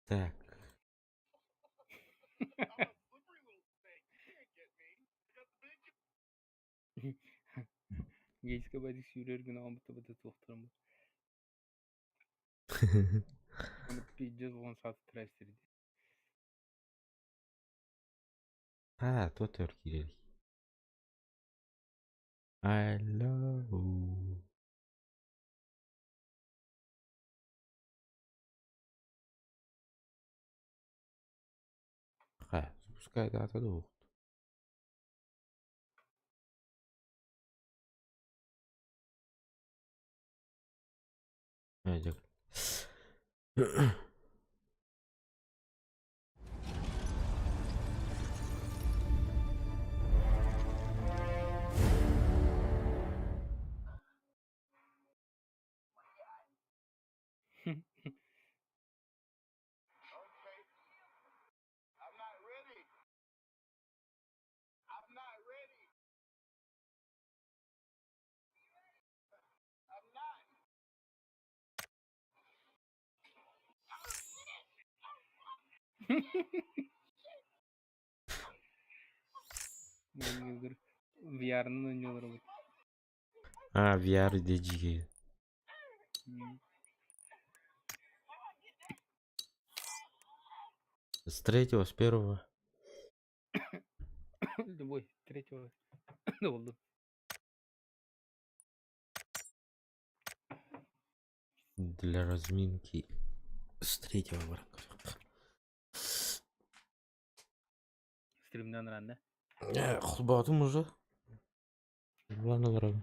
Так. Гейскэ бадик сүүрэр гына оҥорбута туохтарын бу. Аны пиздец буолан сааты трэстерди. А, тот өр киирэрий. Алло. Хайа, запускай дата дуо? Э, VR-ын оонньуулар А, VR дьиги. С третьего, с первого. Любой, третьего. Болду. Для разминки с третьего баран Стримнан ранна. Холбоотум уже. Булан олоробун.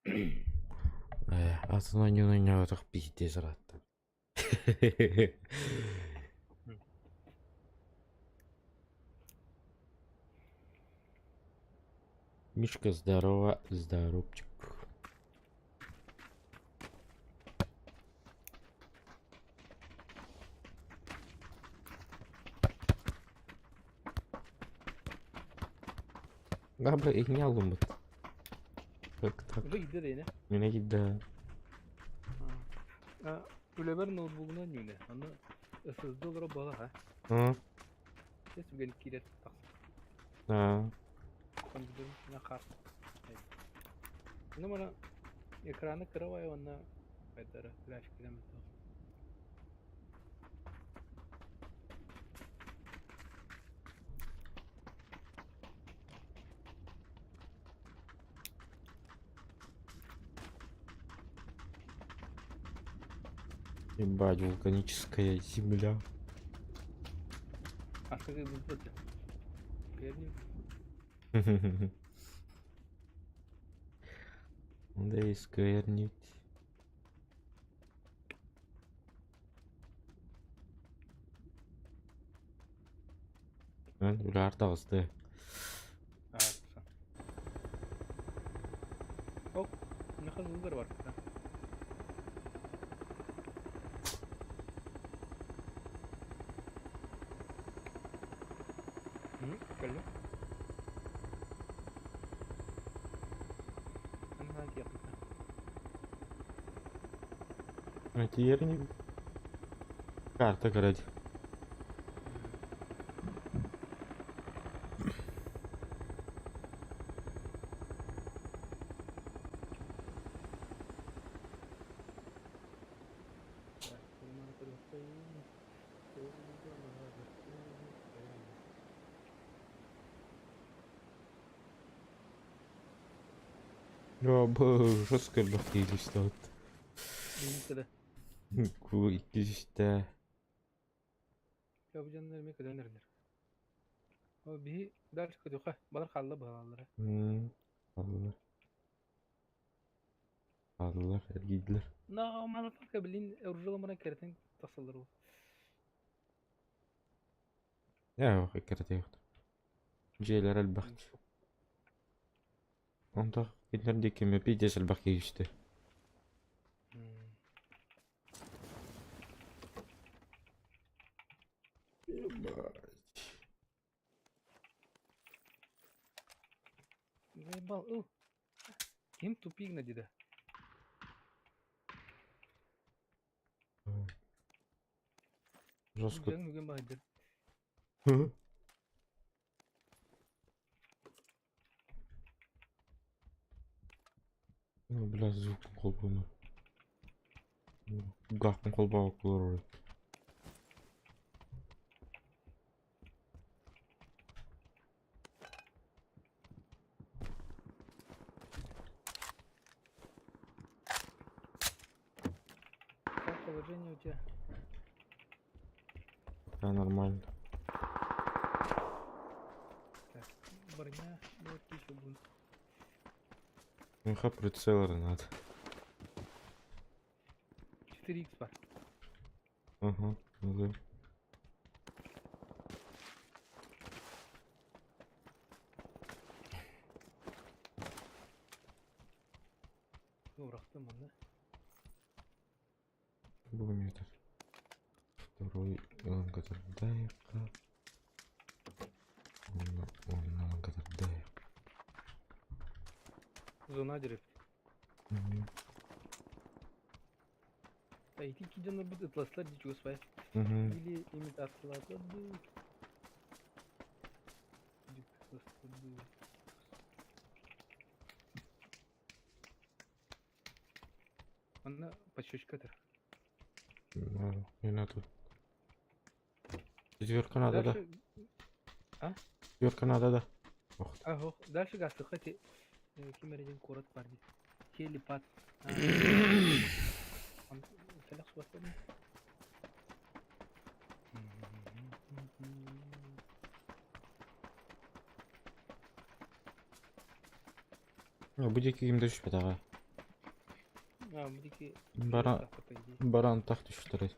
Э, атын оонньууну оонньооботох пиздец ыраатта. Мишка, здорово, здоровчик. Габра игнялумут. Как так? Уже киирдэ да Мина киирдэ. Үлэбэр ноутбугунан үүнэ. Аны SSD олоро буолар А? Тес үгэн киирэр тахсар. А. Компьютерин хаар. Ну мана экраны кыра уонна хайдара графикынан Ебать, вулканическая земля. А скажи, вот Перни. Да и сквернить. Үлээр таҕыста. Оп, миэхэ выбор бар. Кэллим. Ана тиэхиньикэ. Тиэрни карта көрөд. Жестко элбэх Минутада. Икки үстэ. Бу дьоннор эмиэ көтөн эрэллэр. О, биһи дальше көтүөххэ, балар хаалла быһалааллара. Хааллылар. Хааллылар, эргийдилэр. На, манафака, блин, оружие баран кэрэтин тахсаллар ол. Ээ, кэрэтиэх. Дьиэлэр элбэх. Онтох кинилэр диэки эмиэ пиздец элбэх киһи түстэ. Ебать. Заебал, ыл. Ким тупик на деда? Жестко. Дьаҥ үгэн баһыйдар. Ну, бля, звук холбоно. Гахпын холбоокулар олорор. Как положение у тебя? Да, нормально. Так, броня, вот еще будет. Меха прицелы надо. 4х бар. Ага, ну да. Ну, бырахтым манна. Будем это. Второй лангадардаевка. Он лангадардаев. Зона дерев. А ити киден будет ытласлар дичу свай. Или имитациялар ду. Манна подщечка-тыр. Не надо. Четверка надо, да? Дальше... А? Четверка надо, да? Ох ты. А, ох, дальше гастыха те... Ким эрден куорат бар дии. Хелипад. Сэлэх суостарын. Ну, бу диэки ким да түспэтэҕэ. А, бу диэки Баран, по идее. баран тах түстэрэ.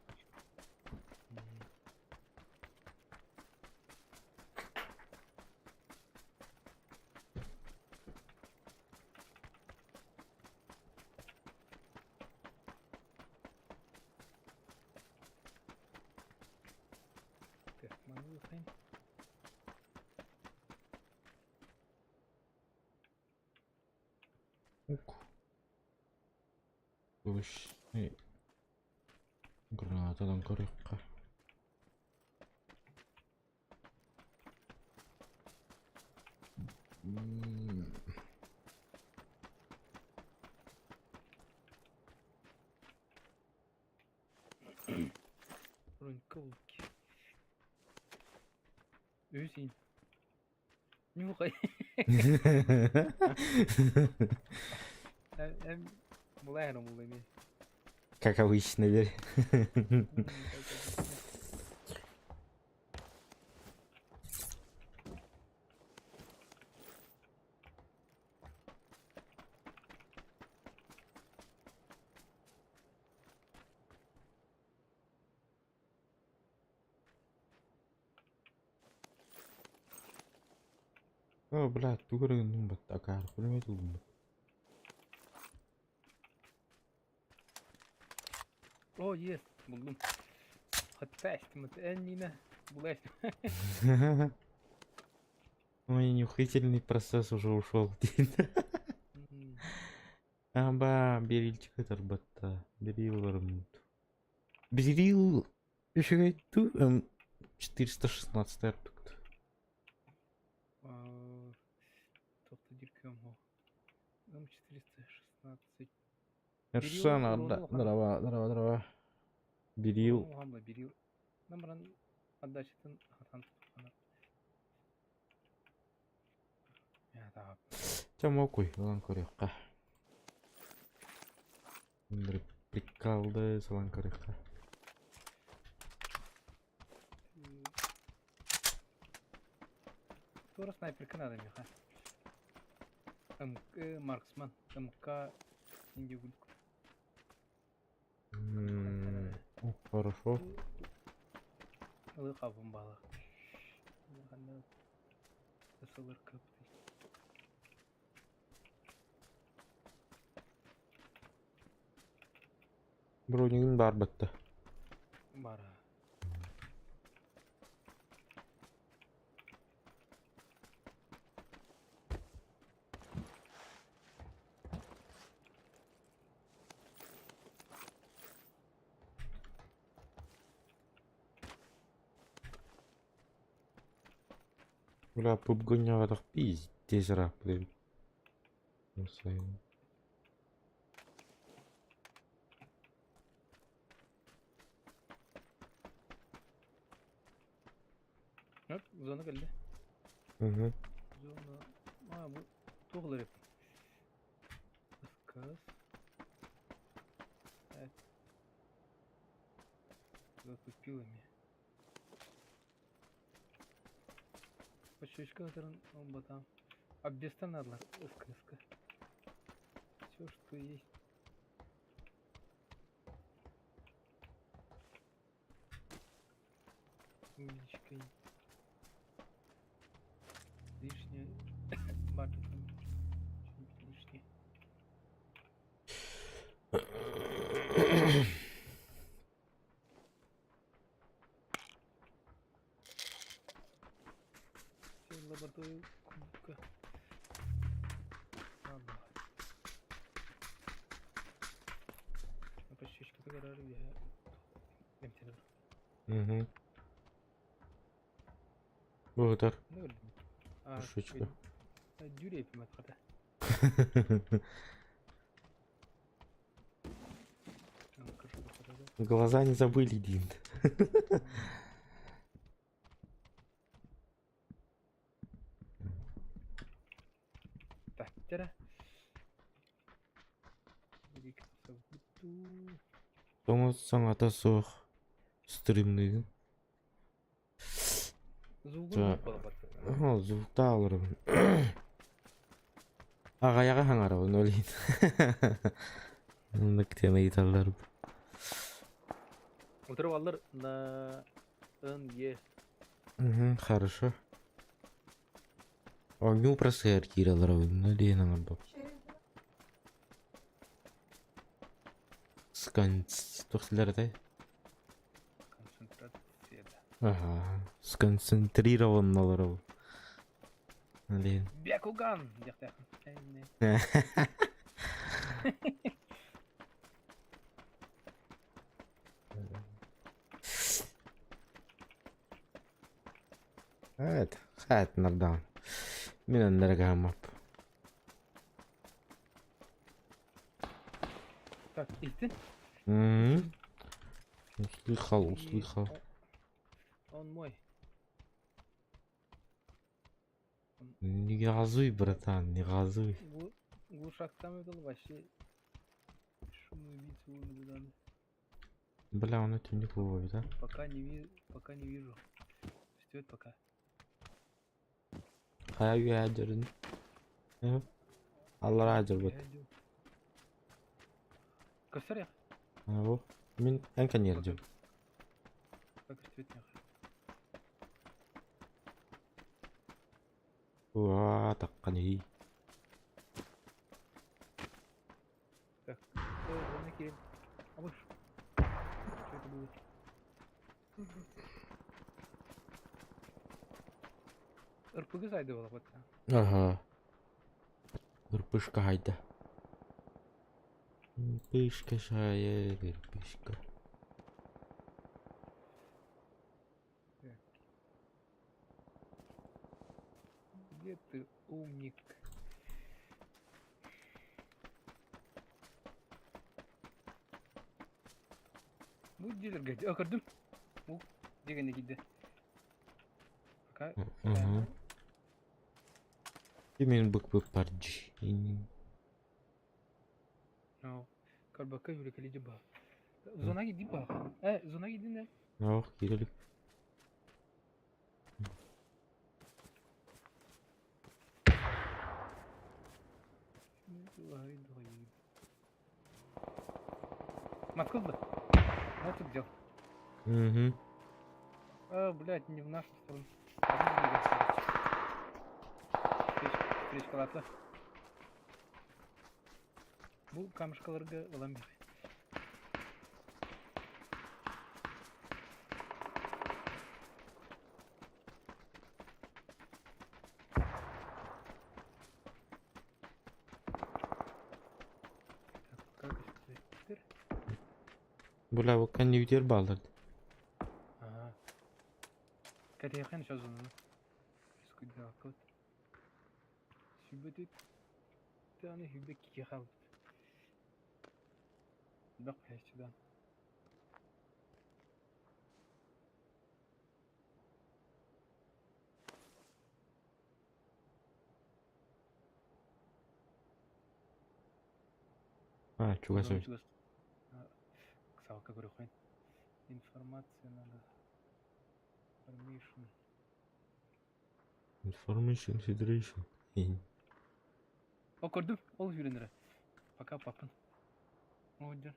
Так, маны ылхайын. Ук. Повышенный гранатадан көрүөххэ. Бронька булки. Үс Нюхай. Эм булайрым булайми. Как обычно, верь. О, блядь, тугры, ну, такая, хуйня тут. О, есть, буллум. Хатташтым, эннине булаштым. Мой нюхательный процесс уже ушел. Аба, берильчик это Берил вармут. Берил еще ту 416 артукт. Тобто диркем ho. М416. Эршана, да, дрова, дрова, дрова. Берил. Оһамла берил. Намран отдачатын хатан тутқана. Я да. Тямокуй, лан корюкка. Прикалды салан корюкка. Тура снайперка надо миха. МК Марксман, МК Индигульк. Хорошо. Ылы бала. СЛР капты. Бронигин бар бітті. Бара. Бля, пубгунньаҕатах пиздец ырааппыт эбит. Вот, зона кэллэ. Угу. Зона... А, бу туох ылар эбит? Сказ. Так. Закупил ими. Почечка ытырын ылбатам. Обвестан надо СКСК. Все, что есть. Умничкой. Лишнее. Бардак там. Что-нибудь лишнее. Все, лабораторию кубка. Ладно. Почечка гаражы я. Угу. Бу ытар. Шучка. Дюрей хата. Глаза не забыли, Дин. Так, тера. Тоҥус саҥата суох стримныгын. Звугун Звуктаа олоробун. Аҕайаҕа хаҥарабын ол иһин. Оннук диэн ыйыталлар. Утары баллар на Н Е. Угу, хорошо. Оонньуу просыһар киирэллэр ну диэн оҥорбоп. Скон... туох этэй? Концентрация. Ага. Сконцентрированно олоробун. Блин. Бякуган! Хат, хат нардаан. Мин аннаргаамап. Так, иһиттин? М. Услыхал, услыхал. Он мой. Не газуй, братан, не газуй. Глушактан был вообще шумоубийца вон Бля, он это не ловит, да? Пока не вижу. Стоит пока. Хайа үһээдерин. Аллара адьырбыт. Көстөр я. Бу. Мин эн кэнниэрдим. Пока көстүбэт миэхэ. Уа, таккани. Так. О, кирин. А вот что это было? РПГ зайды была вот. Ага. Ырпышка хайда. Ырпышка шайыр, ырпышка. Где ты, умник? Бу дилер гайди. А, көрдүм. Бу дегенде кийди. Пока. Угу. И мен бык бык парджи. Карбака юрекелиди ба. Зона гиди ба. Зона гиди не? Ох, кирилик. Москва Вот тут взял. Угу. А, блядь, не в нашу сторону. Встречка латла. Бу камышкаларга ылам бир. Так, как көстүбэттэр? Бля, бу кэннибитигэр бааллар. Ага. Кэтиэххин еще зонаны. Скудякот. Сүбэтит аны хүбэ киһи хаалбыт. Элбэх бэһэччи А, чугас Зона эбит. чугас. Ыксалка көрүөххүн. Информация надо. Information. Information Federation. О, көрдүм. Ол сүүрэн. Пока папын. О, дьон.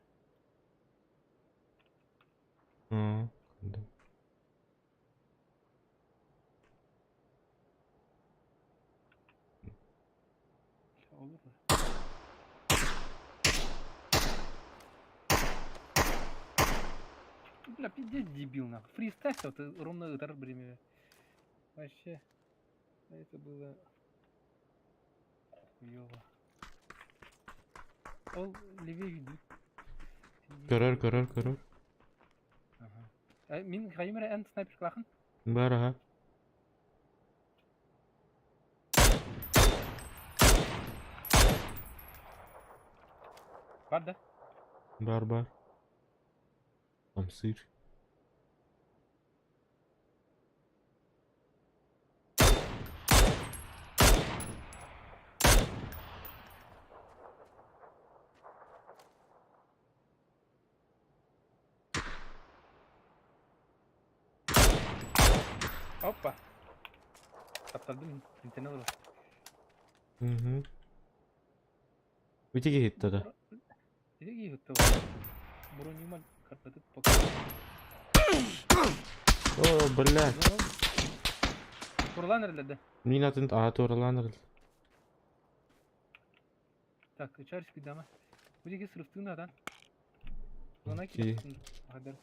Аа, көрдүм. Olur. Бля, пиздец дебил, нахуй. Фристайл, ты ровно удар время. Вообще, это было хуёво. Ол левее идут. Көрөр, көрөр, көрөр. Ага. Мин хайым эн снайпер клахан? Бар, аха. Бар да? Бар, бар. Хамсыыр. Опа. Тапталдым интернет olur. Угу. Витиги хитта да. Иди хитта. Бронюмаль картатык пока. О, блядь. Турлан эрэллэр. Мин атын аа туоралаан. Так, чарчик дама. Бу срыфтын адан. Она Ки. Хадар.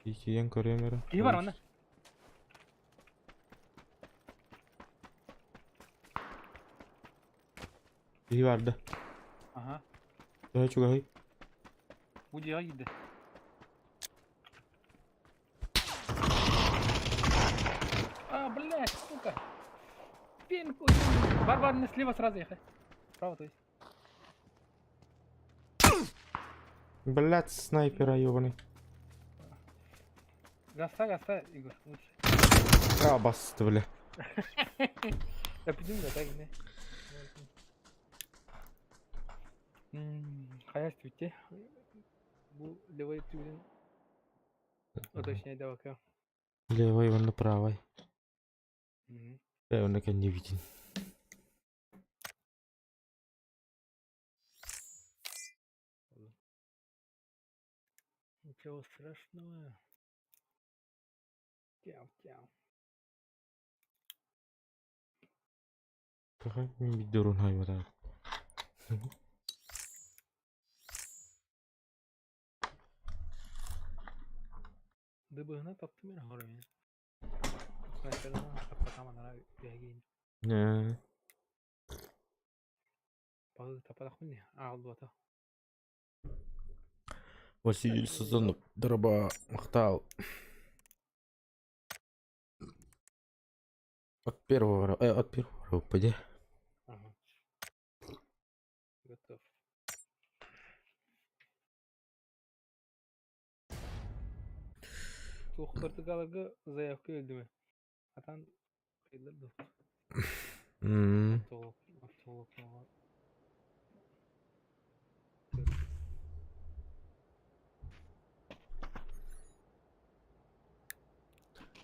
Икиен көрөм эрэ. Киһи бар манна. Киһи бар да. Ага. Төһө чугаһый? Бу дьиэҕэ киирдэ. А, блядь, сука. Пинку. Бар, бар, не слева сразу ехай. Справа, то есть. Блядь, снайпера ёбаный. Гаста, гаста, Игорь, лучше. А, басты, бля. Я пидим, да, так, не. Хайа түтте. Бу левый түгін уточняй давай. Левой, он на правой. Мгм. Я он не виден. Ничего страшного. Тяу, тяу. Какая мен видеорун хаймата. Дыбыгына таптым мен хору мен. Снайпердан таппатам анара бәгин. Не. Багы тападак мин агылды. Василий Сазонов, Дроба Махтал. От первого упади. Ага. Готов. Туох вертикалга заявка өлдүмө. Атан кыйлар. Толук, толук.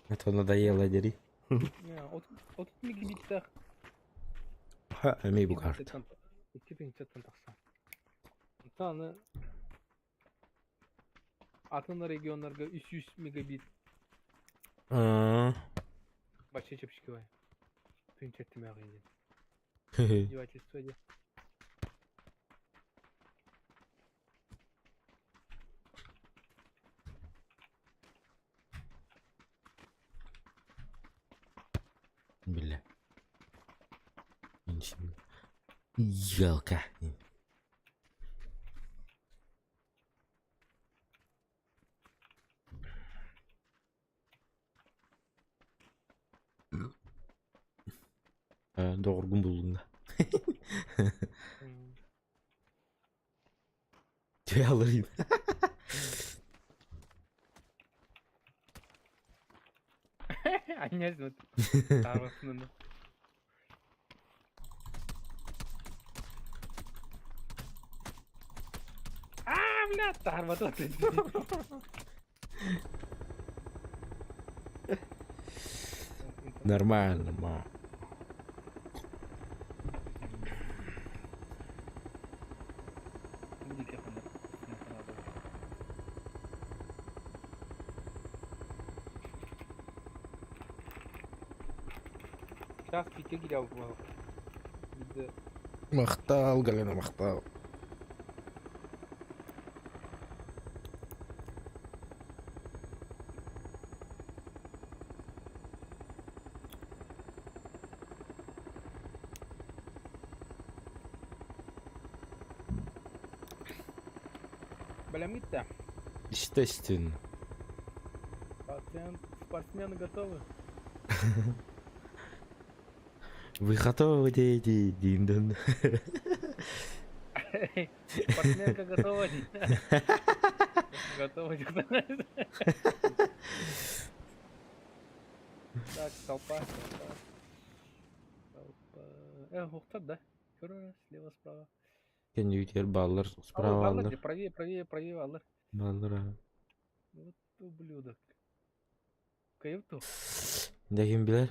Это надоело, дери. Не, от мегабиттах. Ха, эми бу карта. 2000 тахса. Таны атын регионнарга 300 мегабит Аа. бачы чепчики бар. Тынча тимәгән. Издевательство де. Бля. Елка. Доҕоргун буллуҥ да. Түһэ алырыйын. Анньас вот. Таарбасын Аа, бля, таарбата. Нормально, нормально. Сейчас пяти гиря Махтал, Галина, махтал. Бэлэмҥит да? Естественно. Пациент, спортсмены готовы? Вы готовы, дети? Дин-дон. Спортсменка готова? Готова. Так, толпа, толпа. Толпа. Ухтар, да? Көрө, слева, справа. Кэннибитигэр бааллар, справа Бааллар, бааллар. правее, правее, правее бааллар. Бааллар, аа. Вот ублюдок. Кайып Дэ ким билэр?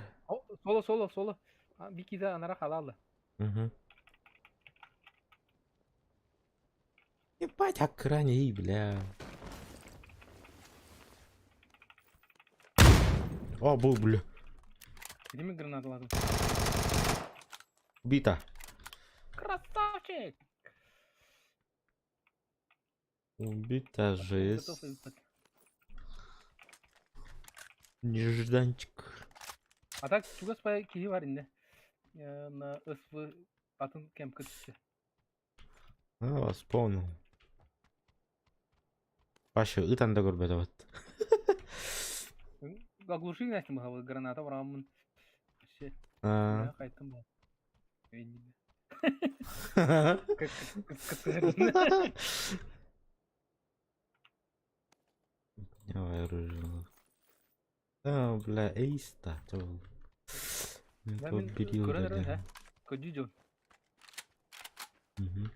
Соло, соло, соло. Бикида анара халалла. Угу. Ебать, охраняй, бля. О, бу, бля. Где мы гранату ладно? Убита. Красавчик! Убита жесть. Нежданчик. А так чугас по киһи бар инде. На СВ атын кемка түссе. А, вспомнил. Паша, ытан да көрбөтө вот. Оглуши nästem hava граната барамын. Вообще. А. Кайттым бу. Давай оружие. А, бля, эйста. Көрөн эрэ Көдүү дьон. Мгм.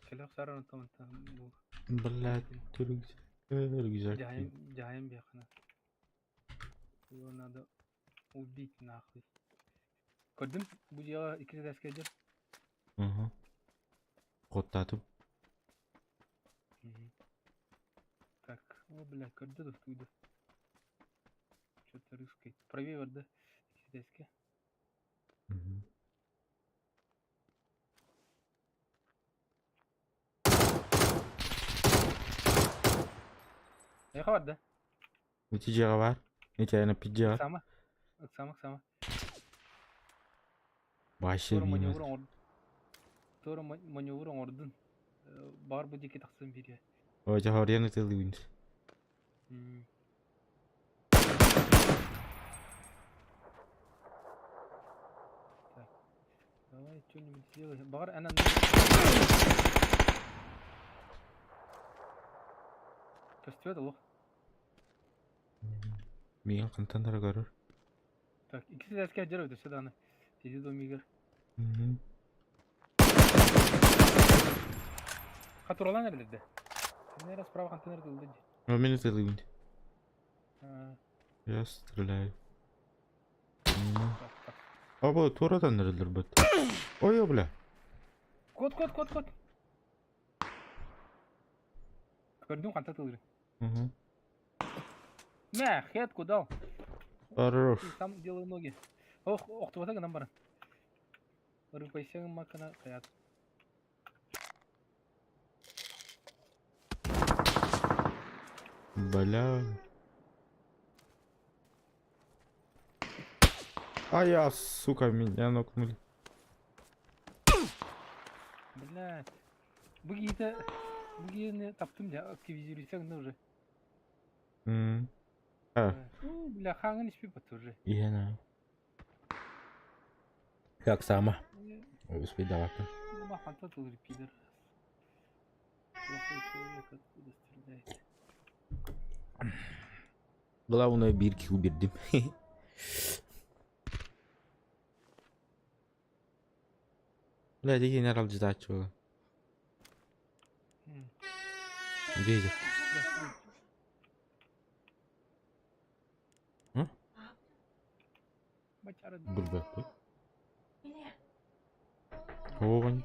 Кэлэх саран бу. Блядь, рюкзак. Дьаһайым дьаһайым биэххина. Его надо убить нахуй. Көрдүм бу дьиэҕэ икки этээскэ дьэ. Угу. Куттаатым. Так, о, бля, көрдө да туйда. Что-то рыскает. Правее барда. Икки этээскэ. Мгм. Эйиэхэ барда. Ити дьиэҕэ баар. Ити айана пидьиэҕэ. Ыксаама. Ыксаама, ыксаама. Вообще Туора билбэт. маневр оҥор. Туора маневр оҥордун. Баар бу диэки тахсан биэриэ. Ой, дьэ хоруйан ытыллыбын. Так. Давай что-нибудь сделай. Баҕар эн Көстүбэт олох. Миигин хантан эрэ көрөр. Так, икки этээскэ дьэр өтөсө даҕаны. Сиди домигар. Мгм. Хатуралаан эрэлэрдэ. Кини эрэ справа хантан эрэ тылды дии. О, мин ытыллыбын. А, Я стреляю. так, так. Оба туоратан эрэллэр быт. Ой, бля. Кот, кот, кот, кот. Көрдүм ханта тылыры. Угу. Мә, хет куда? Хорош. Ты сам делай ноги. Ох, охтубата гынан баран. Рыпайсаң макана хаят. Бля. А я, сука, меня нокнули. Блядь. Бу киһитэ бу киһини таптым дьэ активизируйсаҥ да уже. М. А, У, бля, хаҥын испиппат уже. иһэн аа. Как сама. Успейдавака. Ханта тылыр пидор. Плохой человек откуда стреляет? Главное биир килл биэрдим. Бля, дигин аралдьытааччы буолан. Видишь? Билбэппин. Оҕон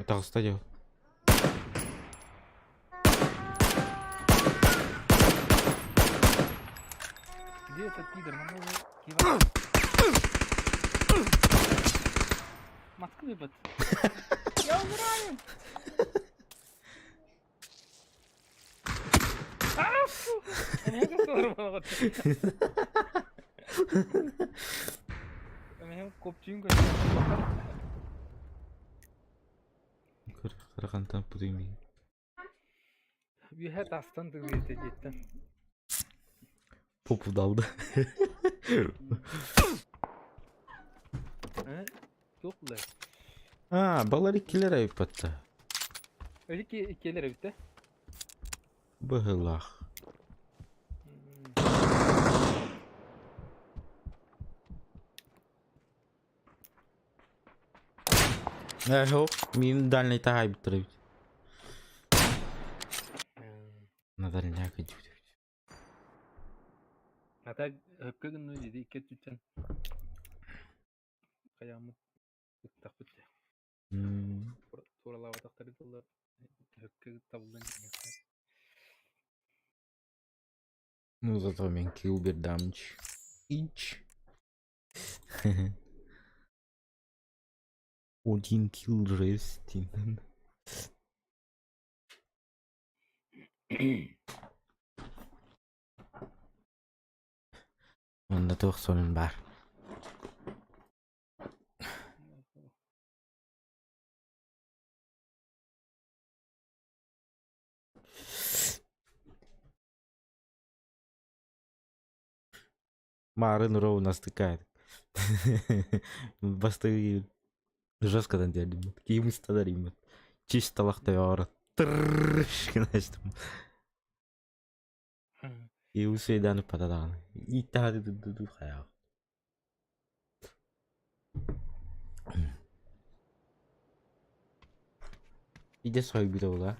Таҕыста дьыл. Где этот пидор? Манна Москвы быт. Я умираю! Кырахантан путуймин. Үөһэ тастан тыгыйта диэттэн. Попу далды. Туох булай? А, балар иккилэр айыппатта. Өлүк иккилэр эбит да? Быһылаах. Ээ, мин дальний таһаайбыттар эбит. На дальняк идут. А так өккө гынны диди икки өттүттэн хайааммыт ыттахпыт туоралаабатахтары тыллар өккө табыллан Ну, зато мен килл бердамч. Ич. Один килл жесть. Онно туох сонун баар? Маарын ровно стыкает. Бастыы жестко диэбит. Киһим ыстадар иммит. Чис талахтай оҕоро тыррыш гына И усейдан ыппата даҕаны. Ииттэҕэ хайаах. Иде сойбута була.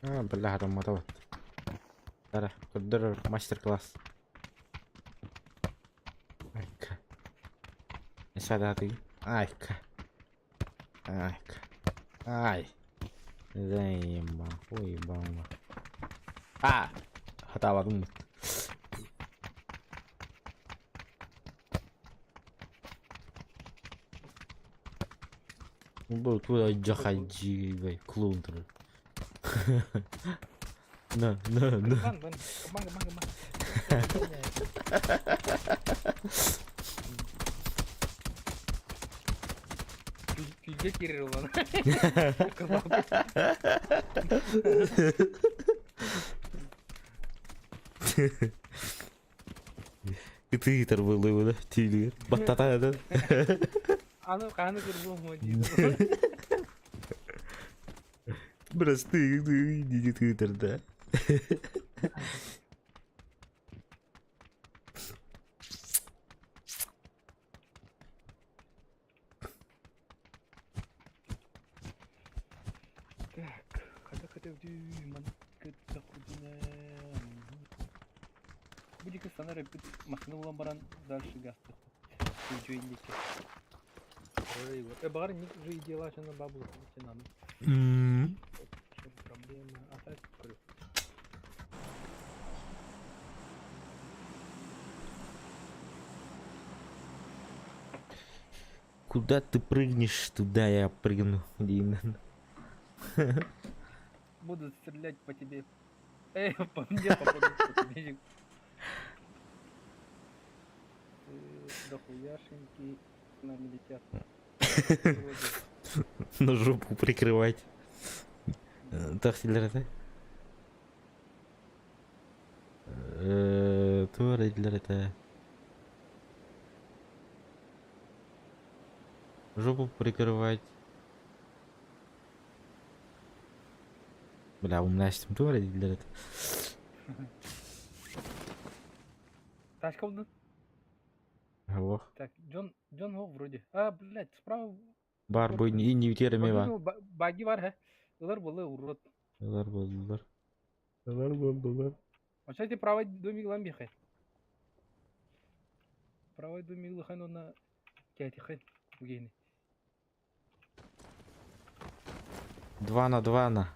А, бля, хатаммата вот. Тара, көрдөрөр мастер-класс. Айка. Садаты. Айка. Айка. Ай. Займа. Ой, бама. А! Хатаабатым. Бу туда жахаджи клоун турар. На, на, на. Кабан, кабан, кабан, кабан. Күйге кирер улан. Ытыытар буолуо түүлүгэр. Баттатан Аны хааны кырбуом дии. Бырастыы дии тыытар да. Так, хата хата Бу диэки санар эппит массыына булан баран дальше гастык. Үчүгэй диэки. Э, баҕар ник же и дела чана бабу надо. Проблема. А так Куда ты прыгнешь, туда я прыгну, диэн. Будут стрелять по тебе. Эй, по мне попадут по тебе. Дохуяшеньки с нами летят. На жопу прикрывать. Тахсилер это. Туох эрэ это. Жопу прикрывать. Бля, умнаштым туох эрэ дииллэр этэ. Тачка булдун. Ох. Так, Джон, Джон Хок вроде. А, блядь, справа. Бар бу иннибитигэр эмиэ баар. Баги бар, хэ. Ылар буолла, урод. Ылар буоллулар. Ылар буоллулар. Оча ти правый домик ылан биэхэ. Правый домик ылыхан уонна кээтихэн угени. Два на два на.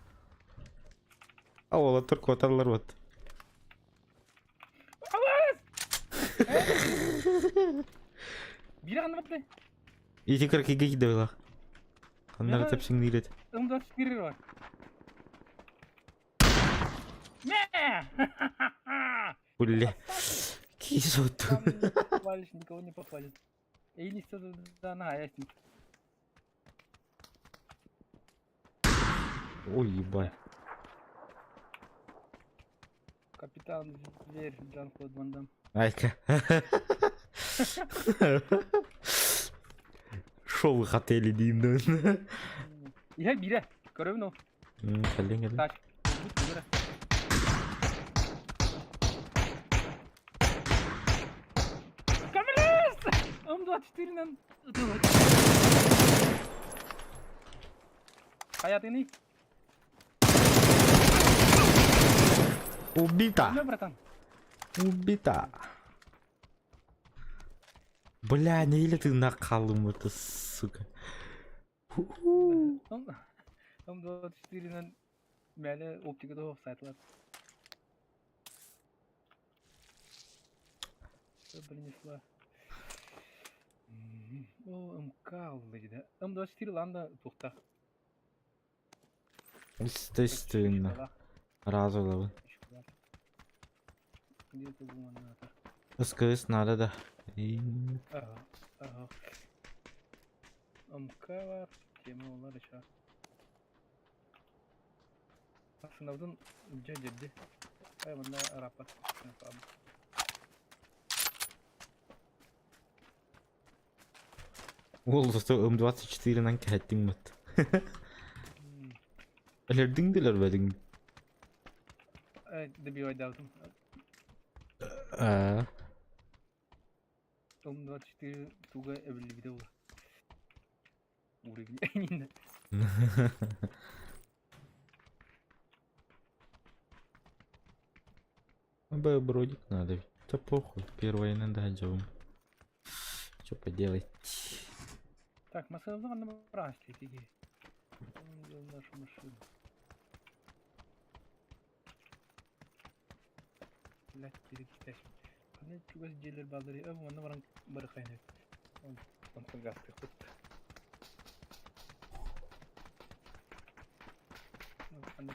А уолаттар куоталлар вот. Биир ханна барды? Ити кыракыйга киирдэ быһыылаах. Ханна эрэ тэпсиҥниир этэ. М24 бар. Бля. Киһи Сам не похвалишь, никого не похвалит. Ой, ебать. Капитан Зверь, Жан-Клод Ван Дам. Айка. Шо вы хотели диим да? Иһэ биирэ. Көрөбүн ол. Кэллиҥ кэллиҥ. Так. Бүт Камилис! М24-нан Хайатыный? Убита! Өлө, братан. Убита! Бля, неиле тыыннаах хааллым это, сука. М24-нан мээлэ оптика да сайтылар. Что принесла? О, МК ылла М24 ланда тухта. Естественно. Разу ылабын. Где-то был СКС надо да. И... Ага, ага. МК бар, тема олар еще. Сынавдын дьэ дьэрди. Ай, манна араппат. Ол зато М24-нан кэһэттиҥ мат. Өлөрдүҥ да өлөрбөтүҥ. Добивайдаабытым. Аа. М24 туга эбиллибитэ буолар. Уровень. Б бродик надо. Да похуй, первое надо делаем. Что поделать? Так, машина на браслете. Нашу машину. Блять, перекитай. Ханна чугас дьиэлэр бааллар э манна баран барыхайны. Онтон газтыахпыт. Ханна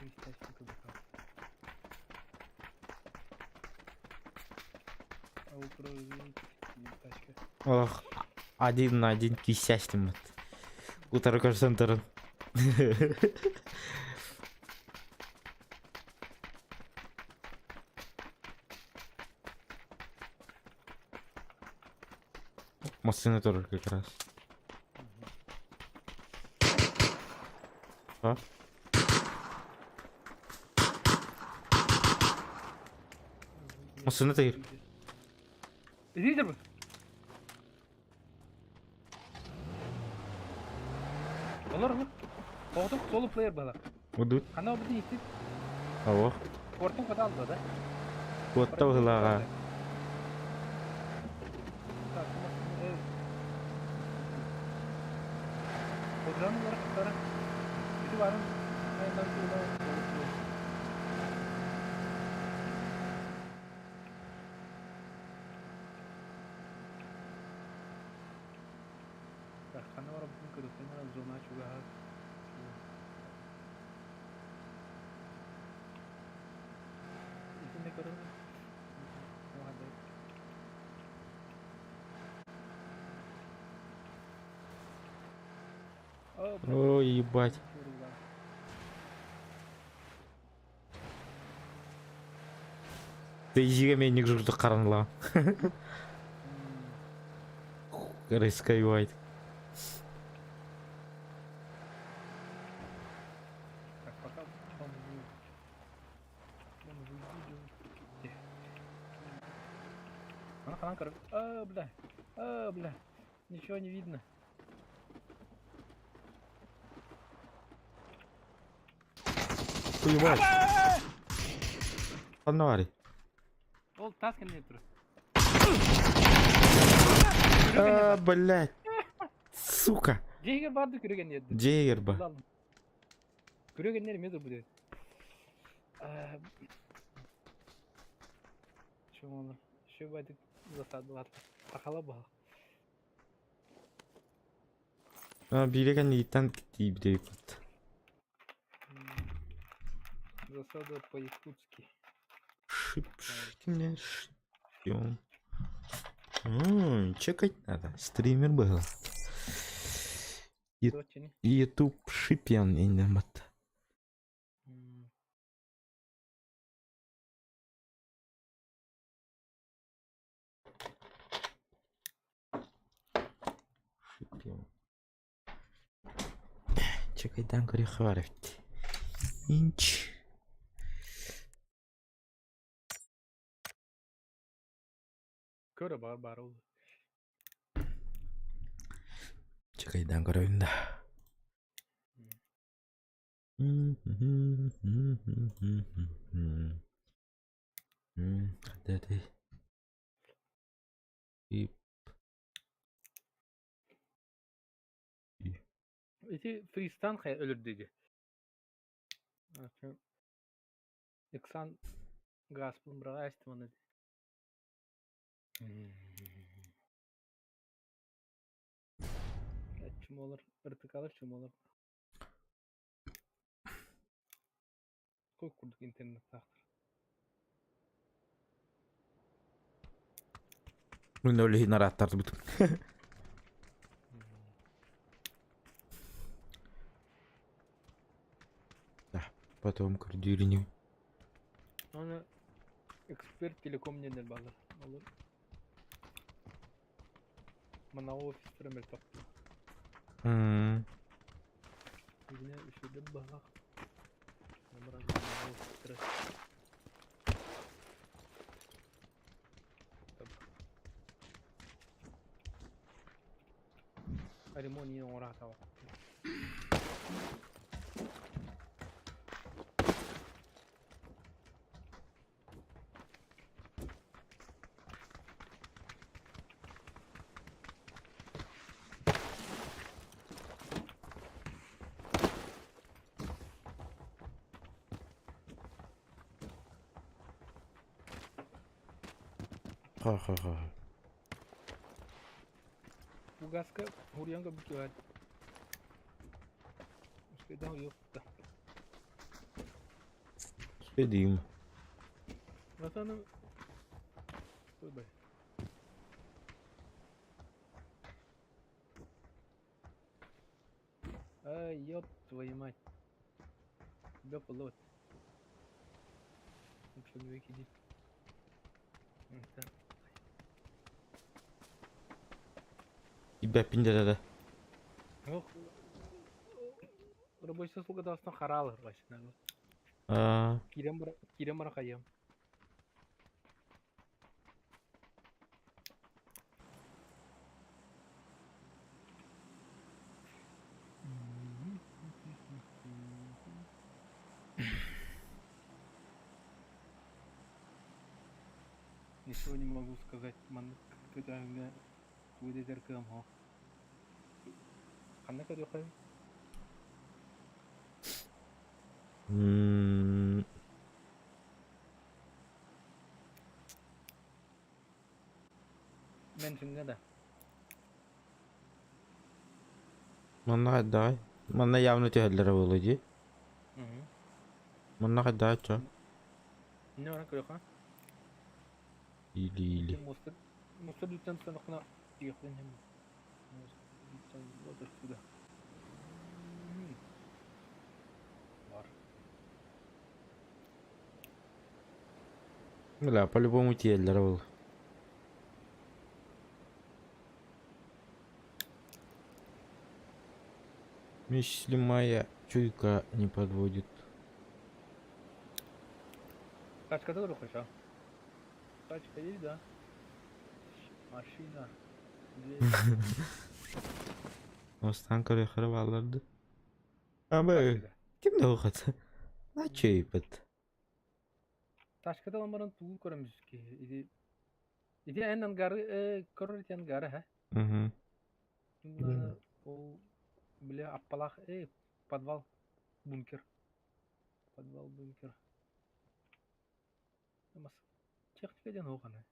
Ох, один на один кисястим. Утары көрсөн туран. Массыына турар как раз. А? Массыына тыыр. Лидер бы. Олор олор. Оҕотох соло плеер была. Удут. Хана обытын иттит. Ого. Куортун хата алда да. Куотта быһылааҕа. Одран olarak tuttara. Ити барын айынан тула Ханна барабытын көрүттэн зона чугаһа. Итинне көрөбүн. О, блядь. Ой, ебать. Ты меник журду каранла. Рисковать. Так, пока он будет. Он выглядел. А, бля. А, бля. Ничего не видно. Ебать. Ханна Ол тас кэннэ турар. А, блядь. Сука. Дьиэгэр баар да күрүө кэннэ. Дьиэгэр ба. Күрүө кэннэ эмиэ турбут. Чумолар. Үчүгэйдик засадалар. Сахала баһа. А, биирэ кэнниттэн тиийбит. Засада по-якутски. Шип, шип, шип. Чекать надо. Стример был. YouTube шипян инемат. Шипян. Чекайдан көрөхөөрөт. Инч. Көрө бар бар ол. Чекайдан көрөйүн да. Хадады. И Ити фристан хайа өлөрдү. Иксан гаспын быраҕа эстим. Чумолар, ыртыкалар чумолар. Кой курдук интернет тахтар. Ну, өлүһүн араттарды бутум. Да, потом көрдүүрүнү. Оны эксперт телеком ненер балар. Олар Мана офистер мөлтөх. Игне үшүдө балак. Мана офистер. Ремонт оҥоро Ха-ха-ха. Угаска хуруйан көрбүт Үчүгэйдэн уйуохта. Спедим. Братан, ой, бай. Ай, ёб твою мать. Тебя полот. Человек, иди. Тебя пиндерede. Ох, рабочий слуга харал рабочий. Аа. Кирем бара кайым. Ничего не могу сказать. Маннык көтөҥҥө тугу кыам суох. Ханна көрүөххэ? Меншиҥҥэ да. Манна хайдаҕай? Манна явно түһэллэрэ буолуо дии. Манна хайдаҕай чо? Не баран көрүөххэ? Или или. Мостер мостер дүттэн санахына тиэхпин. Вот отсюда. Бля, по-любому тиэллэрэ ол. Если моя чуйка не подводит. Тачка тоже хоча. Тачка есть, да? Машина. Дверь. Остан көрүөххэ баалларды. Абы, ким да ухат. Начейпит. Тачкада оморон тугу көрөмүс киһи. Ити ити эн ангары көрөр ити ангары ха. Угу. Ол бля аппалах подвал бункер. Подвал бункер. Техника диэн уохана.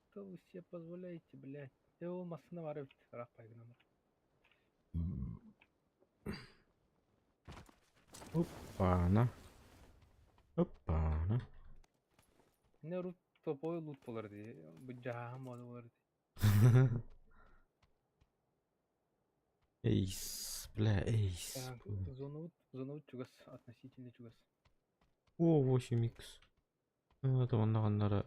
Что вы себе позволяете, блядь? Э ол массыына баар эбит ыраах пайгынан. Оппана. Оппана. Не рут топовой лут болар дии. Бу дьаһаһым мода болар дии. Эйс, бля, эйс. Так, зонабыт, зонабыт чугас, относительно чугас. О, 8х. Ну, это оннара.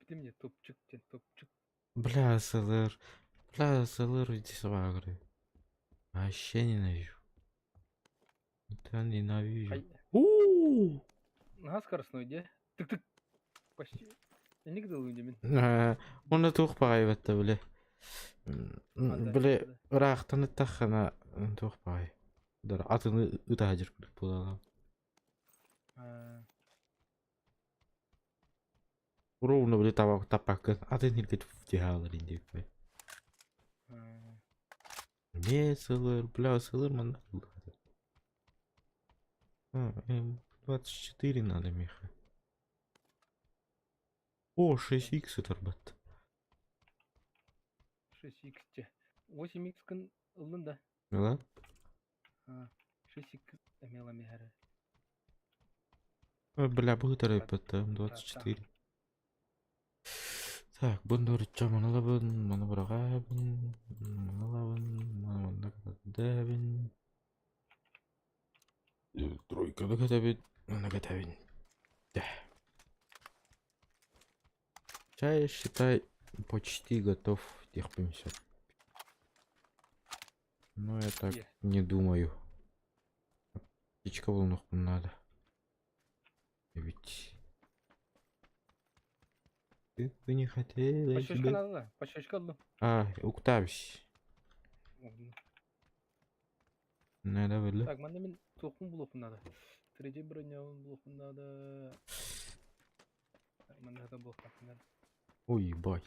Бити мне топчик, диэн топчик. Бля, СЛР. Бля, СЛР, иди сюда, говорю. Вообще ненавижу. Это ненавижу. Хай. У! Наһаа скоростной дии. Тык-тык. Почти. Инник дылы димин. Уонна туох баҕайы батта били. Били ыраахтан ыттаххына туох баҕайы. Атыны ытаһа дьирбит буолалаах. Ровно били таппаккын атын сиргэ тиһаалар диэбиппин. Эмиэ сылыр, бля, сылыр манна М24 надо меха. О, 6х оторбат. 6х те. 8х кын ыллын да. Да? 6х эмела мехары. Бля, будет РПТ М24. Так, бундурча маналабын, манабырагабын, маналабын, манабын, Тройканы кэтэбин, маны кэтэбин. Чай, считай, почти готов терпимся. Но я так не думаю. Птичка булунуохпун надо. Ведь... Ты бы не хотела Пощечка тебе... надо, да? Пощечка одну. А, Уктавич. Надо было. Так, манна мин туохпун булуохпун надо. Третий бронябын булуохпун надо. Так, манна это булуохпун надо. Ой, бай.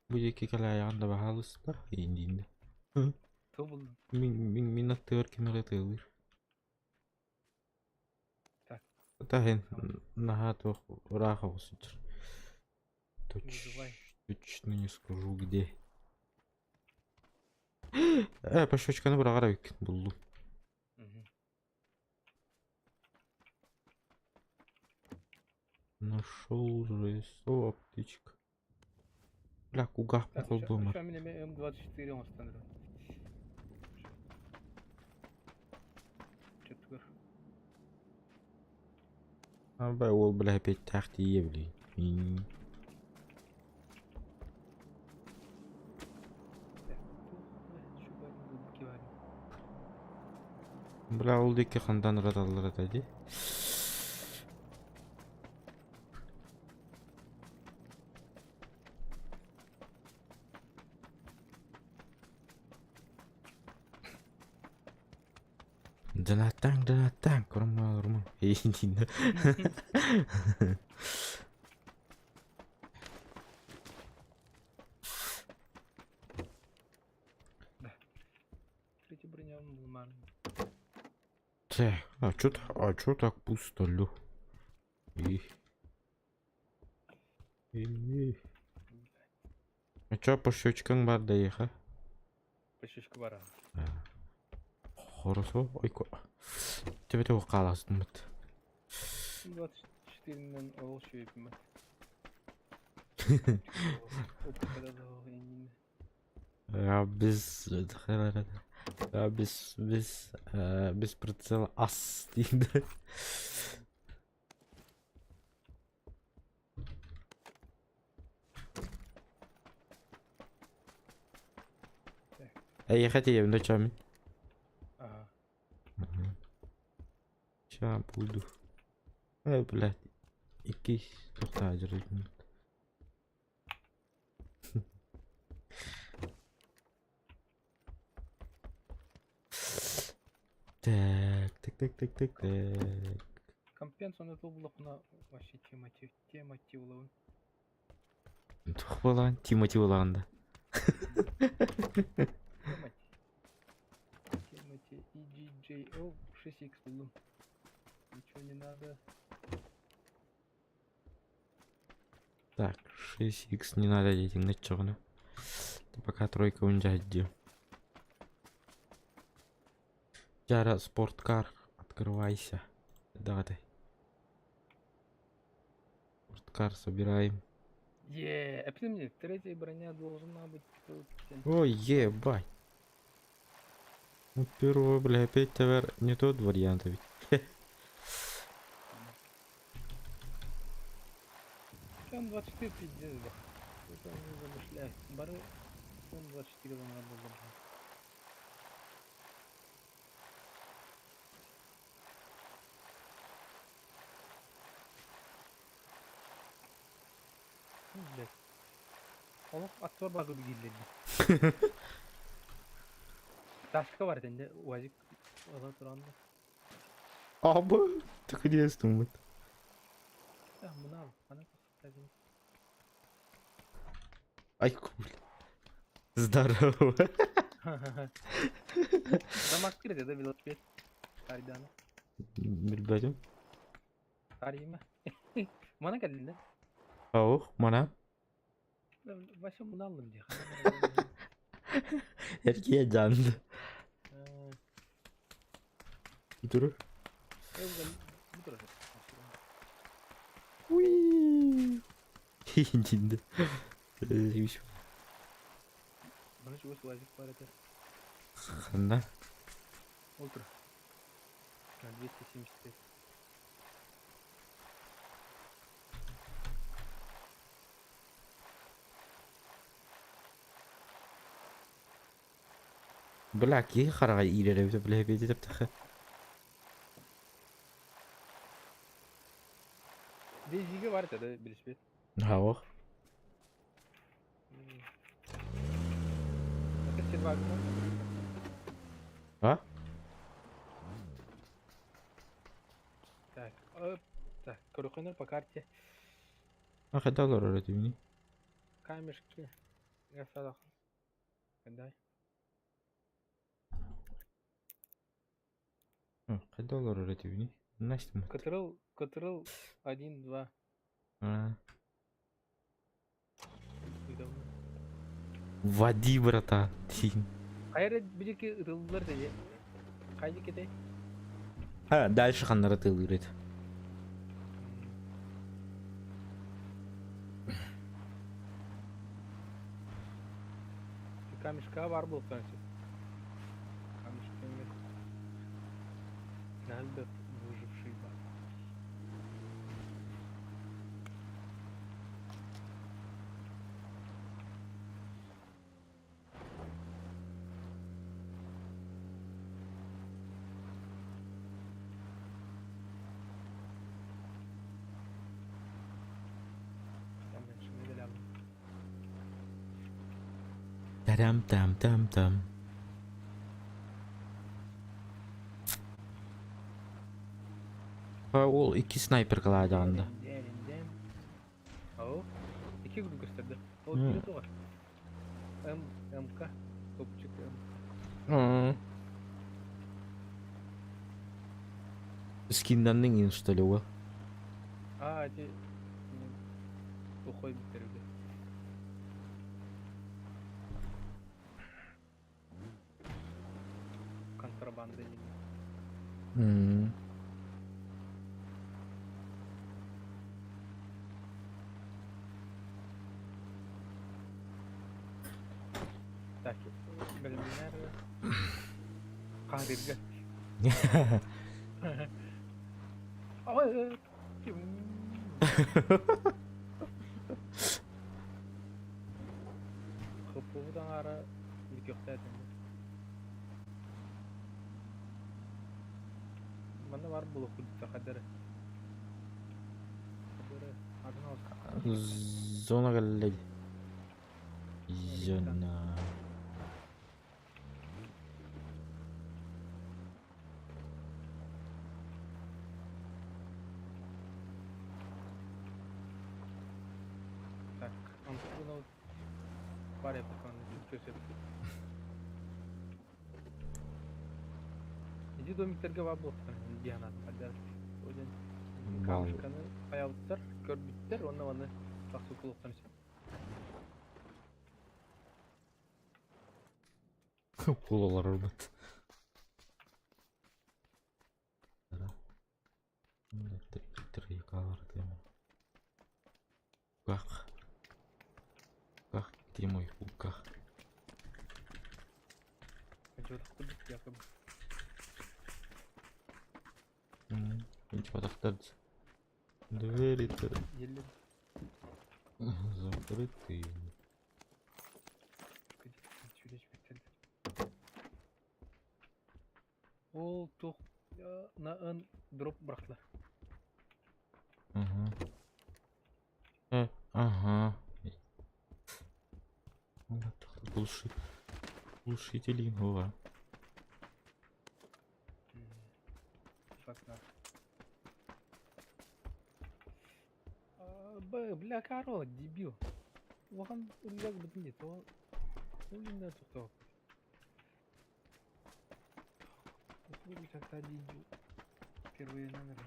Бу диэки кэлээйэҕин да баһаалыста ииндииннэ. Туох булдум? Мин мин мин аттыгар ким эрэ ытыалыыр. Так. Таһын наһаа туох ыраах оҕус сылдьар. Вызывай. Точно не скажу где. Э, пощечканы быраҕар эбиккин буллум. Нашел же аптечка. Бля, кугах Так, холбуомар. ща мин эмиэ М24 оҥостон эрэ. Чөттүгэр. Абай уол бля эпиэттээх тиийэ билигин. Бля ол диэки хантан ыраталлар этэ дии. Донаттаҥ, донаттаҥ, курумма, курумма. Ииннэ. Третий броня булмаан. Так, а чё так пусто, лю? И. И. А чё по щечкам бар да По щечка бара. Хорошо, ой, ко. Тебе того хааластыммыт. 24-нэн ол шөйпүмэт. Опыта да иннин. Я без. А, без прицела ас диир. Эйиэхэ тиийэбин да чоомин. Ага. Ща буду. Эй, блядь. Икки тохтаа дьарыйбын. Так, так, так, так, так, так. Компенсияны тобулахына вообще Тимати, Тимати улабын. Туох буолаҕын? Тимати буолаҕын да? Тимати. Тимати EGJO 6X буллум. Ничего не надо. Так, 6х не надо диэтиҥ чоҕуна. Пока тройка унжаһдио. Жара спорткар, открывайся. Даҕатай. Спорткар собираем. Е, а мне, третья броня должна быть тут. Ой, ебать. Ну, первого, бля, опять товар не тот вариант ведь. Там 24 пиздец, да. Это не замышляй. Бары, он 24 вам надо забрать. Ну, блядь. Олох аттыбар бағы бигиллерди. Ташка бар дэнде УАЗик ыла туран да. Аба, так думает. Да, мына ана тахсыктагын. Ай, бля. Здорово. Замак кирде да велосипед. Тардана. Билбэтим. Тарыйма. Мана кэллин да. Ох, мана. Вася мына аллым дии. Эркие жанды. Тур. Уи. Динди. Мана чугас УАЗик бар этэ. Ханна. Ол тур. На 275. Бля, киһи хараҕа иирэр эбитэ бля эбиэтэ Дейзиге бар этэ да велосипед. Ох. Это сервагна. А? Так, оп, так, көрөхөнөр по карте. А хайда олорор этибини? Камешки. Гасадах. Дай. Хайда олорор этибини? Настя. Катрыл, Катрыл 1, 2. А. Води, братан. Тин. Хайра бидики ытыллар деди. Хайди кетей. А, дальше ханнара тылырыт. Камешка бар был танцы. Камешка Альберт выживший бар. Там меньше медалям. Тарам там там там. А ол икки снайпер калаадаганда. Ау. Икки күн көстөрдө. Ол кире тугар. М, МК. Топчик М. Скинданның что ли ол? А, эти сухой битерди. Контрабанда не. Так, бэлэмнэр. Хаһырырга. Хоппубут аҥаара бүтүөхтээтим. Манна бар булуохпут хайдары. Зона кэллэ. Зона. Так, онтон бар эбит Иди домиктарга бар буолуохтара дии санаатым хайдах ол диэн камушканы хайаабыттар, көрбүттэр уонна маны тахсыбыт буолуохтарын сөп. Куулаларбыт. Как? Как? Где мой кулках? Двери-то закрыты. Ол туох на ын дроп бырахтылар. Ага. Ага. Глуши. Глушители голова. Бля, Каро, дебил. Улахан үллэг бытын дии, тоҕо ол тохтооппут. Первый номер.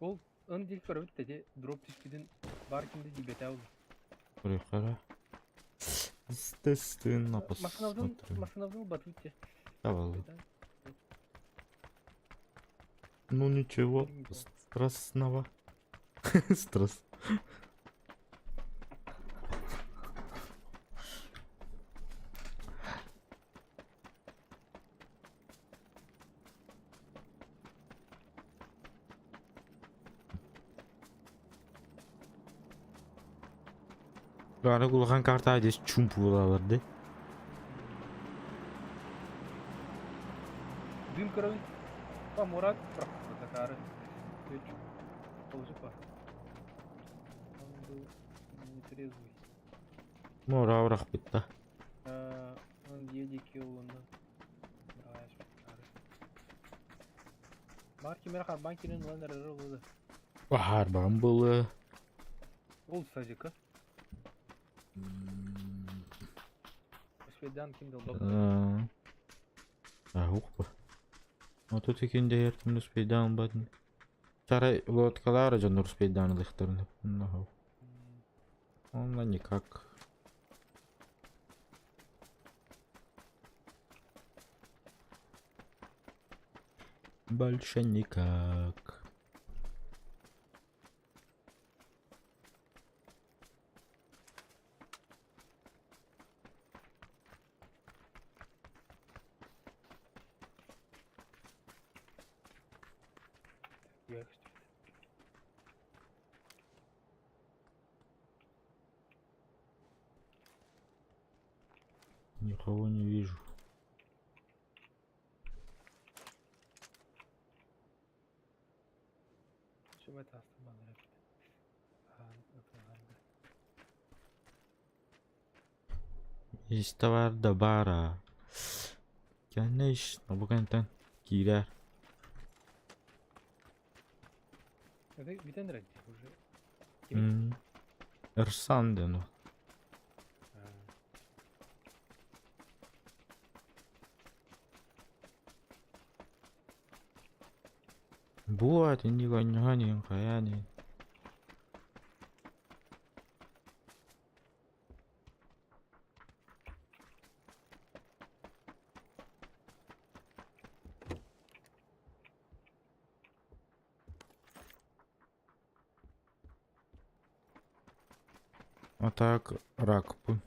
Ол ын диэки көрөбүт да ити дроп түспүтүн баар ким да диэбэтэ ол. Көрүөххэ. Естественно, Массыынабытын посмотрим. массыынабытын ылбатыбыт дии. Давай. Ну ничего страшного. Стресс. Аны улахан карта здесь чумпу буолалар Дым көрөбүн. Па Мурат такары. Положи па. Он был нетрезвый. Мора бырахпыт Он дьиэ уонна Бар кимэрэ харбаан киирэн ылан эрэрэ буолуо. Баһаарбаҕым буолуо. Ол садика. Успейдаан ким да А, ух Отут иккинде эртим успейдаан батын. Сарай лодкалара дьоннор успейдаан ылыхтарын. Онно никак. Больше никак. Никого не вижу. Есть товар до бара. Конечно, бу кэнтэн киирэр. Бүтэн эрэр уже. Эрсан диэн ол. Буа инник онньоһон иһин хайаан иһин. А так ракпы.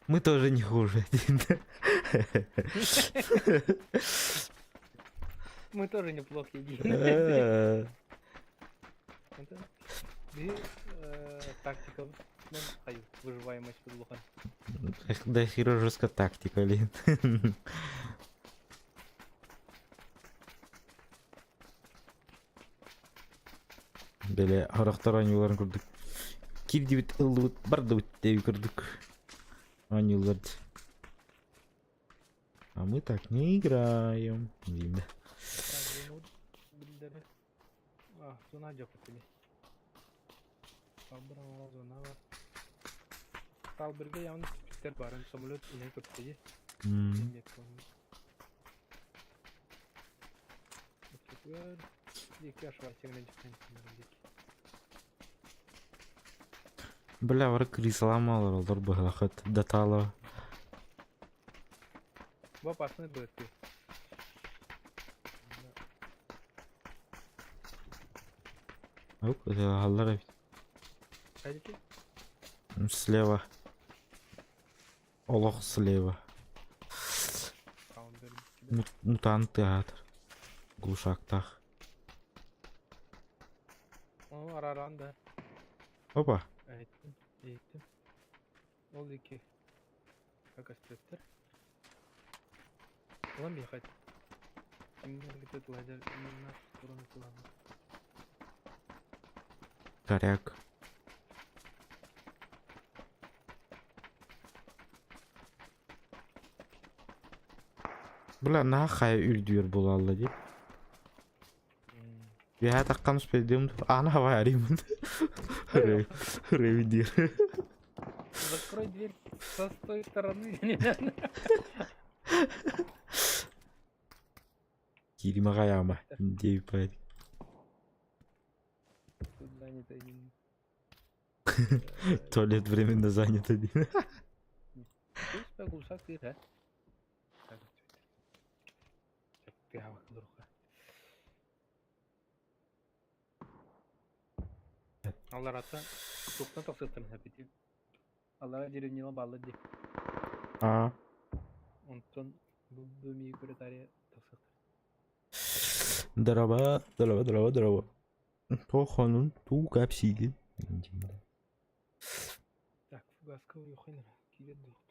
Мы тоже не хуже. Мы тоже неплохие дии. Биһи тактикабытынан выживаемость улахан. Да хера жесткая тактика, блин. Били харахтар оонньууларын курдук киирдибит, ыллыбыт, бардыбыт диэби курдук оонньууллар. А мы так не играем. Видно. Зона дьокутили. Талбыр аҥара зона бар. Талбырга явно түспүттэр барын самолет инэн көптү. Бля, бары крысаламалар олор быһылахыт датаала. Бу опасный быты. Оп, ытыалаһаллар эбит. Слева. Олох слева. Мутант театр. Глушактах. О, араран да. Опа. Эйттим, эйттим. Ол ики. Как остеттер. Улам ехать. Кимдер где-то ладер на сторону плана. Коряк. Бля, нахай үрдүөр булалла дии. Үөһээ таххан успейдым аана хабай арыймын. Ревидир. Закрой дверь со той стороны. Кииримэ хайаама диэбиппэт. Тут занят один. Туалет временно занят один. Алларата туохтан тахсыахтарын сөп Аллара деревняла бааллар дии. Аа. Онтон бу бу мии көрө таарыйа тахсыахтар. Дороба, дороба, дороба, дороба. Туох онун туу кэпсиигин? Так, фугаска уйухайна киирэр дуохту.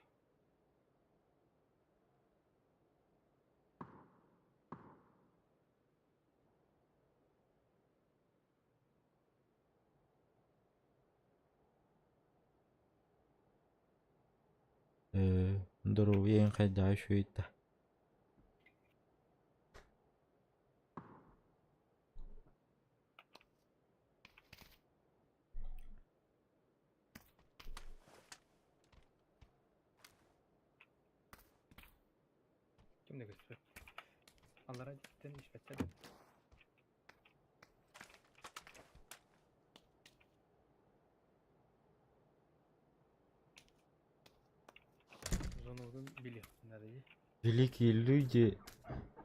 Ээ, доруобуйаҥ хайдаҕа үчүгэй да? Ким да көстөр. Аллара диэкиттэн испэттэр. Зонугун билиэхпин наада дии. Великие люди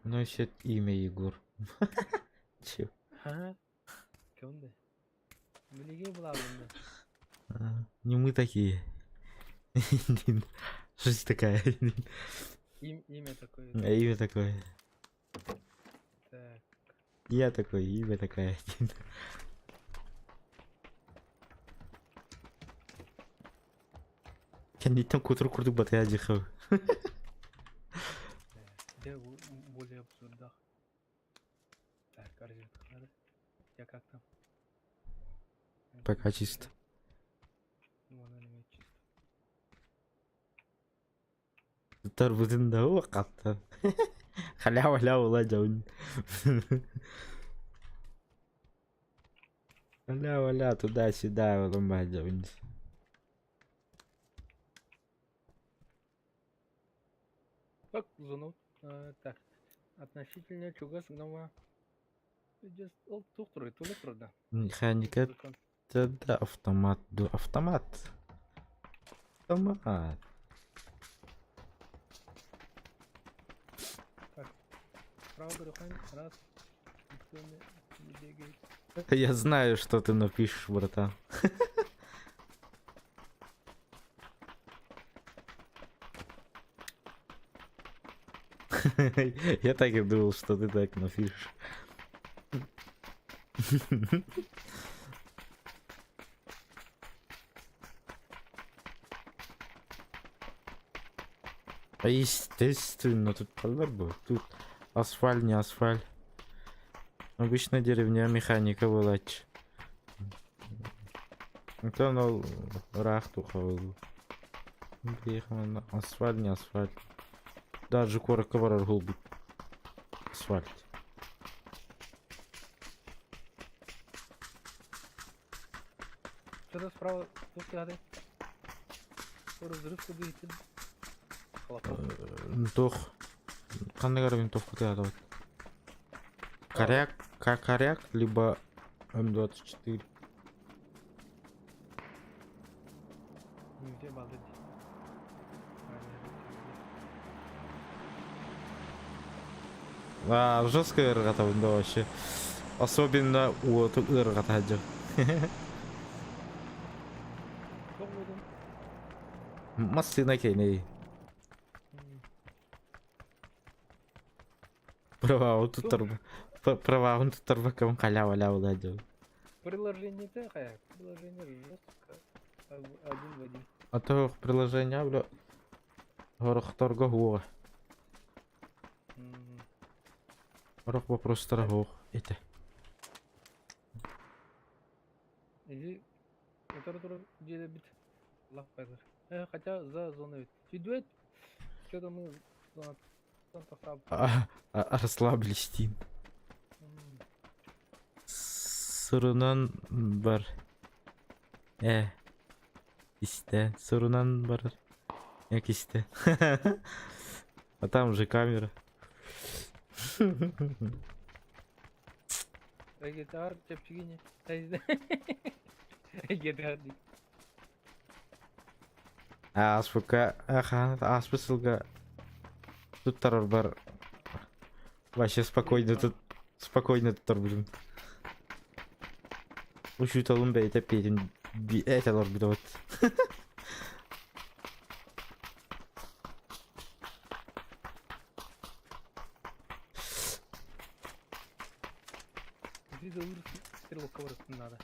носят имя Егор. Чё? Ха? Ким да? Билиги булаабын А, не мы такие. Жизнь такая. Им, имя такое. А имя такое. Так. Я такой, имя такая. Кэнниттэн кутур курдук батыйа дьихав. Где более абсурдах? Так, разведка надо. Я как там? Пока чисто. Вон он чисто. Тарбытын да хатта. Халява халява ла дьон. Халява ля туда-сюда ломать дьон. Так, зону. Так. Относительно чугас гнома. Ол тух турар, тула турда. Механика да автомат ду автомат. Автомат. Так. Право раз. Никто не бегает. Я знаю, что ты напишешь, братан. Я так и думал, что ты так напишешь. А естественно, тут колор был. Тут асфальт, не асфальт. Обычная деревня механика была. Онтон ол ыраах тухабыл. Биһиэхэ асфальт не асфальт. Даже куоракка барар буолбут асфальт. Что-то справа туох тыаһатай? Разрыв курдук иһиттим. Хлопок. Туох ханнык эрэ винтовка тыаһаатыбыт. Коряк, коряк, либо М24. Нигде балды дии. А, жестко ыарырҕатабын да вообще. Особенно уоту ыарырҕата сылдьар. Туох буолдун? Массыына кэнэй. Праваҕын туттарба праваҕын туттарбаккабын халява-лява дьон. Приложение-то хайа? Приложение жестко. Один в один. А то приложение бля Хорохторго хуоҕа. Орох вопростара хуох этэ. Или утары дьиэлэрбит лах байлар. Хотя за зоной. Сүйдүбэт. Что-то мы зонаттан тахсаабыт. Расслабились тиин. Сурунан бар. Э. Истэ. Сурунан барар. Як истэ. А там же камера. GTA чэпчигини. GTA дии. Ааспыкка ааспыт сылга туттарарбар вообще спокойно тут спокойно туттарбытым. Учууталым бэйэтэ эппиэтин этэ олорбута вот. Стрелок надо.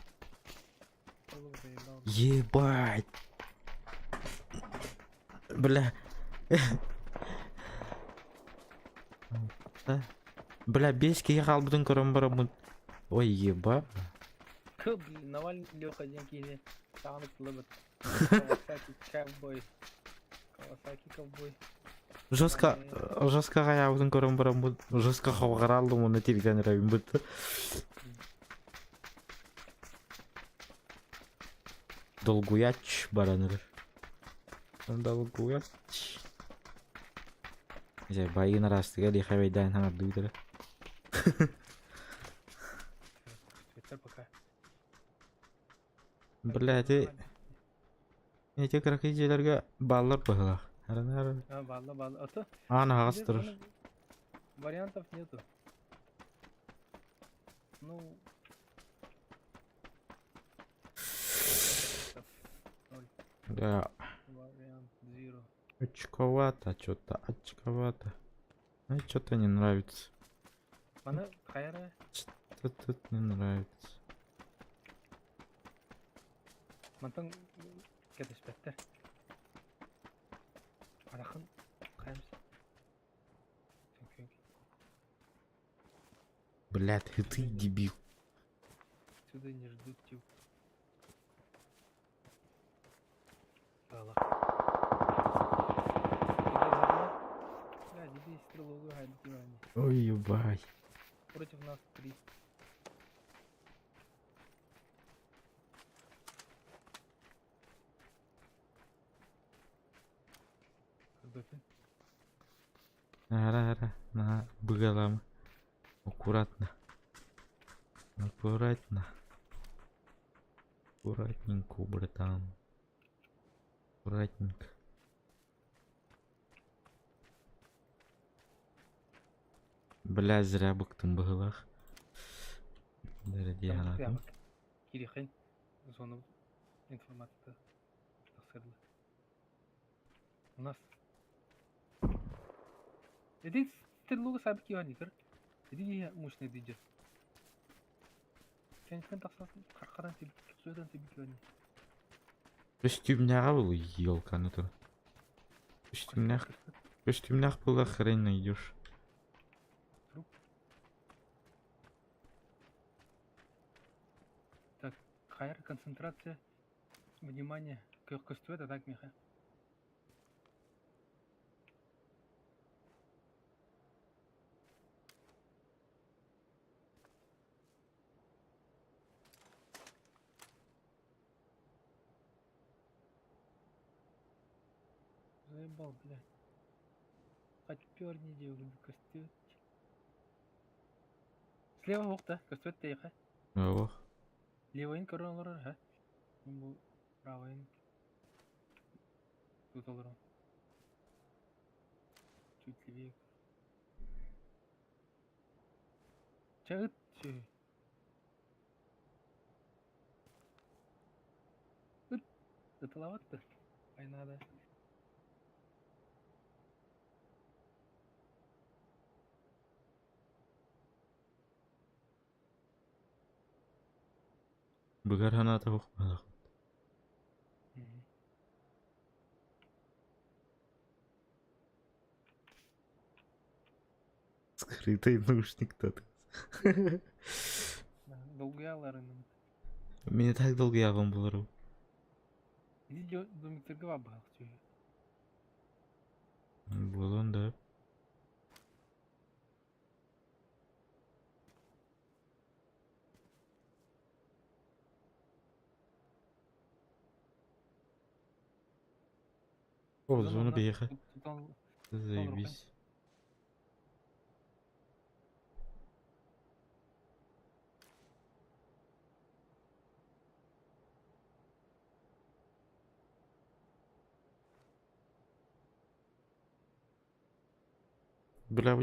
Ебать! Бля. Бля, биэс киһи хаалбытын көрөн бараммын. Ой, еба. Блин, Навальный Леха диэн киһини саҕаны тылыбыт. Кавасаки ковбой. Кавасаки ковбой. Жестко, жестко хаябытын көрөн бараммын. Жестко хавгаралдым уонна тиритэн эрэбин бытты. Долгуяч бараныр. Долгуяч. Дьэ, байын араастыга лихабайдаан хаҥардыытара. пока. Бля, эти... Эти кыракый дьиэлэргэ бааллар быһыылаах. Арана А, баалла, баалла. А то... Аан аһаҕас турар. Вариантов нету. Ну... Да. Вариант zero. Очковато что-то, очковато. Мне что-то не нравится. Мана хайара? Что-то тут не нравится. Мантан кэтэспэттэр. Арахын хайамс. Бля, ты дебил. Сюда не ждут тип. Ой, ебать. Против нас три. Ара, ара, на, быгалам. Аккуратно. Аккуратно. Аккуратненько, братан. Аккуратненько. Бля, зря быктым быһыылаах. Кирихин зону информация У нас. Иди. Стрелок сабы киһи Иди мощный дидже. Кэнниттэн тахсан хархадан сүөтэн тибик Көстүүмнээҕэ был елканы то. Көстүүмнээх көстүүмнээх была хрен найдешь. Труп. Так, хайар концентрация, внимание, көстүбэт а так миэхэ. Заебал, блядь. Хоть перни диэбин көстүбэт. Слева уох да, көстүбэт тэйиэхэ. Ох. Левайын көрөн олорор ха. Бу правайын тут олорон. Чуть левее. Чэ ыт сүһү. Ыт ытылабат да. Ай надо. Быгар санаата бухмалах. Скрытый наушник тот. Долгуяларынан. Мин так долгуйабын буларым. Видео домиктарга бабах түһү. Буолуон да. О, зона биһиэхэ. Заебись. Бля,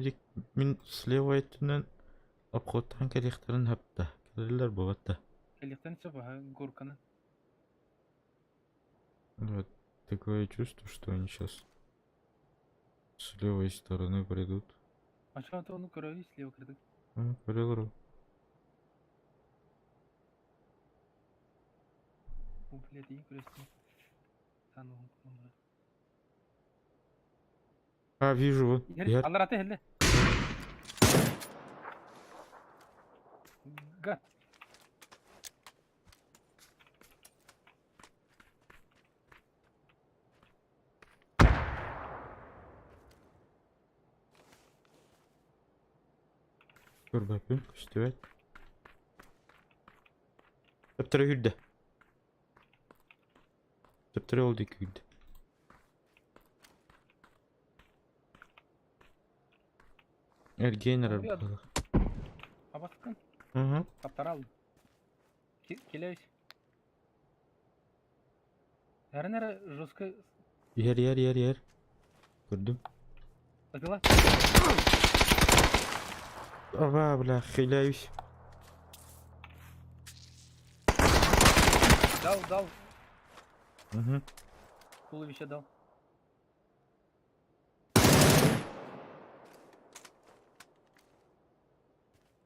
мин слева өттүнэн обходтаан кэлиэхтэрин сөп да. Кэлэллэр буолбат да. Кэлиэхтэрин сөп аһа горканы. Вот такое чувство, что они сейчас с левой стороны придут. А что то ну крови слева кырдык. А, көрөлөр. Бу блядь, и көрөстүм. Тану. А, вижу, вот. Я... Аллар аты хелле. Гад. Көрбөппүн, көстүбэт. Төптөрө күүрдэ. Төптөрө ол диэки күүрдэ. Эргиэн эрэр быһыылаах. Абаскын. Уһу. Таптарал. Келебис. Эрин эрэ жестко Иһэр, иһэр, иһэр, иһэр. Көрдүм. Ытыла. Аба, бля, хиляюсь. Дал, дал. Угу. Туловище дал.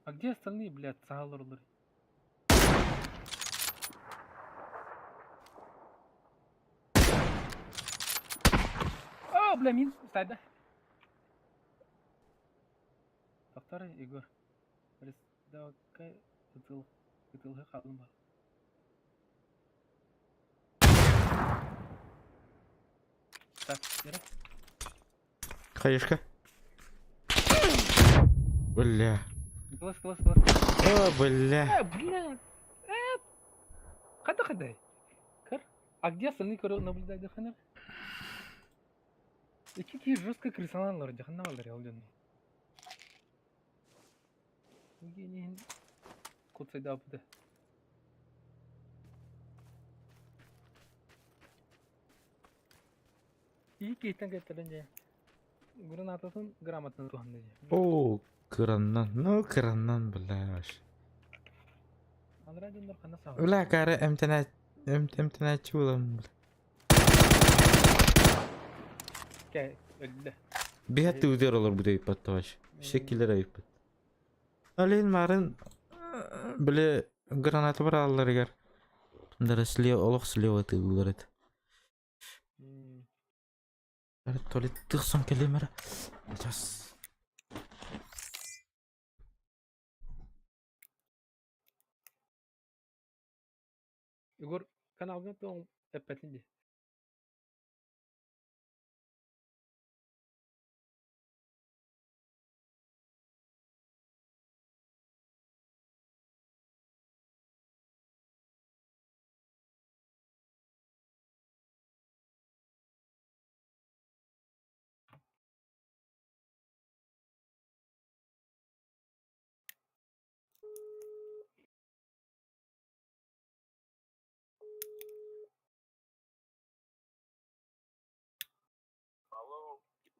А где остальные, блядь, саалырлар? О, бля, мин стайда. Тоқтар, Егор. Давай, ытыл, ытылғы қалым бар. Так, бері. Хаешка. Бля. Ытылас, ытылас, ытылас. О, бля. Э, бля. Э. Қайда қайда? Кір. А где остальные, которые наблюдают Ханер? Икки киһи жестко крысаланалар, дьаханнаалар ялдьан. Евгений куцайдаабыта. Ии киһиттэн кэттэрэн дьэ. Гранататын грамотно туһанна дьэ. О, кыраннан. Ну, кыраннан, бля, вообще. Анараа дьоннор ханна саҕа. Бля, кары эмтэнэ эмтэнээччи буолан, бля. Кэ өллө. Биһэт тыытыар олорбут эбиппат вообще. Все киллэр эбиппит. Алин марын били граната бараалларыгар даже слева олох слева тыыллар этэ. Туалет тыхсан кэлиэм эрэ. Сейчас. Егор каналга тоң эппэтин дии.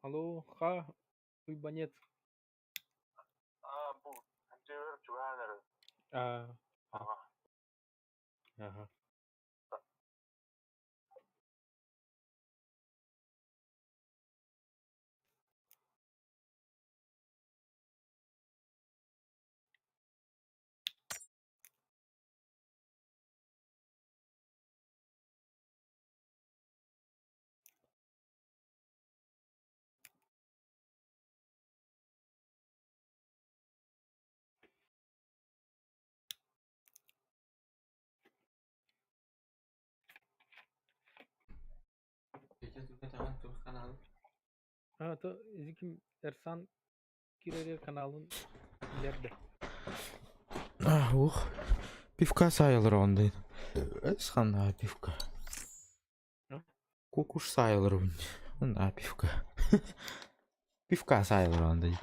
Алло, ха, уйбанец. А, ага. А, то Зиким Эрсан киирэр каналын билэрдэ. А, ух. Пивка сайылыр ондай. Эс ханна пивка. Кукуш сайылыр На пивка. Пивка сайылыр ондай.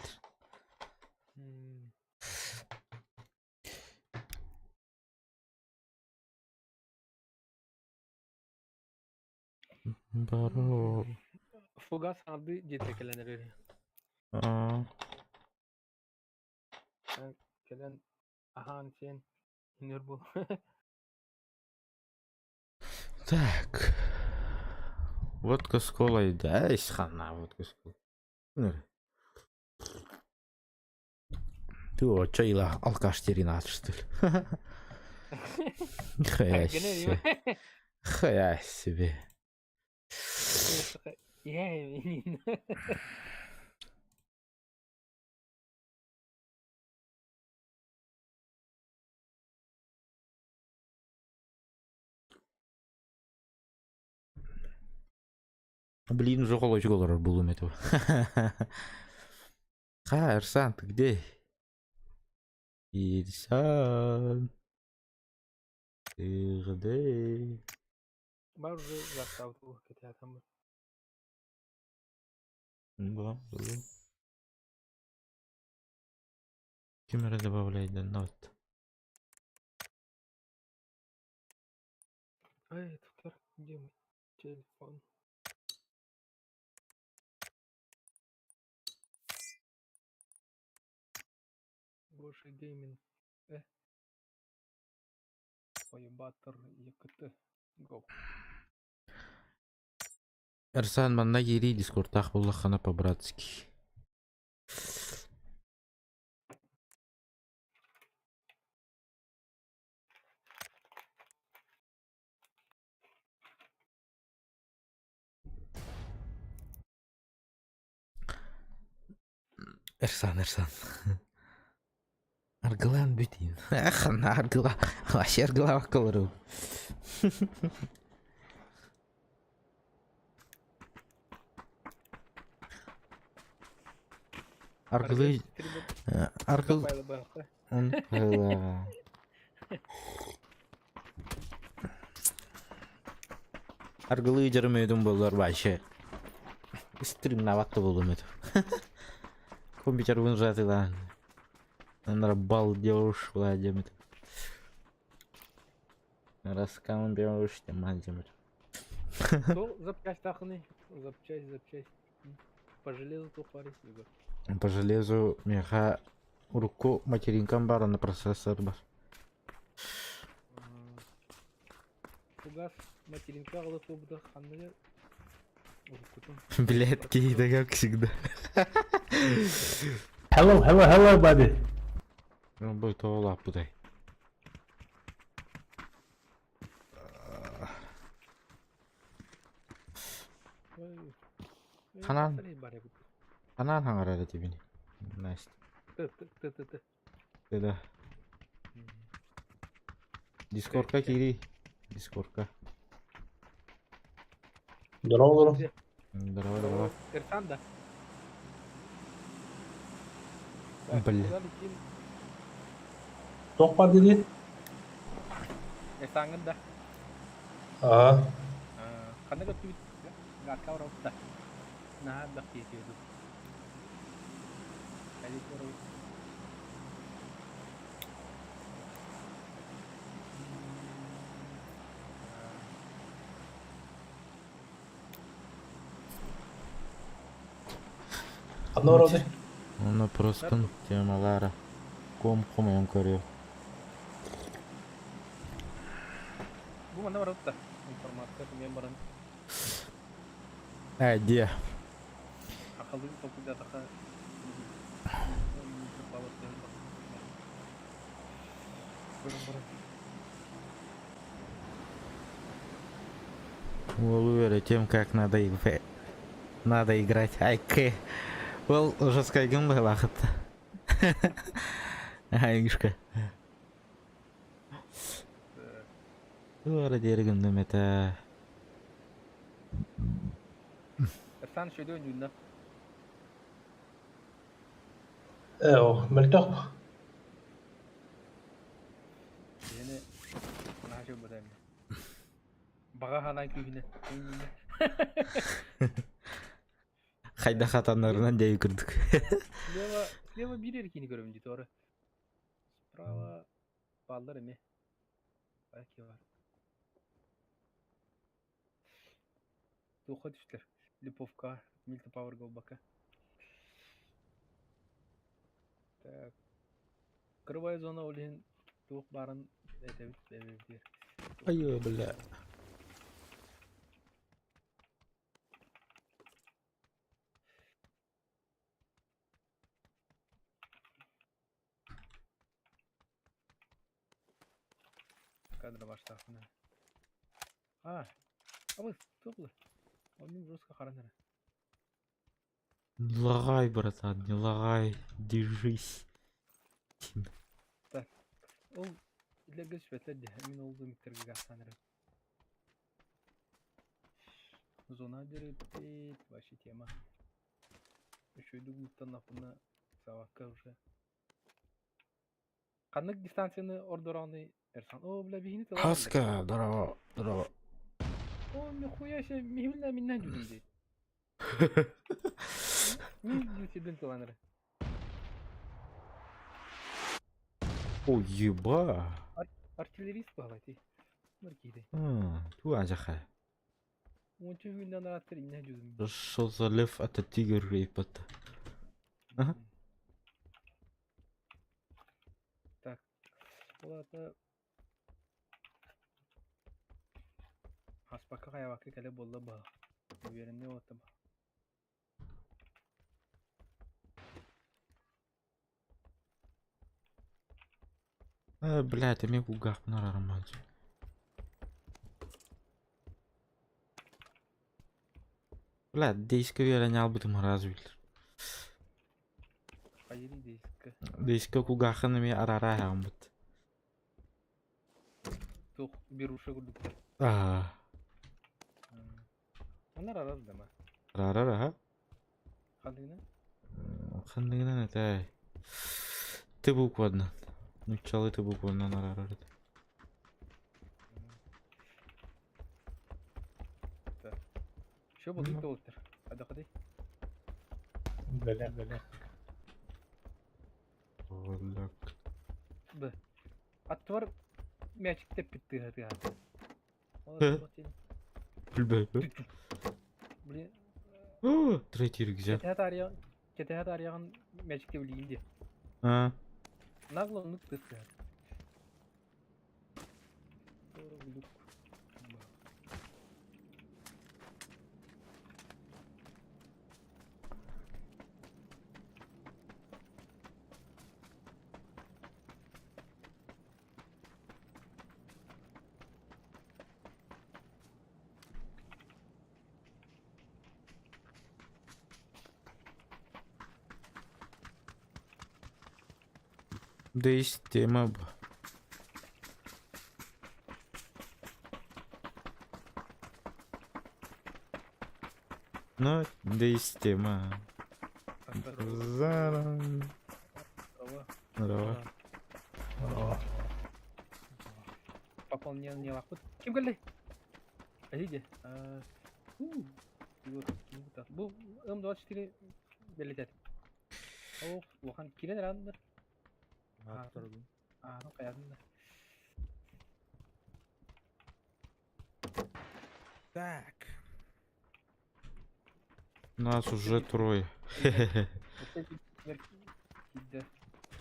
Баро. Фугас арды диэтэ кэлэн эрэр. Аа. Кэлэн аһаан сиэн үнэр бу. Так. Водка с колой, да, ис хана водка с колой. Ты чайла алкаш 13, что ли? Нихуя себе. Хуя себе. Я Блин, уже холочек олорор булум этого. Ха, Арсан, ты где? Ирсан. Ты где? Бар уже заставку кэтиэтим. Да, да. Ким эрэ добавляй донат. Ай, тут где мой телефон? Гоша Гейминг. Ой, Батыр ЕКТ. Го. Эрсан манна киирии дискортаах буоллаххына по-братски. Эрсан, Эрсан. Аргылаан бүтүн. Эх, аргыла. Вообще аргылаабакка олоробун. Аргылыы аргыл Аргылыы дьарымыытын буоллар вообще стримнабат да буолуом этэ. Компьютербын ужатылаан. Балдеж Владимир. Раскамбеж Владимир. Сол запчасть тахны. Запчасть, запчасть. По железу тухвари Егор. По железу меха урукку материнкам баар на процессор бар. Фугас материнка ала туобута ханныгы уруккутун. Блядь, да как всегда. Hello, hello, hello, buddy. Бу тоҕо Ханан? Ханан хаҥарар этибин. Настя. Т-т-т-т. Да. Дискордка киирий. Дискордка. Здорово, здорово. Здорово, здорово. Эрсан да. Блин. Куда летим? Туох баар дии? Эрсаҥҥын да. Аа, Ханна көттүбүт? Гадка барабыт да. Наһаа элбэх киһи киирдим. Хайдах барабыт? Ханна барабыт? Онно проскын темалара. Ком хомойон көрүө. Бу манна барабыт да. Информация кумиэн баран. Э, диэ. Хахалыы толкуйдаатахха көрөн баран. Уолу тем, как надо, надо играть. Айке. Ол жесткайгын быһылаахыт. Айгышка. Туара диэригин это. Эрсан шөдө ойнуунна. Ээ, о, мөлтөх. Киһини наһаа чугбата эмиэ. Баҕа санаа күүһүнэ. Хайда хатаннарынан дьайы курдук. Слева, слева биир эркини көрөбүн дии туора. Справа бааллар эмиэ. Баки бар. Туохха түстэр? Липовка, Мильта Пауэр Голбака. Так. Кырыбай зона ол иһин туох баарын этэбит эбэбитигэр. Айы, бля. Кадра баштаахпына. А, абыс, туох Оннук жестко харан эрэ. Не лагай, братан, не лагай. Держись. Так, ол илэргэ түспэттэр дии. Мин ол домиктарга гаастаан эрэ. Зона дереппит, вообще тема. Үчүгэйдик ууттаннахпына сабакка уже. Ханнык дистанцияны ордороонуй Эрсан? О, бля, биһини тылаан Хаска, здорово, здорово. О, нихуя себе, михилна миннен жүдүм дейт. Мин сирден тылаан эрэ. О, еба. Артиллерист баалай Маркиде. Ту ажаха. Онча хүннен араттыр инне жүдүм. Что за лев это тигр рейпот. Ага. Так. Ол ата Хаспакка хаябакка кэлэ буолла ба. Уверенный оттам. Э, блядь, эми кулгаахпын арарым. Блядь, дейске үөрэн албытым раз билер. Хайыри дейска. Дейске кулгаахын эми арара ааммыт. Туох беруша курдуктар. Аа, Онар арар дама. арарар аха. Хандыгына? Ханныгынан этэй. Ты букваннан. Нуччалы ты букваннан арарар. Так. Шо болдук да болуптар. Адакадай. Бля, бля. Олак. Б. Аттыбар мячик теппит тыга тыга. Э? Билбэйбин. Блин, О, третий рюкзак. Кэтэһэ таарыйаҕын мячик тэбилиин дии. А, Нагло оннук тыс тыга. Глюк. Дейс тема бу. Ну, дейс тема. Заран. Здорово. Здорово. Пополнение лахпыт. Ким кэллэй? Эһиги. Бу М24 бэлитет. Ох, улахан кирен эраннар. Ааны хайатын да. Так. Нас уже трое.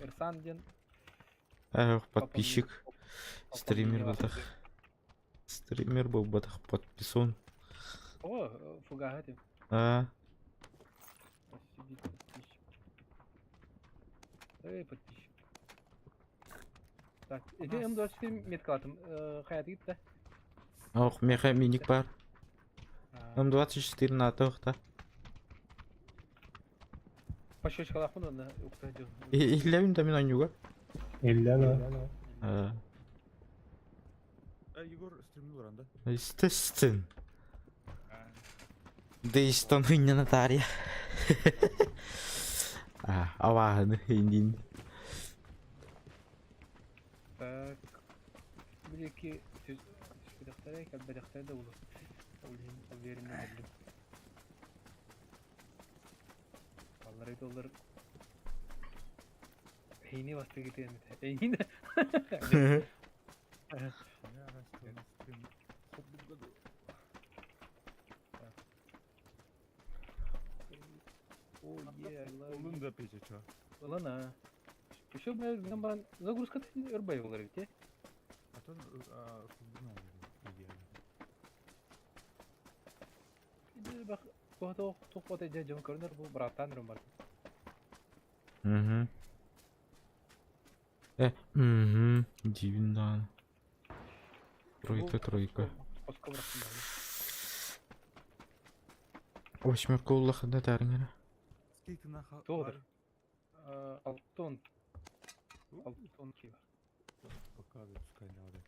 Эрсан диэн Эх, подписчик. Стример буолбатах. Стример буолбатах подписон. О, фугаһы этим. А, Сидит подписчик. Эй, подписчик. Так, ити М24 меткалатым. Хайаты гитте. Ох, меха миник бар. М24 на та. Пощечкалахпын онна укта дьон. Иллэбин да мин ойнуга. Иллена. А, Егор стримнул ранда. Естественно. Дейстон хыннана Наталья. А, авааны индин. Так. Билеки түспэтэхтэрэ, кэлбэтэхтэрэ да улу. Ол иһин уверенно кэллим. Аллары доллар Эйни бастыгы тиэммит. Эйни. Стрим. Хоп, году. О, е, Олун да пече чо. Ылан а. Еще бля, гынан баран загрузка өрбай болар бит, А то футбол идеально. э? Бак, кохто тохпота жа жон көрүнөр бу браттан рым бар. Угу. Угу. Дивин Тройка, тройка. Оско браттан. Восьмерка уллахында тәріңері. Скейт на Тоғдыр. Алтон. Алтон ки бар. Пока запускай надо.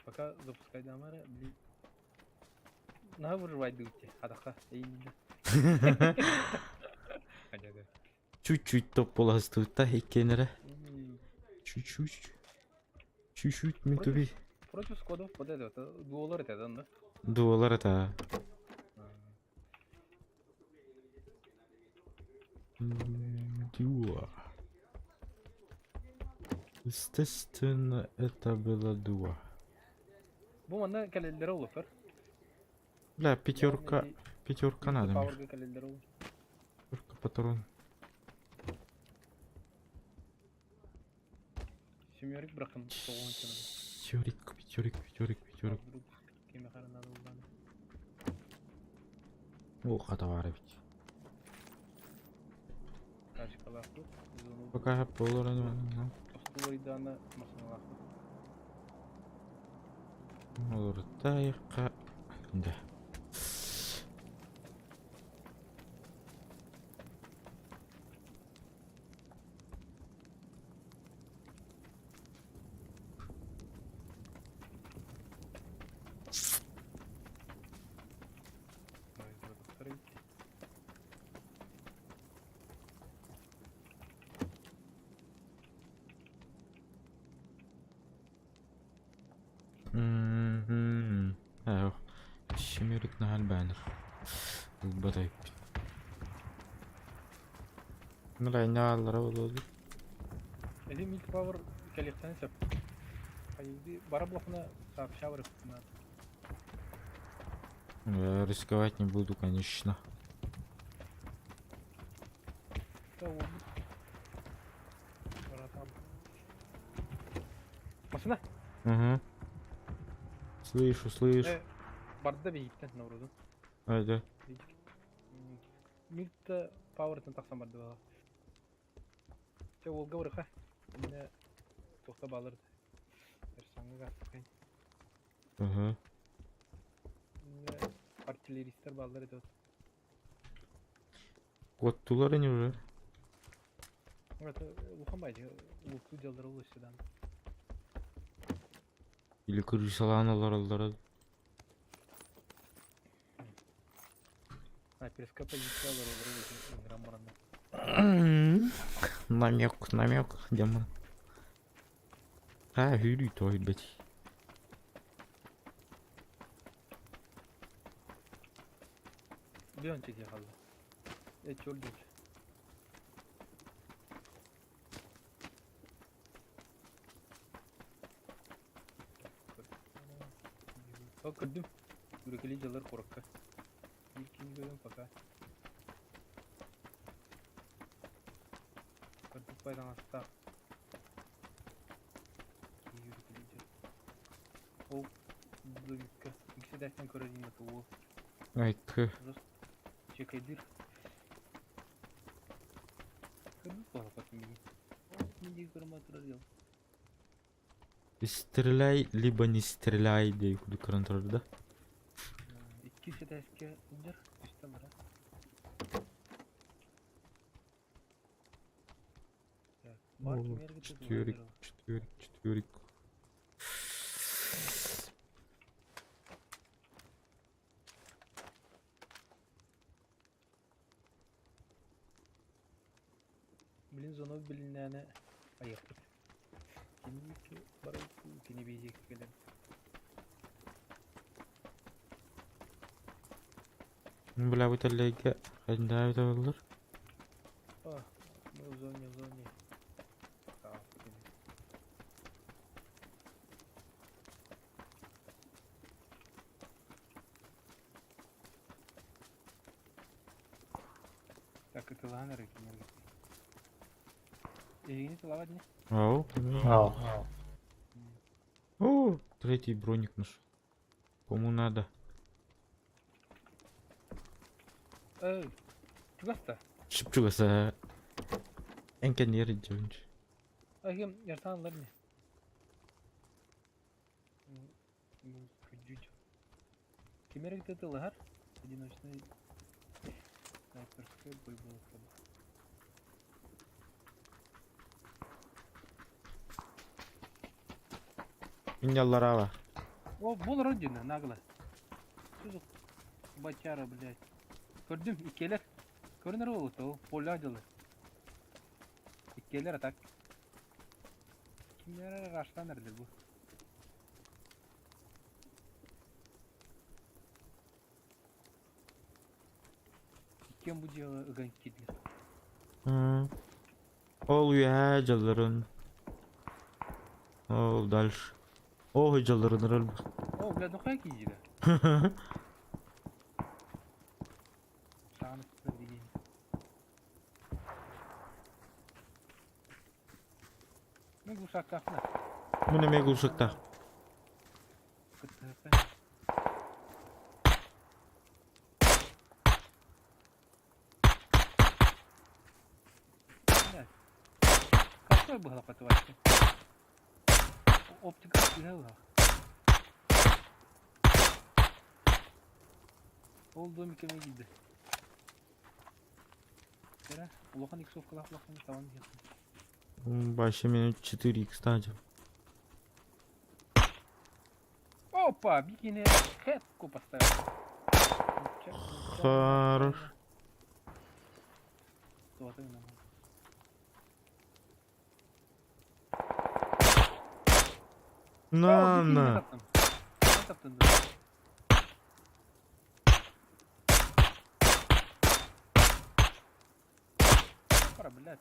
Пока запускай дамара, блин. На выживать дути. Адаха, эйнде. Чуть-чуть топ боласты та екенері. Чуть-чуть. Чуть-чуть мен түбей. Против скодов под это дуолар это да? Дуолар это. Дуа. Естественно, это было дуа. Бу манна калеллere олуфер. Бля, пятерка, пятерка надо мне. Пятерка патрон. Семерик бракын соғын Пятерик, пятерик, пятерик, пятерик. О, хата ведь. Пока полуран. Олортайка. Да. Семерик на альбанер. Бадай. Нрайналара болду. Эди мультипауэр калихтан сеп. Хайди бара блохна сообщавры. Рисковать не буду, конечно. Машина? Угу. Слышу, слышу. Барда бейттен навруду. Айда. Мильта пауэртен тахсан барды бала. Те ол гаврыха. Мене тохта балырды. Эрсаңы гартыкай. Угу. Мене артиллеристтер баллар edi. Коттулар они уже. Это улахан баайы луктуу дьаллара улуссадан. Или крысалаан олороллоро. Снайперская позиция олороллоро ыҥыран бараннар. Намек, намек, демон. А, hűrű той, блядь. Bir önceki kaldı. Et çok geç. О, көрдүм. Үрекели дьаллар куоракка. Биир киһини көрөн пока. Көрдүк байдаҥастаах. Киһи үрекели дьал. Ол домикка. Икки этээстэн көрөр диэн уол. Ай, т. Чекайдыр. Көрбүт буолла миигин. Мин диэки көрөн турар дьал. Стреляй, либо не стреляй, диye курдук көрөн турар да. Икки этээскэ сылдьар. Түстэ бара. Так, бар кимиэргэ Четверик, четверик, четверик. Билин зона билиннээнэ айыахпыт. Кини барай кини биһиэхэ кэлэн. Бля, бу тэллэйгэ хайдаа олор. А, мы в зоне, в зоне. Так, кини. Так, это ланеры кинерги. Эйигини тылабат не? Ау. Ау. О, третий броник нашел. Кому надо? Эй, чугаста. Чугаса. Энкенер дьонч. Агим, яртан ларни. Күдьүдь. Кимерик тылыһар? Одиночный снайперская бой был. Минялларава. О, бол родина, нагло. Что за батяра, блядь? Көрдүм, иккиэлэр. Көрүнэр уолу, поля дьылы. Иккиэлэр атак. Кимнэр раштан эрдер бу. Иккиэн бу дьиэҕэ ыган киирдилэр. Ол үөһээ дьалларын. Ол дальше. О, дьалларын рөл. О, бля, ну хай киирдэ. Сааны деген. Мен глушактаахпына. Мин эмиэ глушактаах. Кыттыһыппын. Блядь. Какой был вообще? Оптика сыгала. Ол домикка киирдэ. Кэрэ, улахан иксовкалаах улахан табан иһиэхпин. Вообще минут 4 кстати. Опа, бикини хетку поставил. Хорош. На, на. Блядь,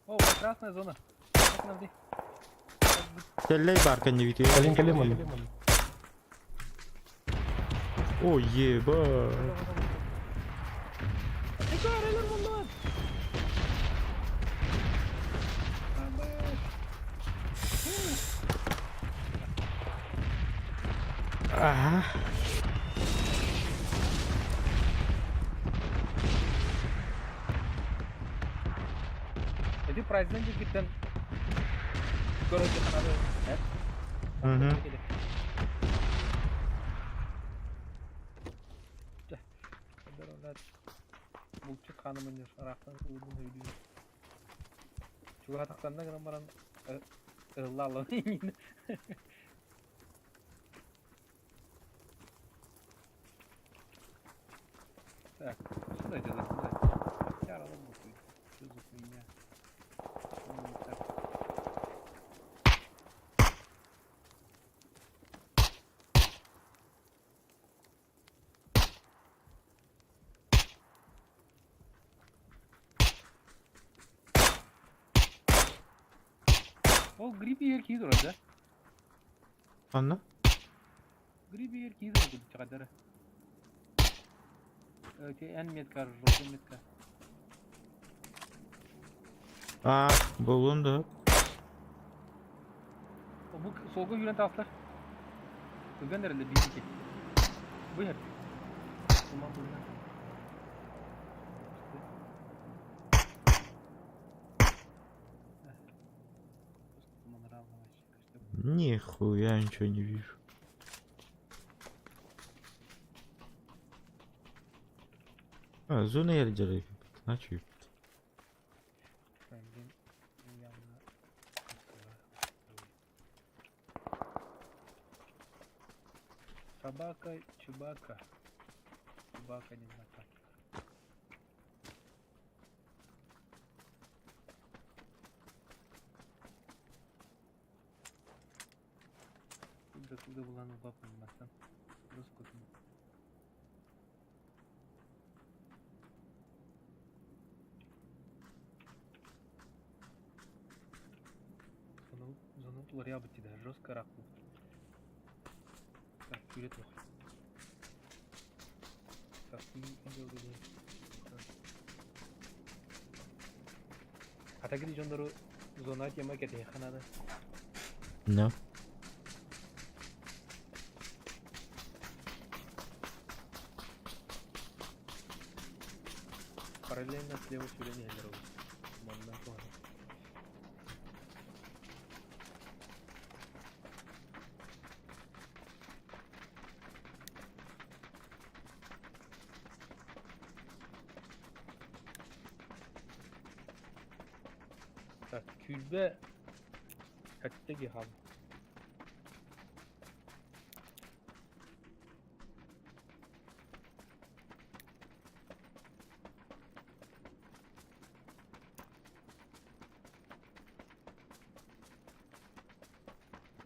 О, красная зона. Тэллэй бар кэннибитигэр. Кэлин кэлин манна. О, еба. Ага. Эти праздники киттен. Короче, надо. Угу. Булчут хаанымын ыраахтан ылбын өйдүүр. Чугаһатахтанна гынан баран ыһылла аллан Так, сюда иди, сюда. Я работаю. Что за хуйня? Так. Ол грипп иһэр киһи турар да? Анна? Грипп иһэр киһи турар курдук чаҕайдара. Ити эн метка, желтый метка. Аа, буолуон да. Бу суолга үүрэн таҕыстар. Ыган эрэллэр биир Бу иһэр. Туман быһынан. Нихуя ничего не вижу. А, зона ярдеры. Значит. Собака Чубака. Чубака не знаю как. Куда туда булан ылбаппын мантан. Рус кутун. Зону уларыйабыт дии жестко ыраах буолбут. Так, күүрэ туох. Так, Хатагiri дьоннору зона тема кэтэһиэххэ наада. No. Параллельно слева сюда не иһэллэр ол. Манна туһана. Так, күлбэ сэттэ киһи хаалла.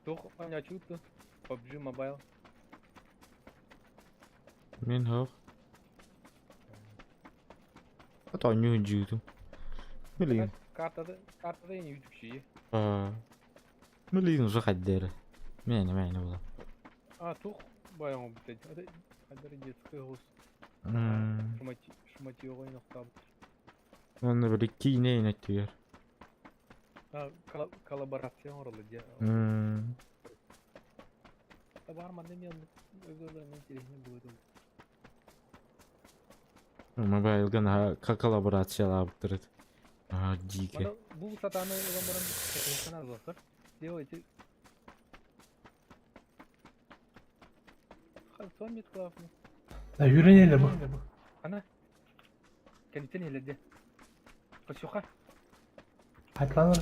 Туох оонньооччугут PUBG Mobile? Мин суох. Оонньуу дьиитим. Билигин. Картада, картада ини үтүксүйэ. Аа. Билигин уже хайдары. Мээнэ мээнэ була. А, туох баян бүтэд. Хайдары детская хос. Шматьёҕа охтообут. Онно били киинэ инэттигэр. А, коллаборация оҥороллор дии. Табаар манна эмиэ оннук өбүгэлэрин интэриэһинэй буолуо Мобайлга наһаа коллаборациялаабыттар этэ. Наһаа дьиикэ. Маны бу сатааны ылан баран кэтэһиэххэ наада Делайте. Сон нет главный. Да yürüneyle bu. Ана. Кэлиттэн иһэлэрдэ. Косюха. Хайтланар.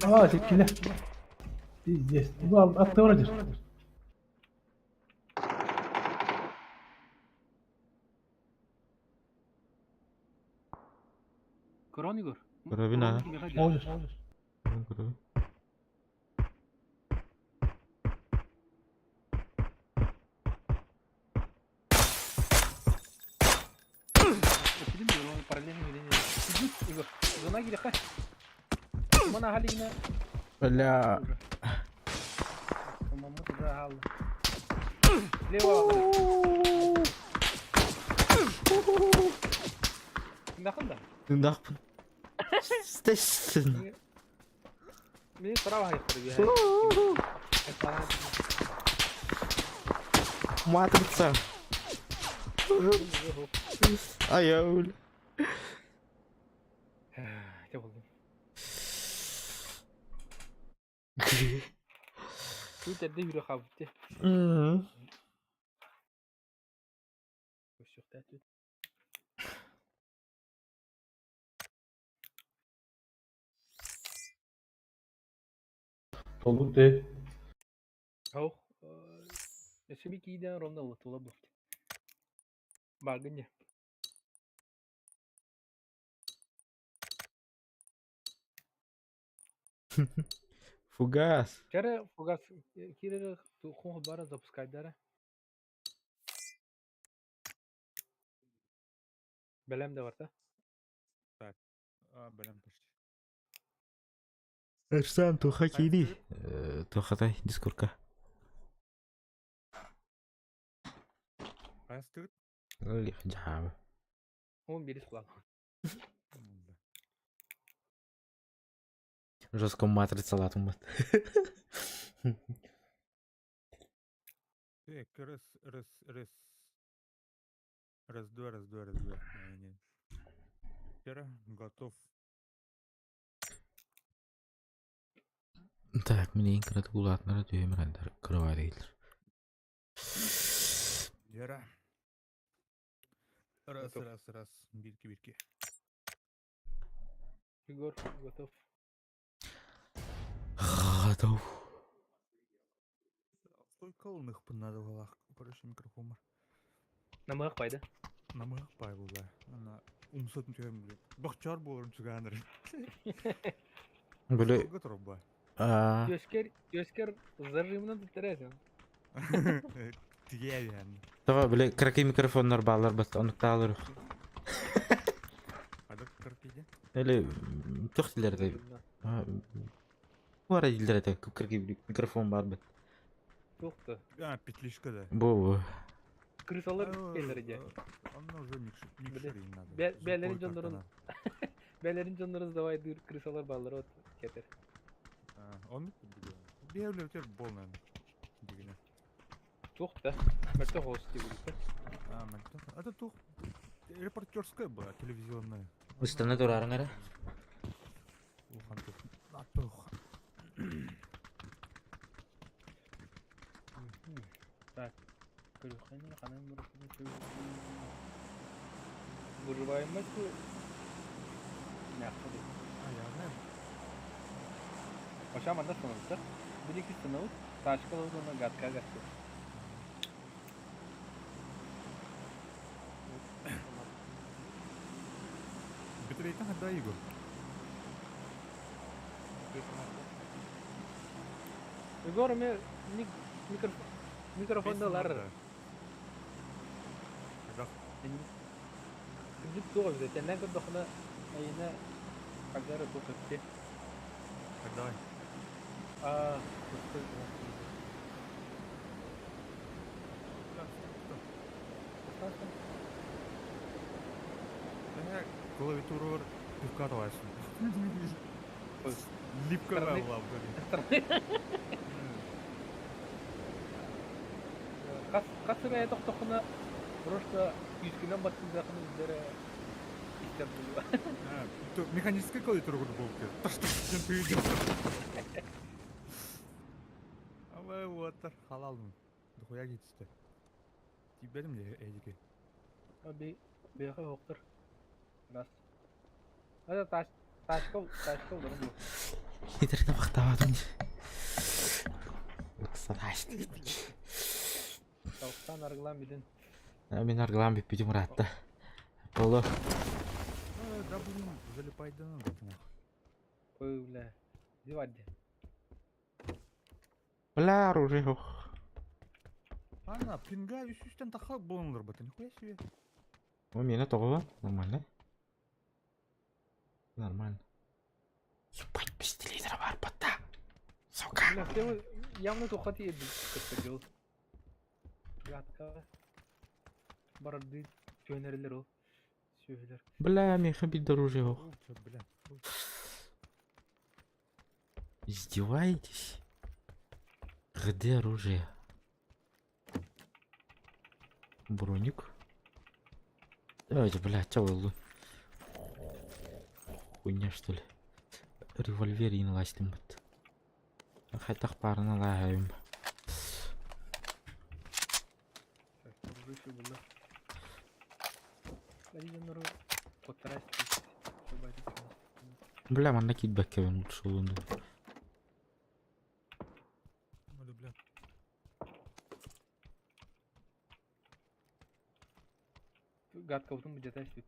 Аа, киле. Пиздец. Бу аттыгар дир. Корон Игорь. Көрөбүн аа. Можешь. Көрөбүн. Параллельно Зона кириэххэ. Мана халигина. Бля. Маммут уже хаалла. Слева. Нахын да? Нахпын. Стесин. Мин справа хайхтар Матрица. Айаул. Те булдум. Тут эрдэ үрэ хаалбыт. Көрсүөхтээт. Толук дээ. Ох, өссө би киидэн ровно ылла буолт. Бааргын дьэ. Фугас. Кэрэ фугас киирэр хух бара запускайдара. Бэлэм да барта. Так, а, бэлэм почти. Эрсан туха киири. Тухатай дискурка. Хайастыгыт? Жаабы. Он бирис план. Жестко матрицалатым бат. Так, раз, раз, раз. Раз, два, раз, два, раз, два. Не, не. Вчера готов. Так, мин кыраты улаатнара түһүмэр кырабаа дииллэр. Вера. Раз, Готов. раз, раз. Бирки, бирки. Егор, готов. Готов. Только он их надо было. Короче, микрофон. Намыһах пайда. Намыһах пай була. Ана умсатын түһэм блин. Бахчар буоларым сүгээнэр. Били Готов ба. а Түөскэр, түөскэр зажимынан туттарасың. Тигээбиэн. Тоҕо били кыракый микрофоннар бааллар бат онуктаалар. Хадак кыркиде. Или туох дииллэр этэй? Бара дииллэр этэ кыракый микрофон баар бит. Туох да. А, петлишка да. Бу Крысалар келлер дьэ. Онно уже микшер им надо. Бээлэрин дьоннорун бээлэрин дьоннорун сдавайдыыр крысалар бааллар от кетер. Он биэвлетер болнан. Дигине. Туох да. Мөлтөх оҕус диэбит. А, мөлтөх. Это тух репортерская была, телевизионная. Ыстана тураарыҥ эрэ. Улахан тух. А тух. Так. Выживаемость мягко. А, я знаю. Баша манна становится. Будет становится. Тачка лодона гадка гадка. Битрейта хада Игорь. Егор, мне микрофон лар. Хада. Кырдьык суох эбит. Тэннэн көрдөххүнэ эйиэнэ ханна эрэ туох эбит. Давай. Аа, Клавиатура пивка давайсың. Липковая была, блин. Хас хас эрэ тохтоххуна просто күүскүнэн баттыырдаахына биллэрэ истэр буолуо. Механическая клавиатура был. А вот халалмын. Дохуя кетісті. Тибедім де эдике. Би бэйэхэ оһохтор. Раз. Это таш ташка ташка олорон буо. Хитерне бахтаабатым. Ыксалаашты. Тавыктаан арыгылаан бүтэн. Мин арыгылаан бүппүтүм ыраатта. Боло. Да блин, залипайдан. Ой, бля. Зевадди. Бля, оружие. Ох. Ана, пинга үстүстен таха болыңдар бата, нихуя себе. О, меня того. Нормально. Нормально. Ебать, пистолет бар бата. Сука. Бля, все явно туха тиийдим көстөргө Гадка. Барарды түөнэрэллэр ол. Сүөһүлэр. Бля, миэхэ биир оружие. Ох. Чё, бля. Издеваетесь? Где оружие? Броник. Ой, блядь, чэ буоллун. Хуйня что ли. Револьвер иин ылаастыммыт. Хайдах баарынан ылааһайым. Так, дружище булла. Дьоннору куттара испит. Бля, манна киирбэккэбин лучше буолуон Ой, бля. Гадкабытын быдьата испит.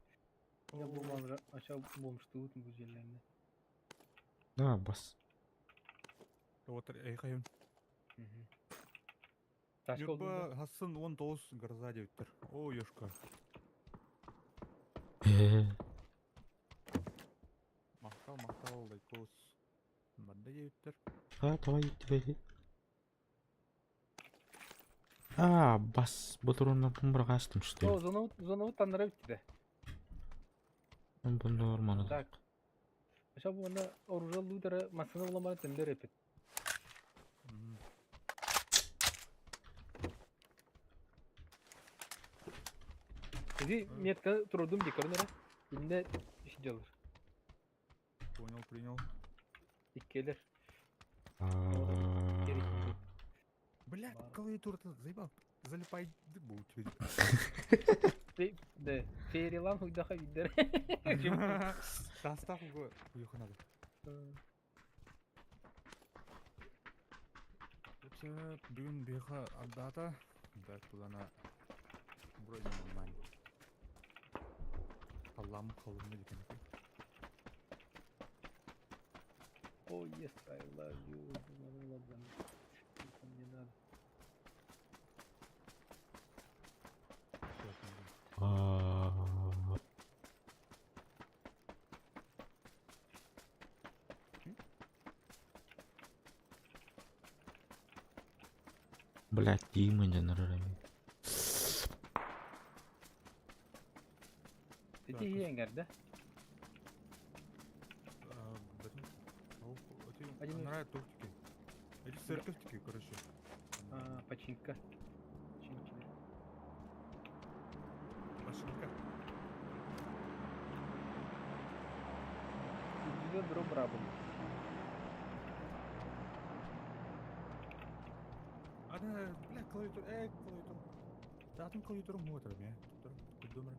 Я бу малра ача бомжтуут бу дьиэлэринэ. Да, бас. Доҕоттор, эйхэйим. Ташка Ньурба олдун да? хассын 19 гроза диэбиттэр. Оо, ёшка. Махтал, махтал, лайкос. Барда диэбиттэр. А, давай иттибэли. А, бас, ботуруоннарбын быраҕаастым что О, ли? зонабыт, зонабыт таннара бүттэ. Бұнда орманы. Так. Аша бу манна оружие лутера массыына буламара тендер эпит. Иди метка турдум ди көрүн эрэ. Инне иш дьалыр. Понял, принял. Иккиэлэр. Бля, клавиатура-то заебал. Залипай дыбу тебе. Да, ферилан хуйдаха видер. Состав го уехать надо. Бүгүн биһиэхэ ардаата, бэрт тулана вроде нормально. Халлаам халыммы диэн Oh yes, I love you. Мне надо. Блять, Дима дьоннор эми. Ити иһиэҥэр да? Один Нравится тортики. Эти церковь короче. А, починка. Починки. Машинка. Үрдүгэ дроп бырабын. А, да, бля, клавиатура, клавиатура. Да, там клавиатура смотрим, я. Думаю.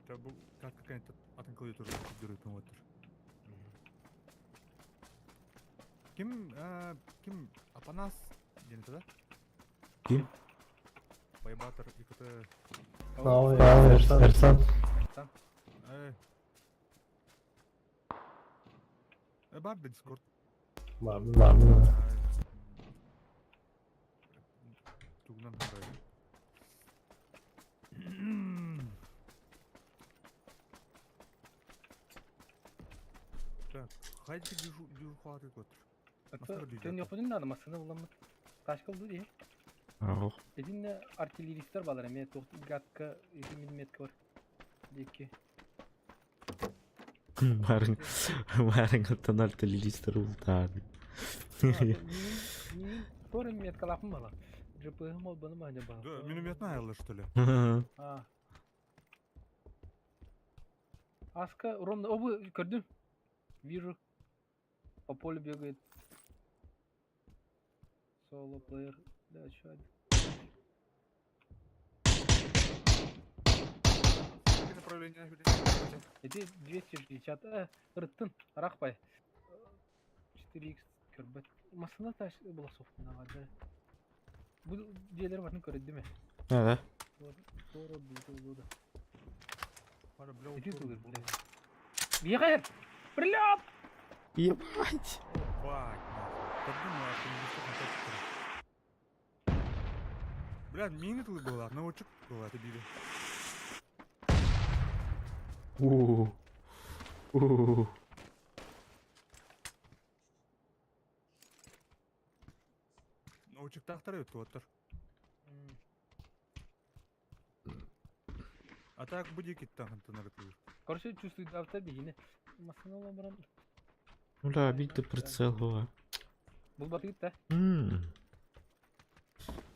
Это был как какая-то атын клавиатура дүрүт смотр. Ким, ким, Апанас, диэн да? Ким? Байбатор, ИКТ. Эрсан. Эрсан. Бар да Дискорд. Ладно, ладно. Тугунан харай. Так, хайди движу движуху котр. Сен йохудун надо массыына буламмыт. Ташка булду дии. Ох. Итиннэ артиллеристар баалар эмиэ туох гадка ити минометка бар диэки. Баарыҥ баарыҥ артиллеристар ултаан. Мин туора меткалаахпын бала. ЖПХ молбону маня баа. Да, минометная айылла, что ли? А. Аска ровно обы көрдүм. Вижу. По полю бегает. Соло плеер. Да, еще один. Направление. Эти 260. Ырыттын. Арахпай. 4х көрбөт. Массыына таш была софтунага. Бу дьиэлэр барын көрөдүм. Да, да. Туора бийте улуда. Пара, бля, Иди упор, туда, бля. блядь. Бегай! Прилет! Ебать! Бать, нахуй. Подумал, а ты не Бля, мины тут была, наводчик была, это били. У. У. Наводчик тахтар туаттар. А так будет киттан хантанар. Короче, чувствую авто бигине. Массыына баран. Бля, бить прицел була. Бул батыгыт да.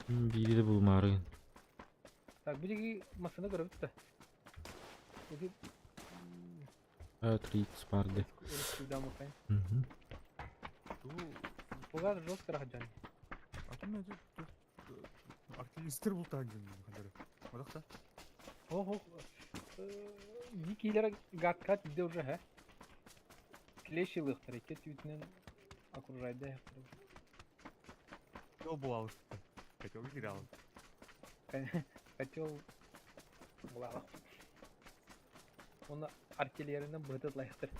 Биири булмаарын. Так, билиги массыына көрөбүт да. Ити 30 барды. Мгм. Бугар жестко рахджан. А ты меня артиллеристер бултаан дьон хадары. Одохта. Ох, ох. Дикийлер гадка тиде уже, ха. Клещи лыхтар, икки түүтүнэн окружайды. Кто буал? Хотел играл. Хотел булалах. Оны артиллерияны бытыт лайықтыр.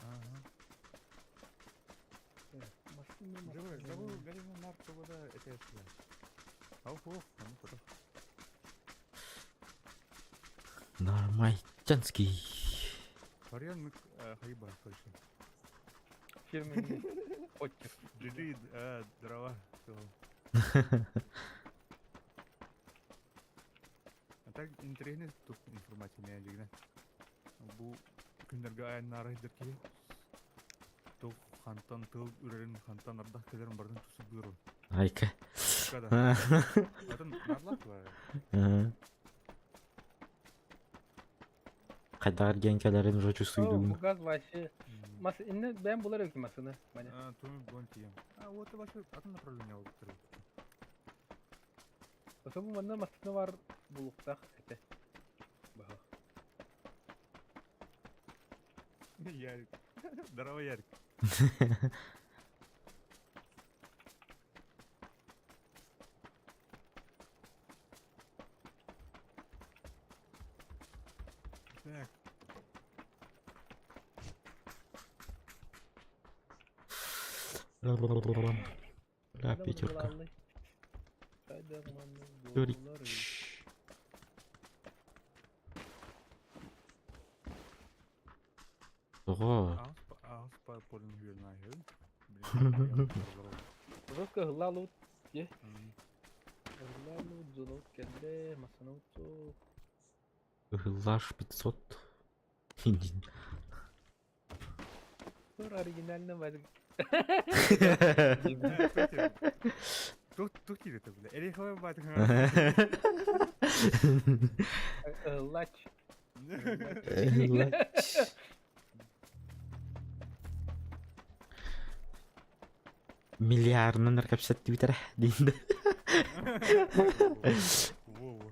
Ага. Живой, живой, горим на вода, это я. Ох, ох, ну потом. Нормальчанский. Вариант хайба, короче. Фирменный оттер. GG, дрова. А так интересный тут информация не дигне. Бу күннәргә аяннары дерки. Тух хантан тыл үрерин хантан ардах келерин бардын тусуп буйру. Айка. Када. Атын нарлак ва. Кайдар генкелерин уже чувствую. Газ вообще. Мас инне бәм булар өки масыны. Маня. А, туми бонти. А, вот вообще атын направление алып тур. Особо манна масыны бар булуктах эте. Баха. Ярик. Здорово, Ярик. Так. Бля, пятерка. Юрий. Ого. Аас па полин хүрнай хэл. Жестко гылалут. Е. Гылалут, зунут келде, масанут. Лаш 500. Тур оригинально возьми. Тух тух кирет бля. Эри хой бат. Лач. Миллиардынан капсат битер дейді. Во-во.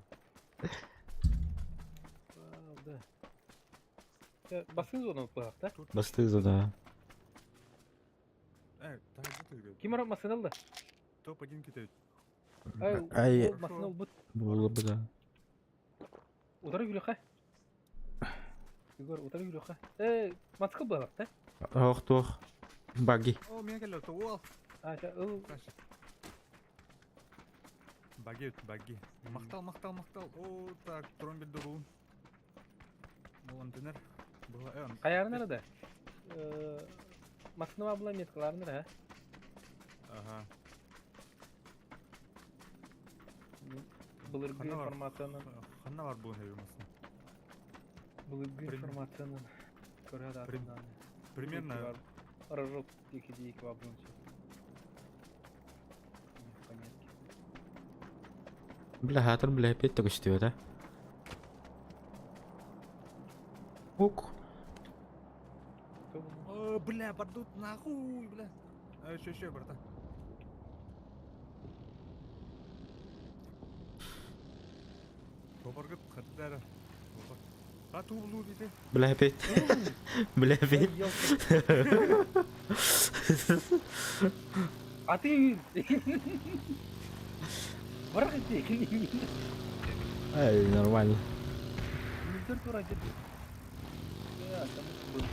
Да. Басын зону пыгак, да? Басты да. Э, так это Ким ара масын алды? Топ-1 китает. Ай, Ай, масын албыт. было бы да. Удары күлөккө. Егор, удары күлөккө. Э, маска быгак, да? Ох, тох. Баги. О, меня келет, уол. А, ыл Баги, баги. Мактал, мактал, мактал. О, так, тромбель дурун. Ол антенер. Была, Каярын да? Э, масына абла меткаларын да, Ага. Былыргы информацияны. Ханна бар буын хәбе Былыргы информацияны көрөд артынан. Примерно. Рожок екі дейік вабын. Бля, хатыр, бля, опять только что, да? Ук. О, бля, бардут нахуй, бля. А, еще, еще, братан. Тобаргыт хаттара. А ту блу дите. Бля, опять. Бля, опять. А ты... Барах иди. Ай, нормально. Мөлдір тура жер. Я, там был.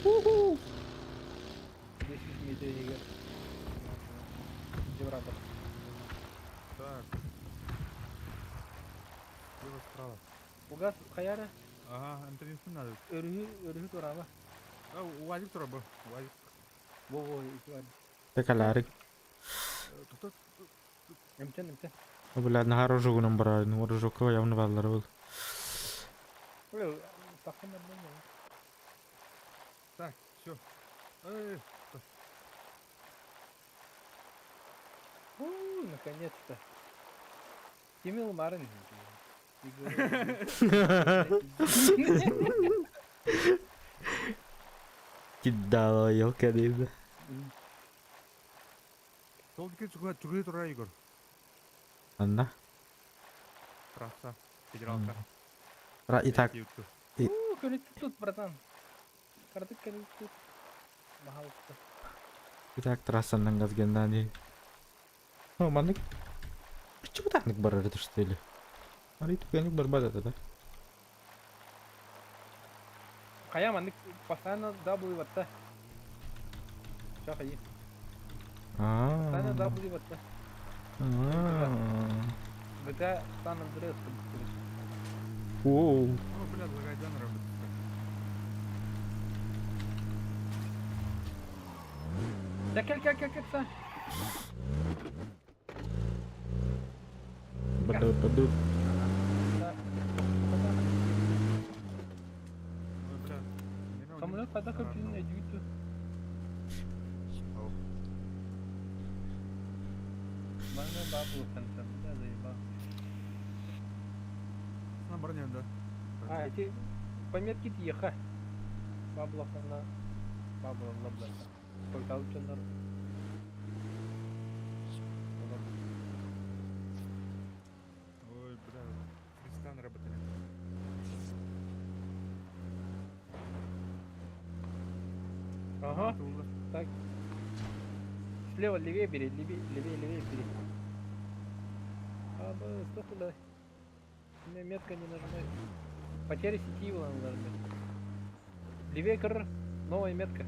Уху. Так. Слева, справа. Угас хаяра Ага, антеннисін надо. өрүһү өрүһү тураба. Уазик турар бу. Уазик. Во-во, ити Текаларик. Тут Эмтэн, эмтэн. Бля, наһаа рожогунан барарын, рожокка явно бааллара был. Бля, тахсан нормально. Так, все. Эй, У, наконец-то. Кимил Марын. Кидала елка дейді. Сол дике чугай турар Егор. Анна. Трасса, федералка. Ра, и так. У, тут, братан. Кардык тут. Пожалуйста. И так трассанан газгендан. О, маннык. Почему так барар это что ли? Ари түгәнник барбат это, да? Хайа маннык постоянно W батта. Чаха и. Постоянно W батта. GTA San Andreas. Оу. О, бля, лагайдан работает. Да кел кел кел кел са. Баду, баду. Самолет когда капитан идет. Мана бабу конца, да, заебал. На броне, да. А, эти пометки тихо. Бабла на бабла лабла. Только ученар. Ой, бля, Кристиан работает. Ага. Так. Слева левее бери, левее, левее, левее бери. А, б, стой туда. У меня метка не нажимает. Потеря сети его надо нажимать. Левее кр, новая метка.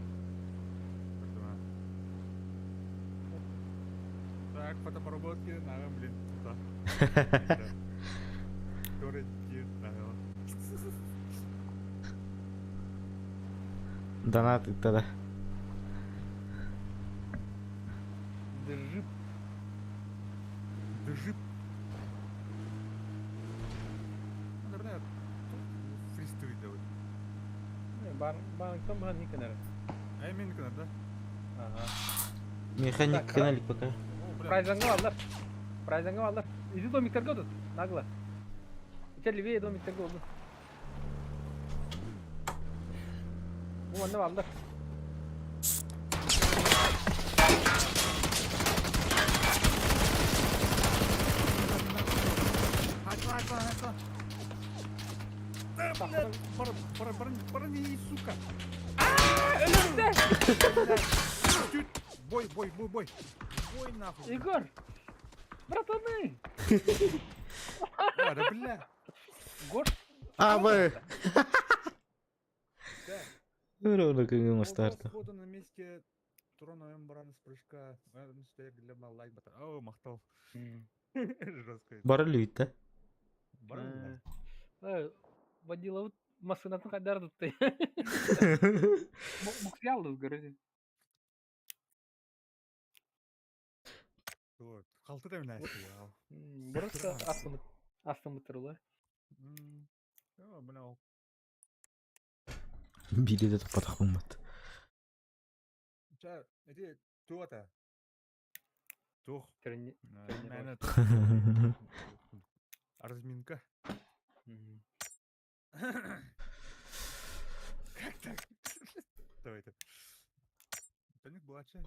Так, фотопоработки, на, блин, туда. Донат тогда. Держи. Держи. Наверное, фристы делать. Бар, бар, там бар не канар. А именно канар, да? Ага. Механик каналик пока. Прайзанга алар. Прайзанга алар. Иди домик торго тут, нагло. У тебя левее домик торго. Бу манна алар. Брони, сука! Бой, бой, бой, бой! Бой нахуй! Егор! Братаны! А, да бля! Гош! А, вы! Ровно как ему старта. Сходу на месте Трона Эмбран с прыжка. О, махтал. Жестко. Барылы да? Барылы. Водила вот машинатын хайдар тут. Буксялды, короче. Вот. Халты там настя. Просто автомат рула. О, бля. Бири де тупатах буммат. Ча, эти туата. Тух. Тренировка. Разминка. Как так? Давай это. Таник буача.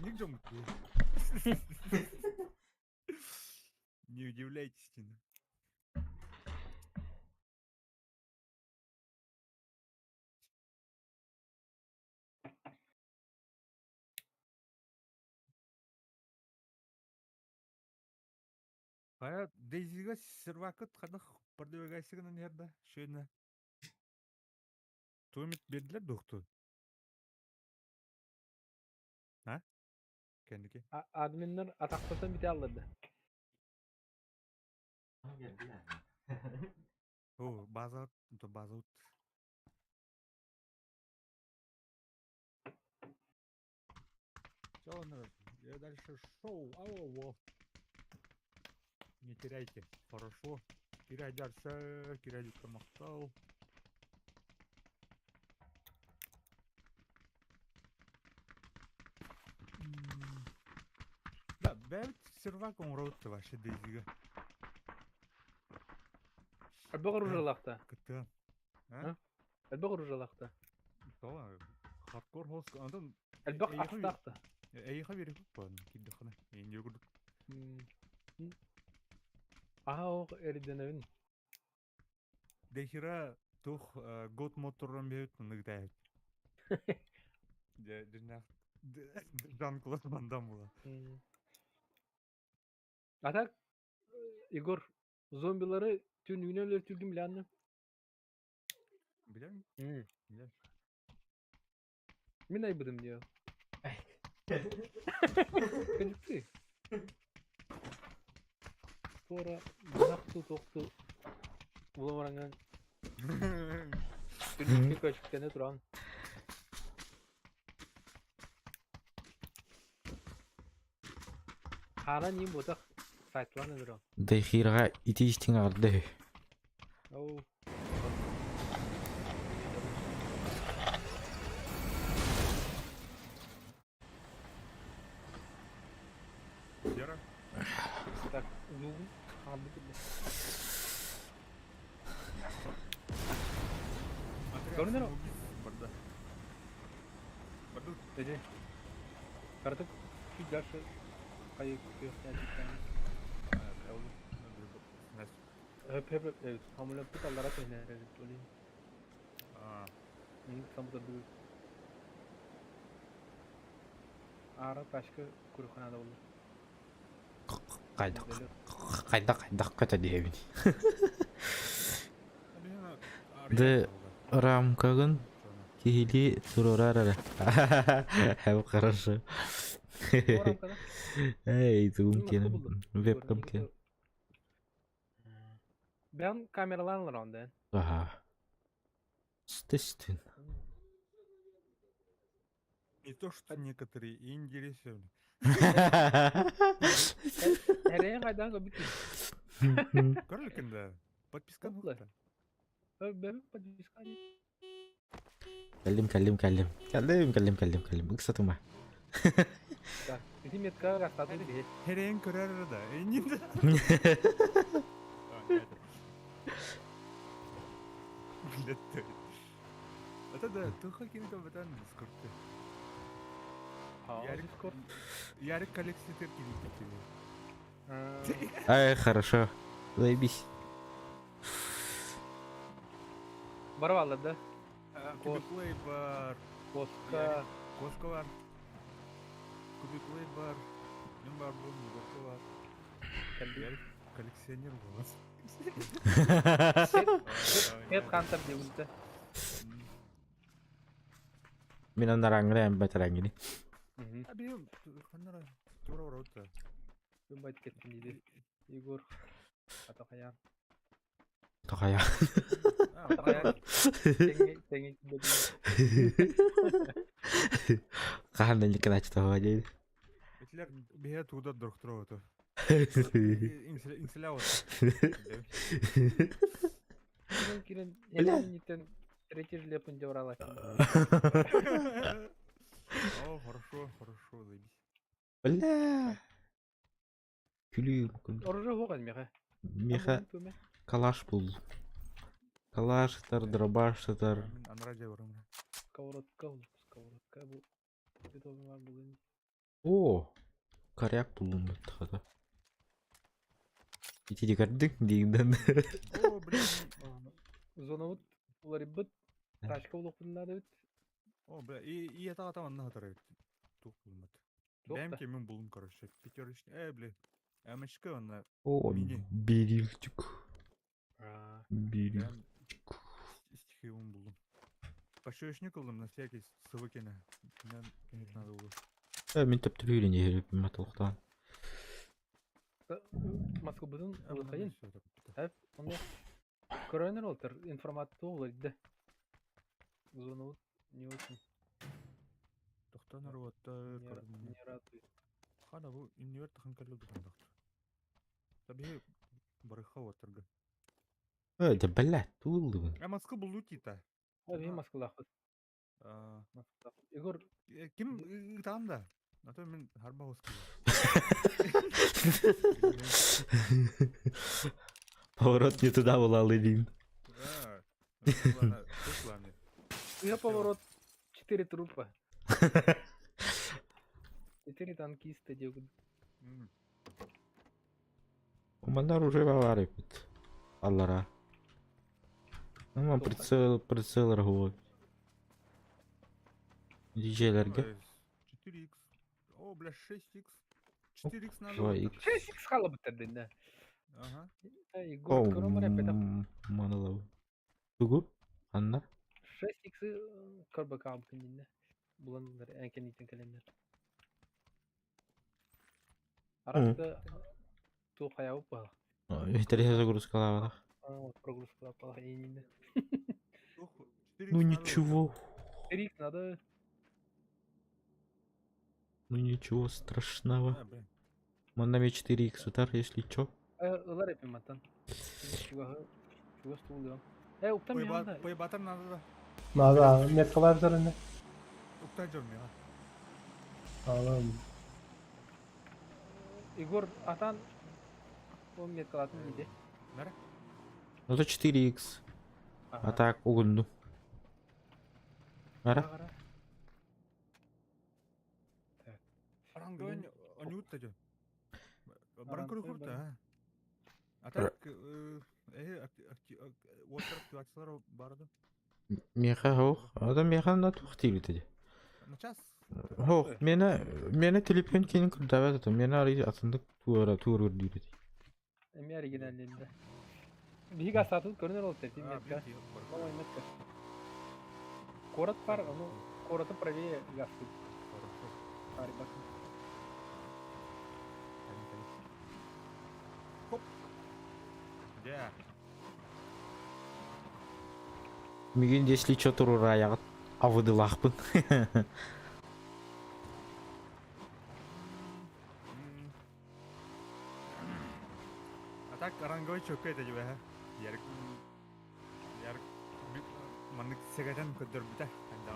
Нигде Не удивляйтесь, Тина. Хая Дейзига сервакыт хадах продвигайсыгынан ярда шөйна. Туымит бердилер духту. А? Кендики. Админнер атақтatan бите алларды. О, база, то база. Все, я дальше шоу. Ау, Не теряйте. Хорошо. Кирай дальше. Кирай махтал. Да, бэйэбит сервак оҥоробут вообще DayZ-га. Элбэх оружиелаахта. Кыттыан. А? Элбэх оружиелаахта. Тоҕо? Хардкор хост. Антон Элбэх астаахта. Эйиэхэ биэриэхпит киирдэххинэ. Индия курдук. Аһа ох эрдэнэбин. Дехира тух год моторун биэбит ныгытаабыт. Дьэ, дьиннээх Жан Клод Ван Дам була. А так, Егор, зомбилары түнүгүнэн өлөртүүргүн билэҕин Билэр Билэр. Мин айбытым диэ. Кырдьыктыы. Туора быһах тохту була бараҥҥан түннүккэ көчүктэнэ туран. Хаара ньиим буотах сайтлаан өлөрөҥ. Дайхирга ити истиҥ аҕарда үһү. Оу. Вера? Так, улуугун хаалбыт биллэ. Көрүнэр Барда. Барда. Эдьи. Картып чуть дальше хайы күөхтээбиттэн. Хөп хөп хамылаппыт аллара түһүнэр олин. Самутардыбыт. Аара тачка курухана да болду. Хайдах хайдах хайдах көтө диэбин. Ды рамкагын киһилии туруорар эрэ. Хорошо. Эй, тугум киэн вебкам киэн. Бэйэм камералаан олороҕун да? Аха. Естественно. Не то, что некоторые интересны. Эрэйин хайдаан көрбүт Көрүлкүн да. Подписка Кылы. Бэм подписка. Кэллим, кэллим, кэллим. Кэллим, кэллим, кэллим, кэллим. Ыксатыма. Да. Ити метка растатын биһи. Херен көрөр да. Энин да. Блядь. Это да, туха ким то бетан Дискордте. Ярик Дискорд. Ярик коллекция ким Ай, хорошо. Заебись. Бар да? Кубиклей бар. Коска. Коска бар. Кубиклей бар. Мен бар был, Егорка бар. Ярик коллекционер у нас. Хед Хантер диэбитэ. Мин анараңгы эмбэтэрэҥҥини. А бим ханнара тура орота. Күн байт кеттин диди. Егор. Атахаян. Тохая. Атахаян. Тэҥи тэҥи Хаһан да никогда того диэн. Этилер биһэ тууда дорохтроото. Инселя вот. Кирен кирен Бля. Элен третий жлепын деп оралат. О, хорошо, хорошо, заебись. Бля. Күлүү. Оружие хоған меха. Меха калаш бул. Калаштар, дробаштар. Мен анра барам. Сковородка ол, сковородка бу. Бетон бар булын. О, коряк булдум хата. Ити көрдүк диигден. О, блин. Зона бут, улар бит. Тачка булук бит. О, бля, и это там анна хатар. Тух булмат. Бэм кемин булум, короче. Пятерочный. Э, бля. МЧК она. О, Мини. берилчик. Берилчик. Стихиум булдум. Пошёшник кылдым на всякий сывыкене. Мен кенет надо было. Э, мен төптүрүүрүн иһирип матылыктаан. Москва бутун улахайын. Хәп, онда коронер олтыр информация олар иде. Зона вот не очень. Оттон оруоттар Не, не радует. Хана бу иннибэр тахан кэллэ духандахт. Таби барыха уоттарга. Э, да блядь, тууллубун. Э, Москва буллу тита. А, ви Москвалаахпыт. Москвалаахпыт. Егор, Ким ытаан да? А то мин харба Поворот не туда была, Левин. Я поворот. Четыре трупа. Четыре танкиста делают. Манна оружие баар эбит. Аллара. Ну, прицел, прицел роговой. Дижелерге. 4х. О, бля, 6х. 4х надо. 2х. 6х хаалбыттар дэннэ. Ага. Егор, көрөм эрэ эппэтэх. Маналау. Тугу? Анна? 6х көрбөкаабытын диннэ. Буланнар эн кэнниттэн кэлэннэр. Араста туох хайаабыт буолла. Интерес загрузкалаабатах. Прогрузкалаабатах иннинэ. Ну ничего. 4х надо. Ну ничего страшного. Манна 4х утар, если чё. Ылар эпим мантан. Чугас туулуом. Э, уктам миһанда. Пойбатар надо да. Надо, меткалар зарыны. Уктай жор мига. Алым. Егор, атан ол меткалатын диде. Нара? Ну это 4х. А так, угунду. Ара? Барангой анютта жо. Баранкор хурта. А так э уоттар активациялар барды. Меха хоох. Ада меха на тухтибит. На час. Хоох, мена мена телефон кенин курдабат это. Мена ари атындык туара туар диир. Эми оригинальнында. Биһиги астаатын көрүнөр ол тетин метка. Новый метка. Город пар, ну, город правее газты. Пари бакын. Хоп. Да. Мигин если чё турура авыдылахпын. А так ранговый чөккө это же Ярык ярык маннык сегетен көддөр бүтэ. Анда.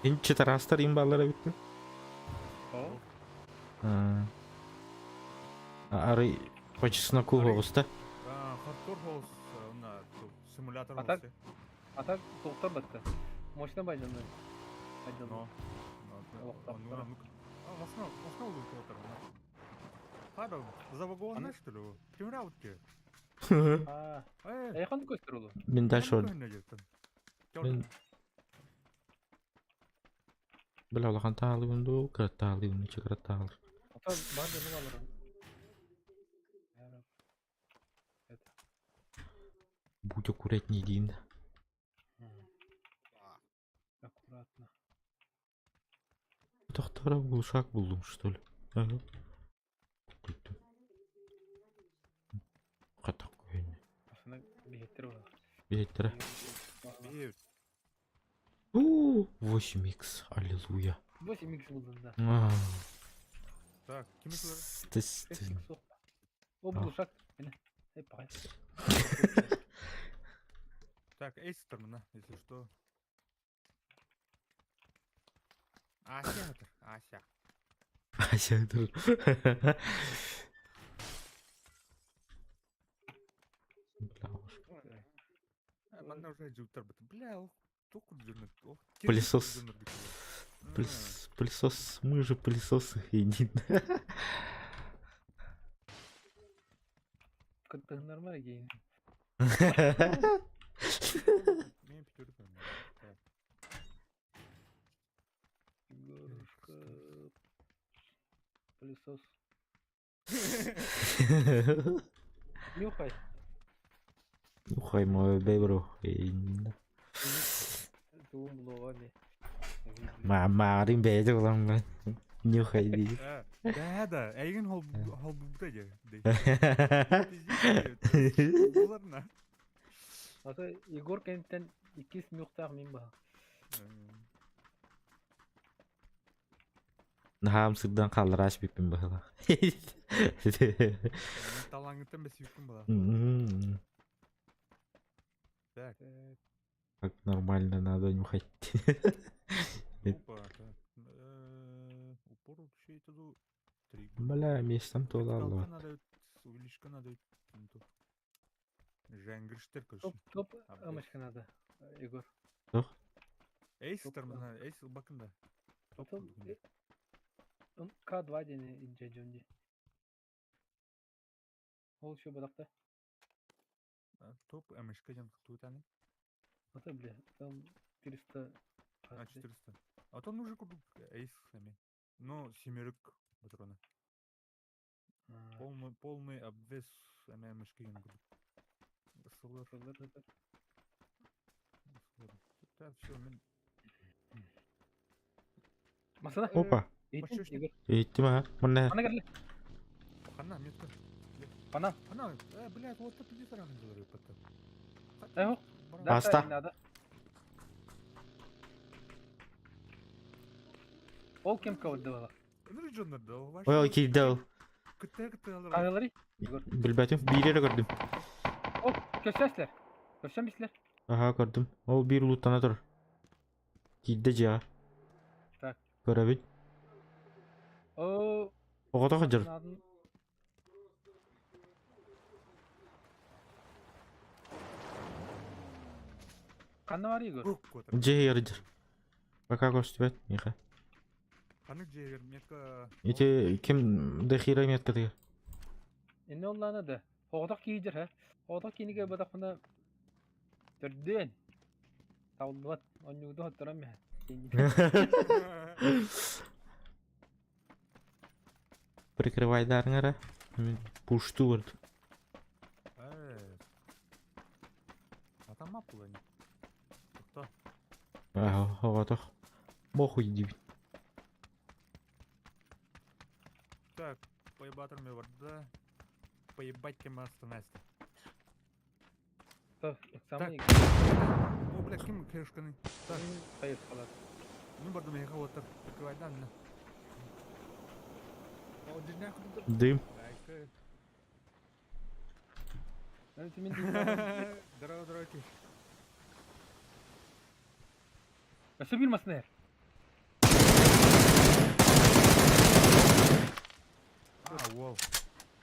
Инче тарастар им баллара битти. Ары по чесноку хоҕуста. Хардкор хоус на симулятор А так? А так тоқтар батты. Мощно байжанды. Но. Машина, машина улутуотар. Хадо, за вагон что ли? Кимраутки. А, Эйхан көстөр олу. Мен дальше ордum. Мен Бля, улахан таалыгын дуу, кыра таалыгын, ниче кыра таалыр. Ата бар дemi алырым. Будь аккуратней, Дин. Аккуратно. Тохтора глушак булдум, что ли? Ага. Күттүм. Катак көйүнө. Машина билеттер бар. Билеттер. У, 8х, аллилуйя. 8х булдум да. Так, ким Тыс. О, глушак. Эй, пай. Так, эйс на, если что. Ася, Ася. Ася, Бля, уж. Манна уже жуттар бит. Бля, Пылесос. Пылесос, мы же пылесосы, иди. Как нормально гейн. Мен пятерка. Егорушка. Пылесос. Нюхай. Нюхай мою бебру. Маарин бэйдэ улам Нюхай ди. Да, да, эйген хол хол буда же. Буларна. Ата Егор кэнниттэн иккис ньуктаах мин баһа. Наһаам сырдан хаалларааш бүппүн быһыылаах. Талаҥыттан бэсииккин была. Так. Как нормально надо нюхать. Опа, так. Упор вообще это три. Бля, местом то Капиталка надо, увеличка надо. Женгриштер, короче. Топ, топ, амашка надо, Егор. Эйс тармана, эйс бакында. Топ, К2 дени инже жөнди. Ол еще бодақта. Топ МШК ден тутаны. Ата бля, там 400. А, 400. А то нужно купить эйс сами. Ну, семерик патрона. Полный, полный обвес ММшки ден Сылыр. Так, все, мен... Масана. Опа. Иттим а. Мына. Ана керле. Хана, метка. Хана. Хана, блядь, вот это пиздец рано говорю, потом. Эх, Аста. Ол кем кавдывала? Ой, киирдэ ол. Кагалары? Билбэтим, биири эрэ көрдүм. Ол, көрсөслер. Көрсөн бислер. Аха, көрдүм. Ол биир улуттана турар. Киирдэ дьиэҕэ. Так. Көрөбүн. О, Оҕото сылдьар. Ханна бар Егор? Дьиэ иһигэр Пока көстүбэт, миэхэ. Ханнык дьиэгэр метка... Ити ким дохира меткатыгар? Инне оллаана да. Оҕотох киһи ха. Оҕотох кинигэ бадахпына төрдүөн. Табыллыбат. Онньугду хотторон миһэ. Прикрывайдарың эрэ. Мин пушту көрдүм. А там мап была не? Кто? Оҕотох. Бохуй диибин. Так, поебатор мне да. Поебать кем остановиться. Так, самый... О, бля, ким кешканы? Так. Поехала. Ну, бардым, я кого-то прикрывать, да, на. Дым. Здорово, здорово, Өссө bir masına. А, вол.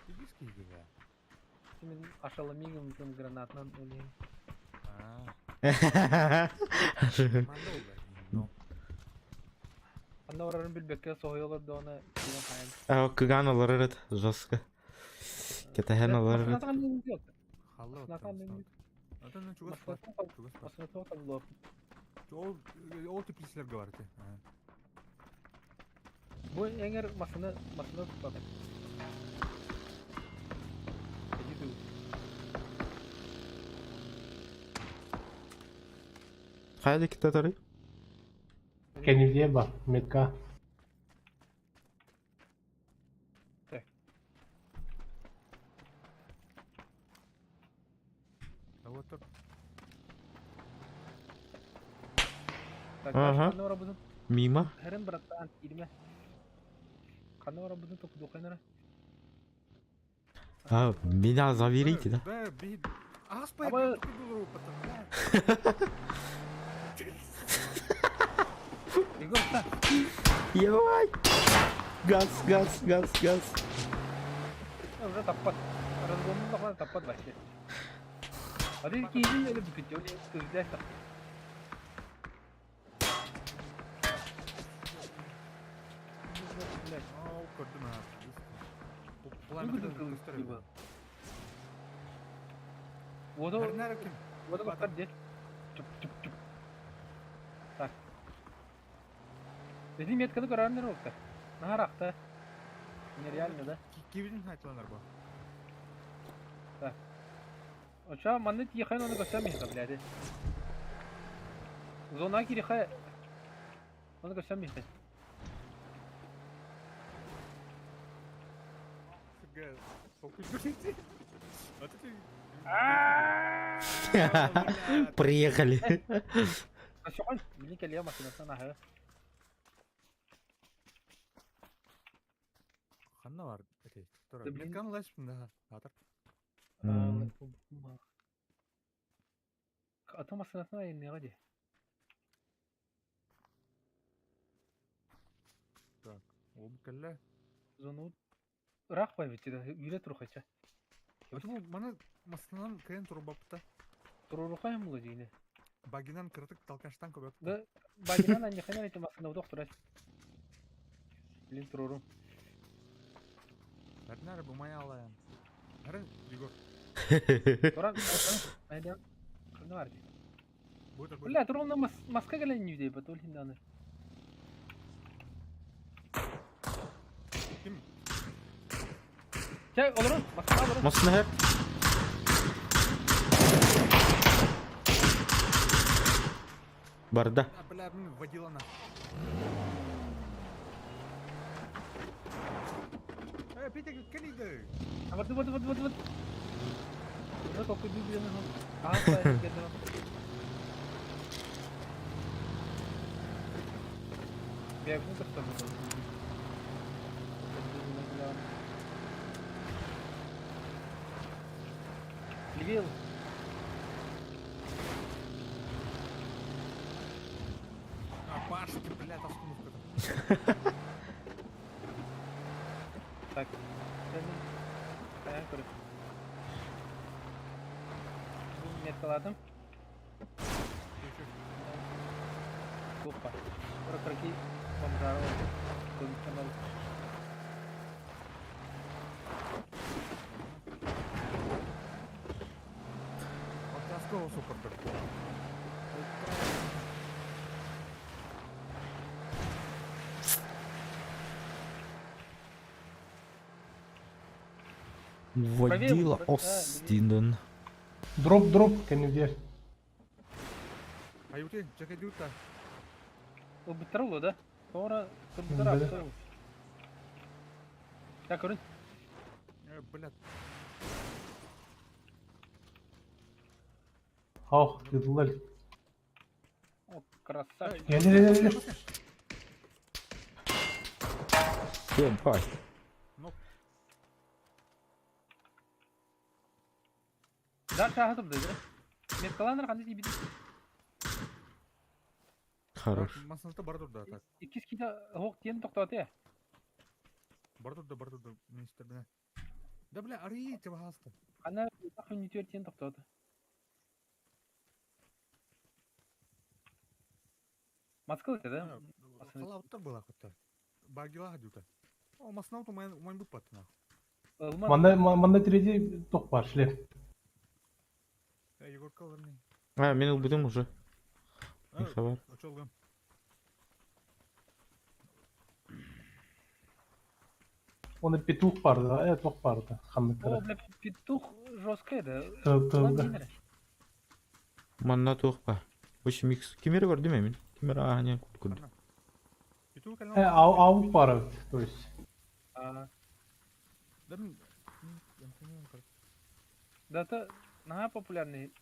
Ибиский бля. Мин ашаламигым тым гранатынан өлейм. А. Анда барарын билбекке соһуйалар доона киирэн хаайан. А кыган олорор эт жестко. Кэтэһэн олорор эт. Ол ол теплицелер говорите. Бу эҥэр масына масына туппат. Хайда китатары? Кеннеди бар, метка. Так. Вот так. Ага. Мимо. Херен братан, кирме. Ханна барабытын токудухайнара. А, меня заберите, да? Да, би. Аспай, Егор, да. Ебать! Газ, газ, газ, газ. Уже таппат. Разгонун тахлан таппат вообще. А ты киһин эле бүкүт, ол көзләр тап. Ау, көрдүм а. Вода вода бактар дед. Чуп чуп чуп. Так. Эти метканы көрөрнөр болуптар. Нахаракта. Нереально, да? Кибидин хайтыланар бу. Так. Оча манны тихай оны көсөм миха, блядь. Зона кириха. Оны көсөм миха. Вот это Приехали. Сөҕөн, били кэлиэ массыынаттан аһы. Ханна бар эти? Да блин. Меткан лэспин да. Атар. Ата массыынатын айанныаҕа дии. Так, ол кэллэ. Зону ыраах байбыт да үүрэ турухача. Почему маны массыынанан кэлэн турбаппыта? Туруруха юм була дьиҥэ. Багинан кыратык толкаштан көбөп. Да багинан анньахана эти массыына доктора. Блин, турурум. Бәрнәр бу мая алайын. Бәрін, Егор. Туран, айдан. Кырны бар дии. Будет. Бля, турумна маска кэлэн ньүү диэбэт ол иһин даҕаны. Ким? Чэ, олорун, маска олорун. Массыына Барда. А, бля, водила на. Э, Петя, кэлиды. А вот, вот, вот, вот, вот. Ну, только Библию А, понятно. Я ну что было. Левел. А, Пашки, бля, остановка-то. Так. Ayağım kırık. Меткаладым. Опа. Прокроки бомжара. Канал. Подтаскивал супер, блядь. Водила Остинен. Дроп, дроп, кэннидиэр. Аюти, чакадюта. Быттарылы да? Sonra кырбыттар Били. апты. Я көрүн. Э, блядь. Ах, дедилер. О, красавчик. Gel gel gel. gel. Ебать. Дальше ахатып да, Меткаланыр қандай тибит. Хорош. Масыната бар турда, так. Иккис кита хоқ тиен тоқтаты. Бар турда, бар турда, министр, бля. Да, бля, ари, тебя хаста. Ана тахын тиен тоқтаты. Москва да? Халауттар была хоть-то. Багила гадюта. О, маснауту майн бупат, нахуй. Манна манна тиреди ток бар шлем. Э, Егор Каларный. А, мен убедим уже. Не хабар. Очолгам. Оны петух бар да, э ток бар да. О, Ханныктара. бля, петух жесткий, да. Тыл тылда. Манна туох ба. В микс. Кимери бар деме мен. Кимери а не курду. Петух Э ау ау бар то есть. А, Да, м, я не понимаю, как. Да, это на популярный.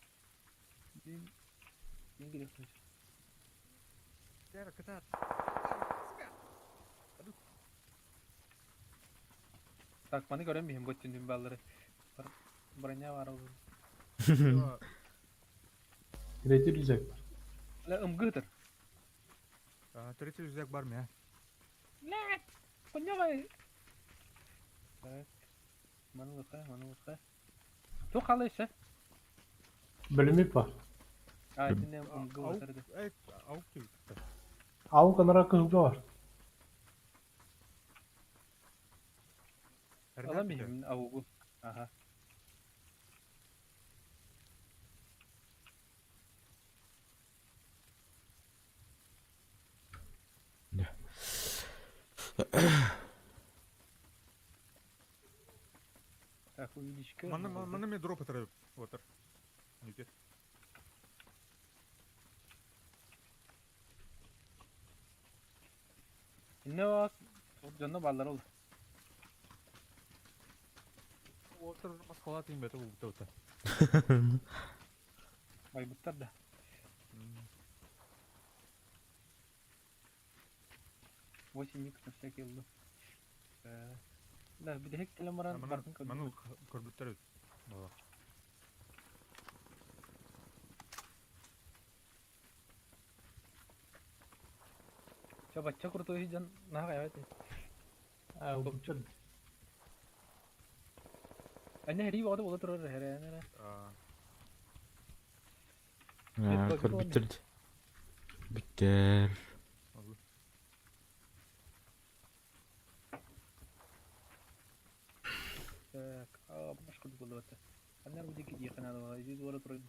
Не грех. Тера, кота. Так, маны көрөм бу түндүн баллары. Броня бар ол. Тиреди рюкзак бар. Бля, ымгытыр. Третий рюкзак бар мя. Бля, коняга. Так. Маны лыка, маны лыка. Ту қалайшы? Бөлүмү бар. А, тинне ымгытыр. Эй, аук ты. Ау канара кызылга бар. Алам бихим аугу. Ага. Да. Так, увеличка. Маны, маны мне дроп это вот. Нюкет. Не вас, дьонно баллар ол. Отыр масқала тиын бәті бұл бітті. Байбыттар да. 8 икс на всякий ыллым. Да, бүтэһик кэлэн баран бартын көрдүм. Маны көрбүттэр эбит. Чэ, бачча крутой дьон наһаа хайаҕа этий. А, убуччар. Анне хэрии бөҕөтө буола турар эрээн эрэ. Көрбүттэр. Бүттэр. Так, а, баш курдук буолла. Аннар бу диэки диэххэ наада иди туора турар.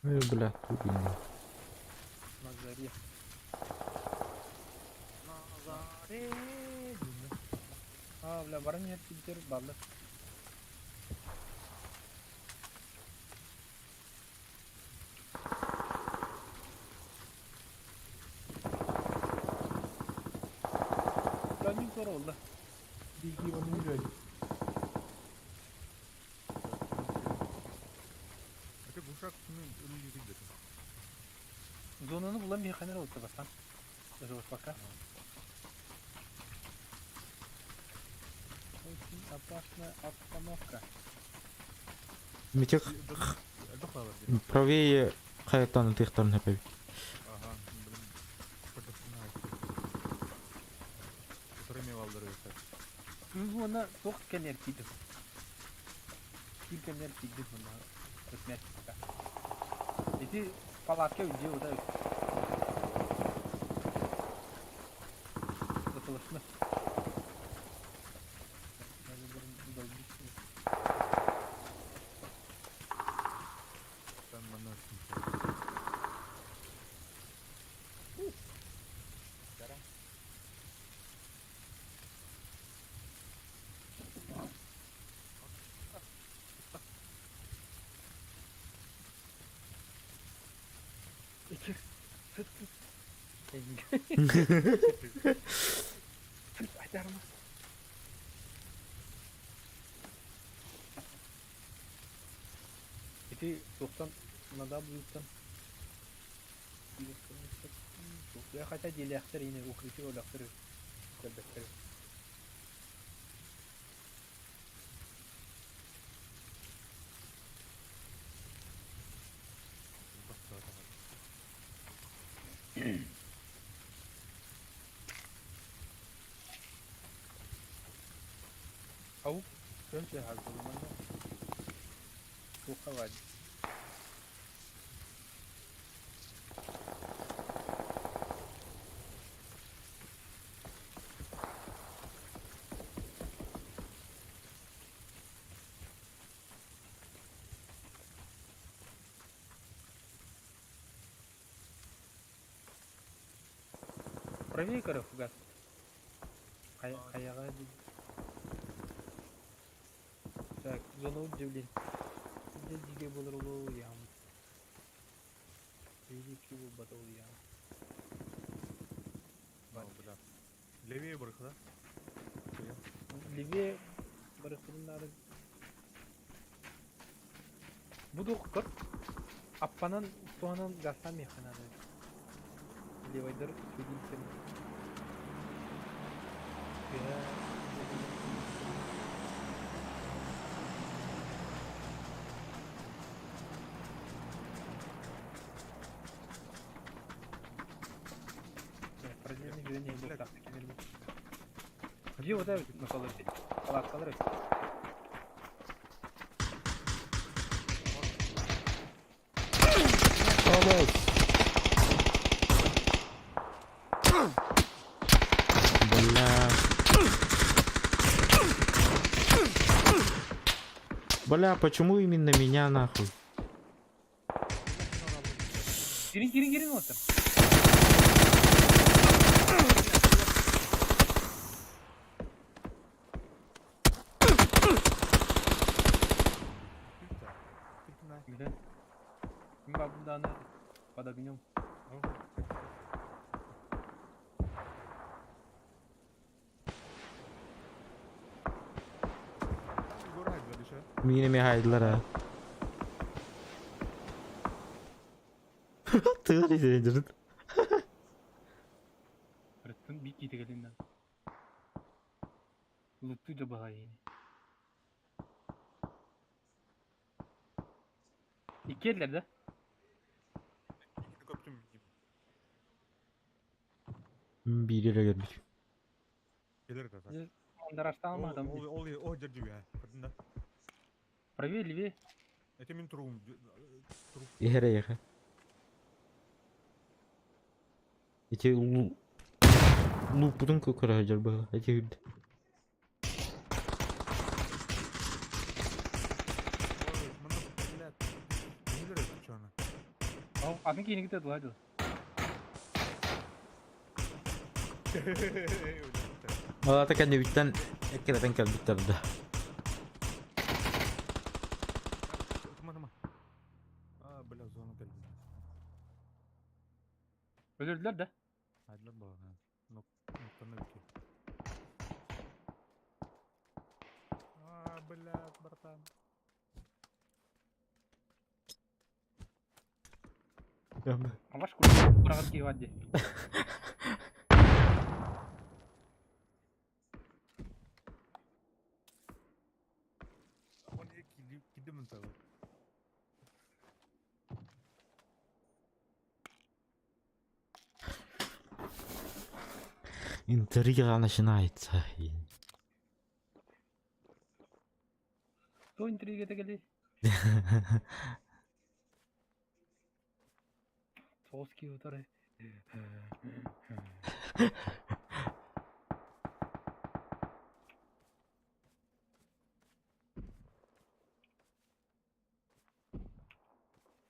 Ой, бля, тупенький. На заре. На заре. А, бля, баран иһэр сирдэр бааллар. Көннүк туора буолла. Дии оны үрөй. Это глушак күнүн өлү деді. Зонаны булан биһиэхэ эрэ буолта бастаан. Даже вот пока. Очень опасная обстановка. Митек правее хайаттан ытыахтарын хөпөбүт. Ага, блин. Уонна туох кэлэр киирдим. Киир кэмнэр киирдим уонна косметика. Ити палатка үддьэ ута Слышно. Икки. Сыт сыт. Сыт айтарма. Ити туохтан надо буюттан. Хотя дьиэлээхтэр ини укрытие өлөхтөр көрбөттөр. Ау, көнче хазылманда. Туха вад. Правее көрө фугас. Хайаҕа Так, зона удивлен. Дьигэ буолар улуу ям. Великий был батал ям. Бля. Левее барых, да? Левее барыхпытын надо. Буду көр. Аппанан туһанан газтан миэхэ надо. Левайдар судимся. Параллельно движение был так, Где вот этот наколотить? Палаткалар. Бля. Бля, почему именно меня нахуй? Кирин, кирин, кирин вот там. Бля. Бабданы под огнем. Миин эмиэ хаайдылар аа. Тыал иһирдирин. Рыттын бик киитигелиннен. Лутту да баҕайы. Иккиэллэр да? Көптүм. Биири эрэ көрбүт. Келер да. Мандарастан Ол алмадым. ол ол ол дердүгө. Көрдүн да. Правее, левее. Это мин туругум. Турук. Иһэр эйиэхэ. Ити лууппутун көрө сылдьар быһыылаах. Ити үрдэ. Ой, манна блядь. Не берет чана. Атын киһини кытта дылай дыл. Алата кэннибиттэн эккирэтэн кэлбиттэр да. Тыма тыма. А, бля, зона кэлдим. Өлөрдүлэр да? Айдылар балаҕан. Ноктаны үтү. А, блядь, братан. Алаш кураҕар киһи бар дии. Он кидим того. Интрига начинается. Кто интрига кэлий? Соус киһи утары.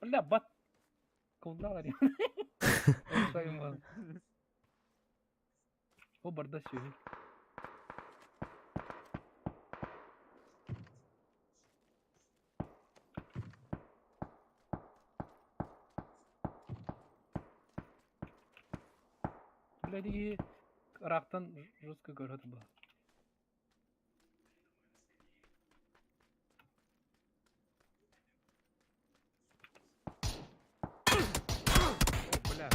Бля, бат. Кулдалар. О, барда сүһү. Бля, дии ыраахтан жестко көрө было. О, бля.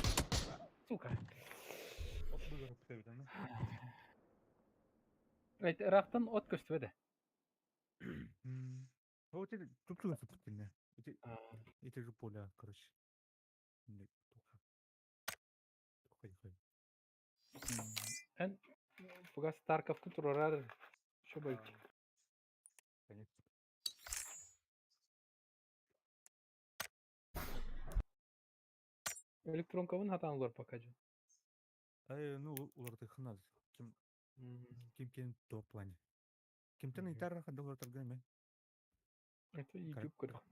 Сука. От быгар пүтэбитэн. Ыраахтан от көстүбэтэ. Вот это туптуга сыппыттинне. Эти эти же поля, короче. Эн пока Старковку турарар что быть. Конечно. Электронкабын хатаан олор пока же. Ай, ну, уларты хназ. Ким ким кем то плане. Кимтен итар ханда улартарга ме? Это YouTube көрөх.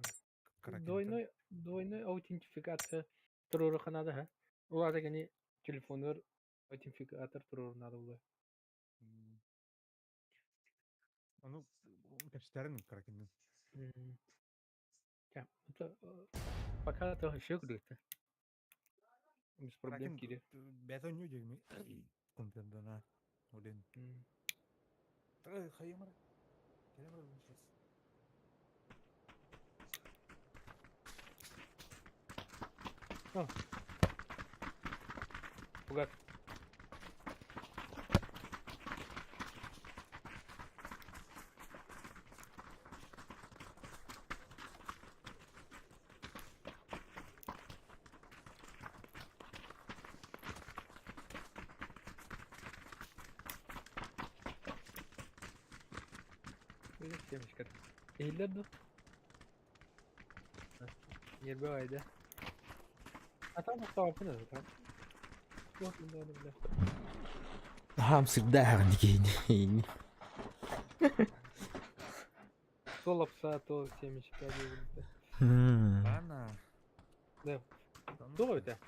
Двойной двойной аутентификация туруору надо, ха? Уларда кини телефонугар аутентификатор туруору надо буолуо. Ну, кэпсэтэрин каракиннен. Это пока то еще круто. Без проблем кире. Бәтон нью дегми. Компьютердана. Олен. Хайымар. Келемер сейчас. Пугат. Семечка. Иһиллэр дуо? Нервы айда. А там оставаппын это. Туох мынданы бля. Хам всегда киин. То лапса, то семечка диэбитэ. Ана. Да. Туох эбитэ?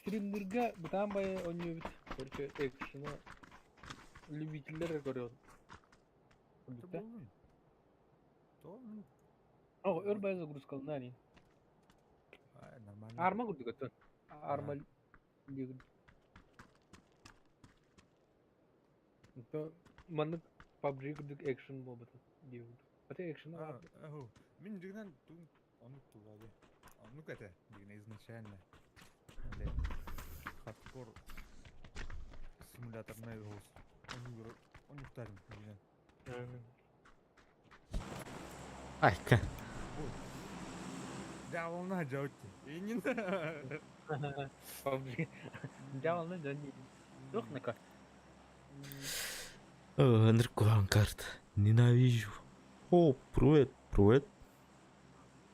Стримнерга бытаан байы оонньуубут. Короче, экшена любителлэр көрөҕүн. Курдук О, өр байы загрузкалына ани. Нормально. Арма курдук өттөн. Арма диэгин. Маннык PUBG курдук экшен буолбута диир курдук. Хотя экшена баар. Мин дьиҥинэн оннук буолла дии. Оннук этэ дьиҥинэ изначально. Блядь, хардкор симуляторнай голос. Оннуктарым дьиҥинэн. Айка. Дьаалына дьаутти. Иннин. PUBG. Дьаалына дьон Туох нака? Ыныркуһан карта. Ненавижу. О, привет, привет.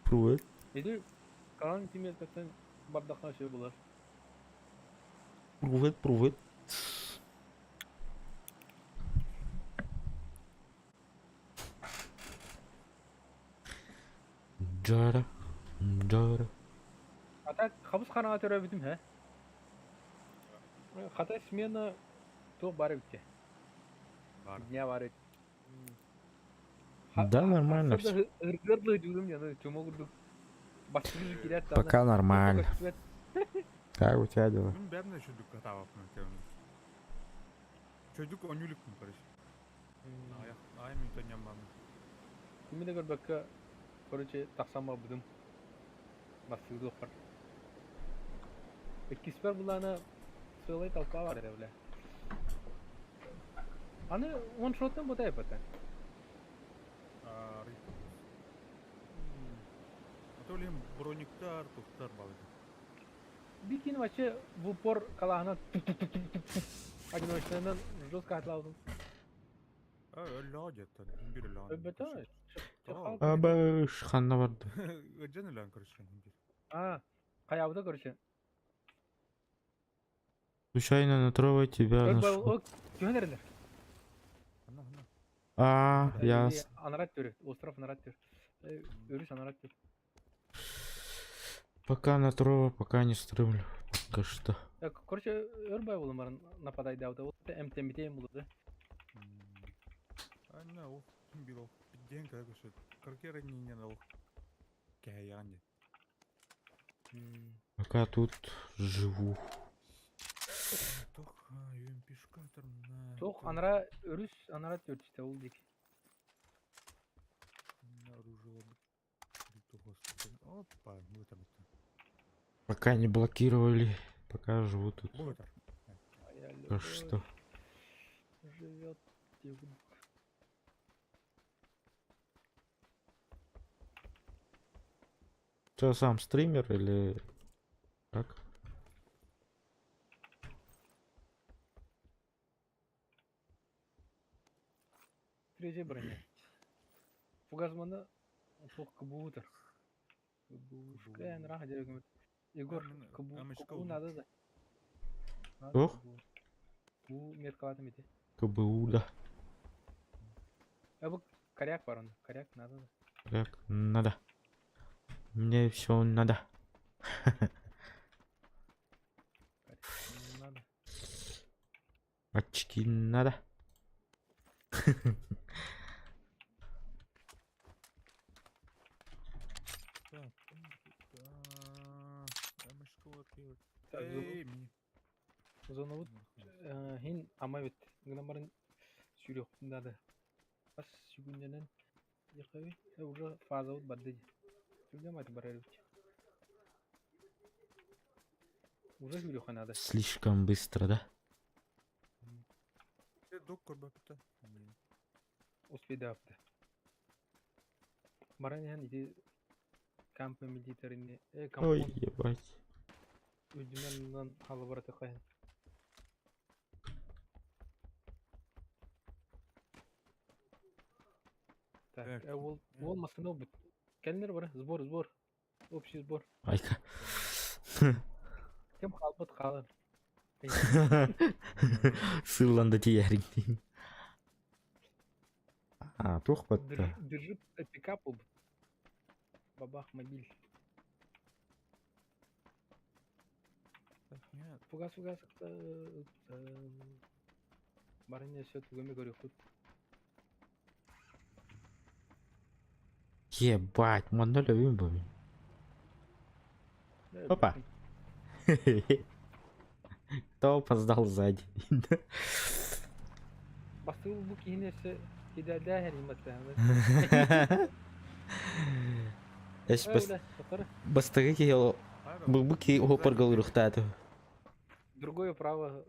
Привет. Или калан тимиэткаттан бардахха все булар. Привет, привет. Дьара, дьара. А так хабыс хараҥа төрөөбүтүм һэ. Хата смена туох баар эбит Бар. Дня баар эбит. Да, нормально все. Ыргыарлыы дьулум яны чума курдук бастыгы киирээт даҕаны Пока нормально. көстүбэт. Как у тебя дела? Мин бэйэм да үчүгдүк катаабаппын кэлэн. Үчүгдүк оонньуу иликпин, короче. Аҕыйах аҕай мүнүүтэ ньамманым. Кими да көрбөккө, короче, тахсан барбытым. Бастыгы туохпар. Иккиспэр булаана сыалай толпа бар эрэ бля. Аны one-shot'тан ботай эпэтэ. Арый. А то ли брониктар, тухтар балык. Бикин вообще в упор калаһынан одиночнайынан жестко атлаабытым. Өллөҕө дьиэттэн, биир өллөҕө. Өлбөтө. Абыш, ханна барды? Ыдьан өлөөн көрүшкэн биир. А, хайаабыта короче. Случайно на трое тебя нашел. Түһэн эрэлэр. Ханна, ханна. А, ясно. Анарат түрү, остров анарат түр. Өрүс анарат түр. Пока на трое, пока не стримлю. Пока что. Короче, өр бай болон баран нападайдаабыта. Ол эмтэммитейм булду. Анна ол бир ол пиддиэн кэлэ көрсөт. Кыргыра нинен ол кэһэйэҕин диэн. Пока тут живу. Туох UMP-шка турна. Туох анара өрүс анара төртүстэ ол диэки. Оружие Опа, будет Пока не блокировали, пока живу тут. Будет. Пока что. Живет. Что, сам стример или как? Третья броня. Фугазманы суох КБУ-тар. КБУшка ыраах дьэ Егор, КБУ, КБУ надо да. Надо Ох. КБУ. Бу меткалатым ити. КБУ, да. А бу коряк бар онно. Коряк надо да. Так, надо. Мне все надо. Коряк надо. Очки надо. Так, Так, зонабыт хин ама бит. Гынан баран сүүрүөхпүн наада. Бас сүгүннэнэн диэххэ уже фазабыт барды дии. Түргэн баҕайытык барар эбит. Уже сүүрүөххэ наада. Слишком быстро, да? Дук көрбөппүт. Успейдаапты. Баран иһэн ити кампа милитарини Ой, кампун ебать. үрдүнэн халыбаратыхха иһэн. Так, Так. ол ол массыына ылбыт. Кэллэр бары, сбор, сбор. Общий сбор. Айка. Ким хаалбыт хаалар. Сыылланда тиийэриҥ. А, туох батта? Держи пикап ылбыт. Бабах мобиль. Нет. Фугас, фугас. Барыня все тугами көрүөхпүт. Ебать, манна өлөбүн бу. Опа. Кто опоздал сзади? Бастыыл бу киһини өссө кидэрдээх эриймэттээҕин. Эс бас бастакы киһи бу бу киһи уһуппарга ылырыхтааты. Другое право.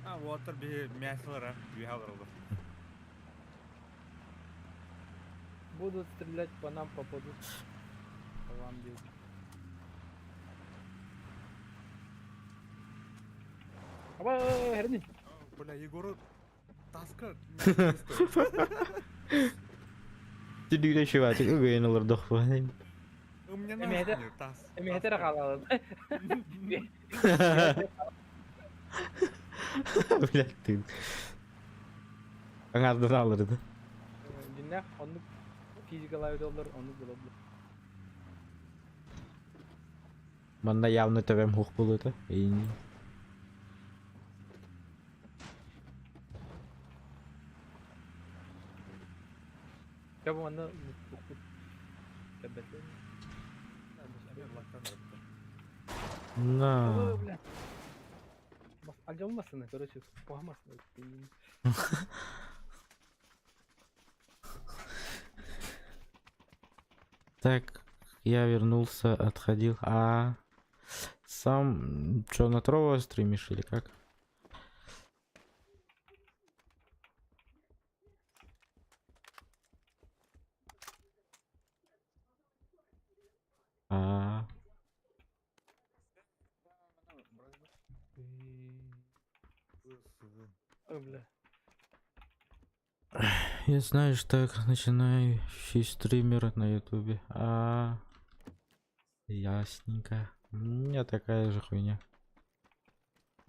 А, уолаттар биһи мясолара үөһэ олороллор. Будут стрелять по нам, попадут. По вам бьют. Аба, эрни. Бля, Егору таска Түдүгүнэ шиватык үгөйөн олордохпун. У меня Эмиһэтэ нахуй тас. эмиһэтэ эрэ хаалаалын. Блядь, ты. Аҥаардан аалырды. Дьиннээх оннук физикалаабыт оллор оннук буолаллар. Манна явно төбөм хух булута. Эйин. Дьэ бу манна мустукпут кэлбэтэ. На. Бля. Алдьаммасына, короче, куһамасына. Так, я вернулся, отходил. А сам что, на Трово стримишь или как? А, Ой, бля. я знаю, что так начинающий стример на ютубе. А, ясненько. У меня такая же хуйня.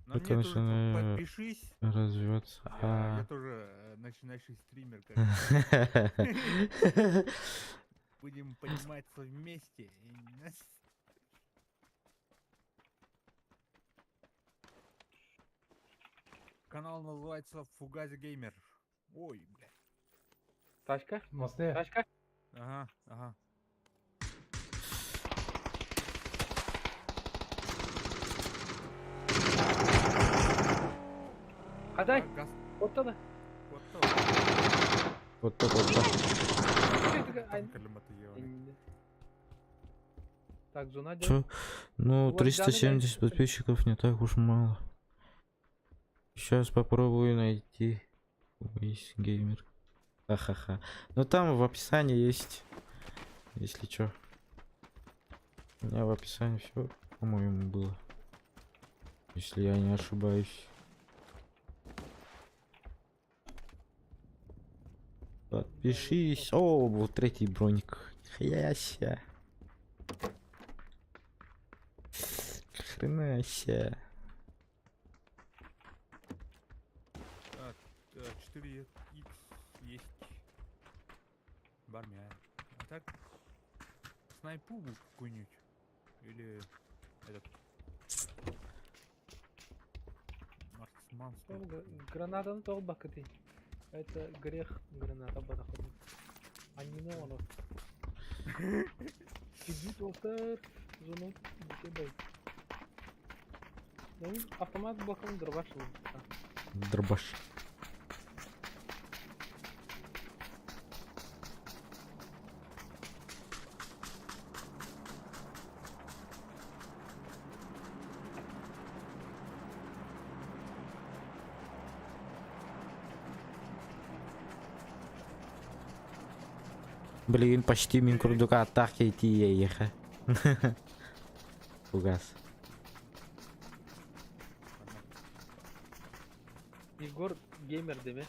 На Только мне тоже начинаю подпишись. развиваться. Я А. тоже начинающий стример. как Будем подниматься вместе. И Канал называется Фугази Геймер. Ой, бля. Тачка? Мосте. Тачка? Ага. Хадай, Газ. вот да. Вот то. Вот так вот так. Так, зона Чё? Ну, Вот 370 данный подписчиков не так уж мало. Сейчас попробую найти. Есть геймер. Ха-ха-ха. Но там в описании есть, если чё. У меня в описании все, по-моему, было. Если я не ошибаюсь. Подпишись. О, вот третий броник. Хряся. Хрена себе. 4 х есть. Бармя. А так, снайпу какую-нибудь. Или этот. Марксман. Граната на толбакаты. Это грех граната бадаход. Они не оно. Иди доктор. Зону бай. Ну, автомат блоком дробаш. Дробаш. Блин, почти мин курдук аттаах тиийэйиэхэ. Фугас. Егор геймер деме.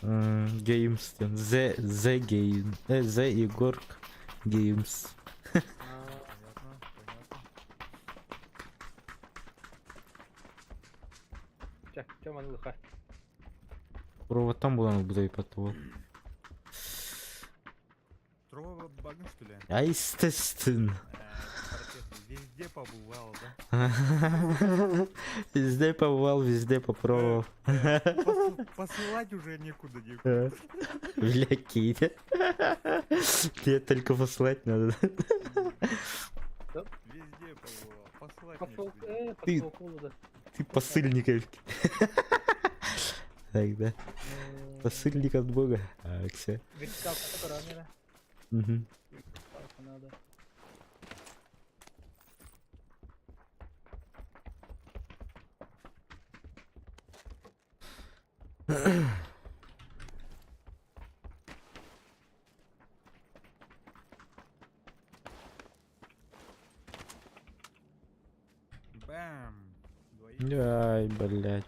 Games. The Game. The Егор Games. Понятно, понятно. Чак, чем он лыха? Провод там булан будай потол. Трова багн, что ли? А естественно. Везде побывал, да? Везде побывал, везде попробовал. Посылать уже некуда, некуда. Бля, Китя. Тебе только послать надо. Везде побывал. Послать некуда. Ты- Ты посыльник эбит. Так, да. Посыльник от Бога. А, все. Вертикалка көрөн эрэ. Мгм. Вертикалка надо. Бэм! Двоих. Ай, блядь.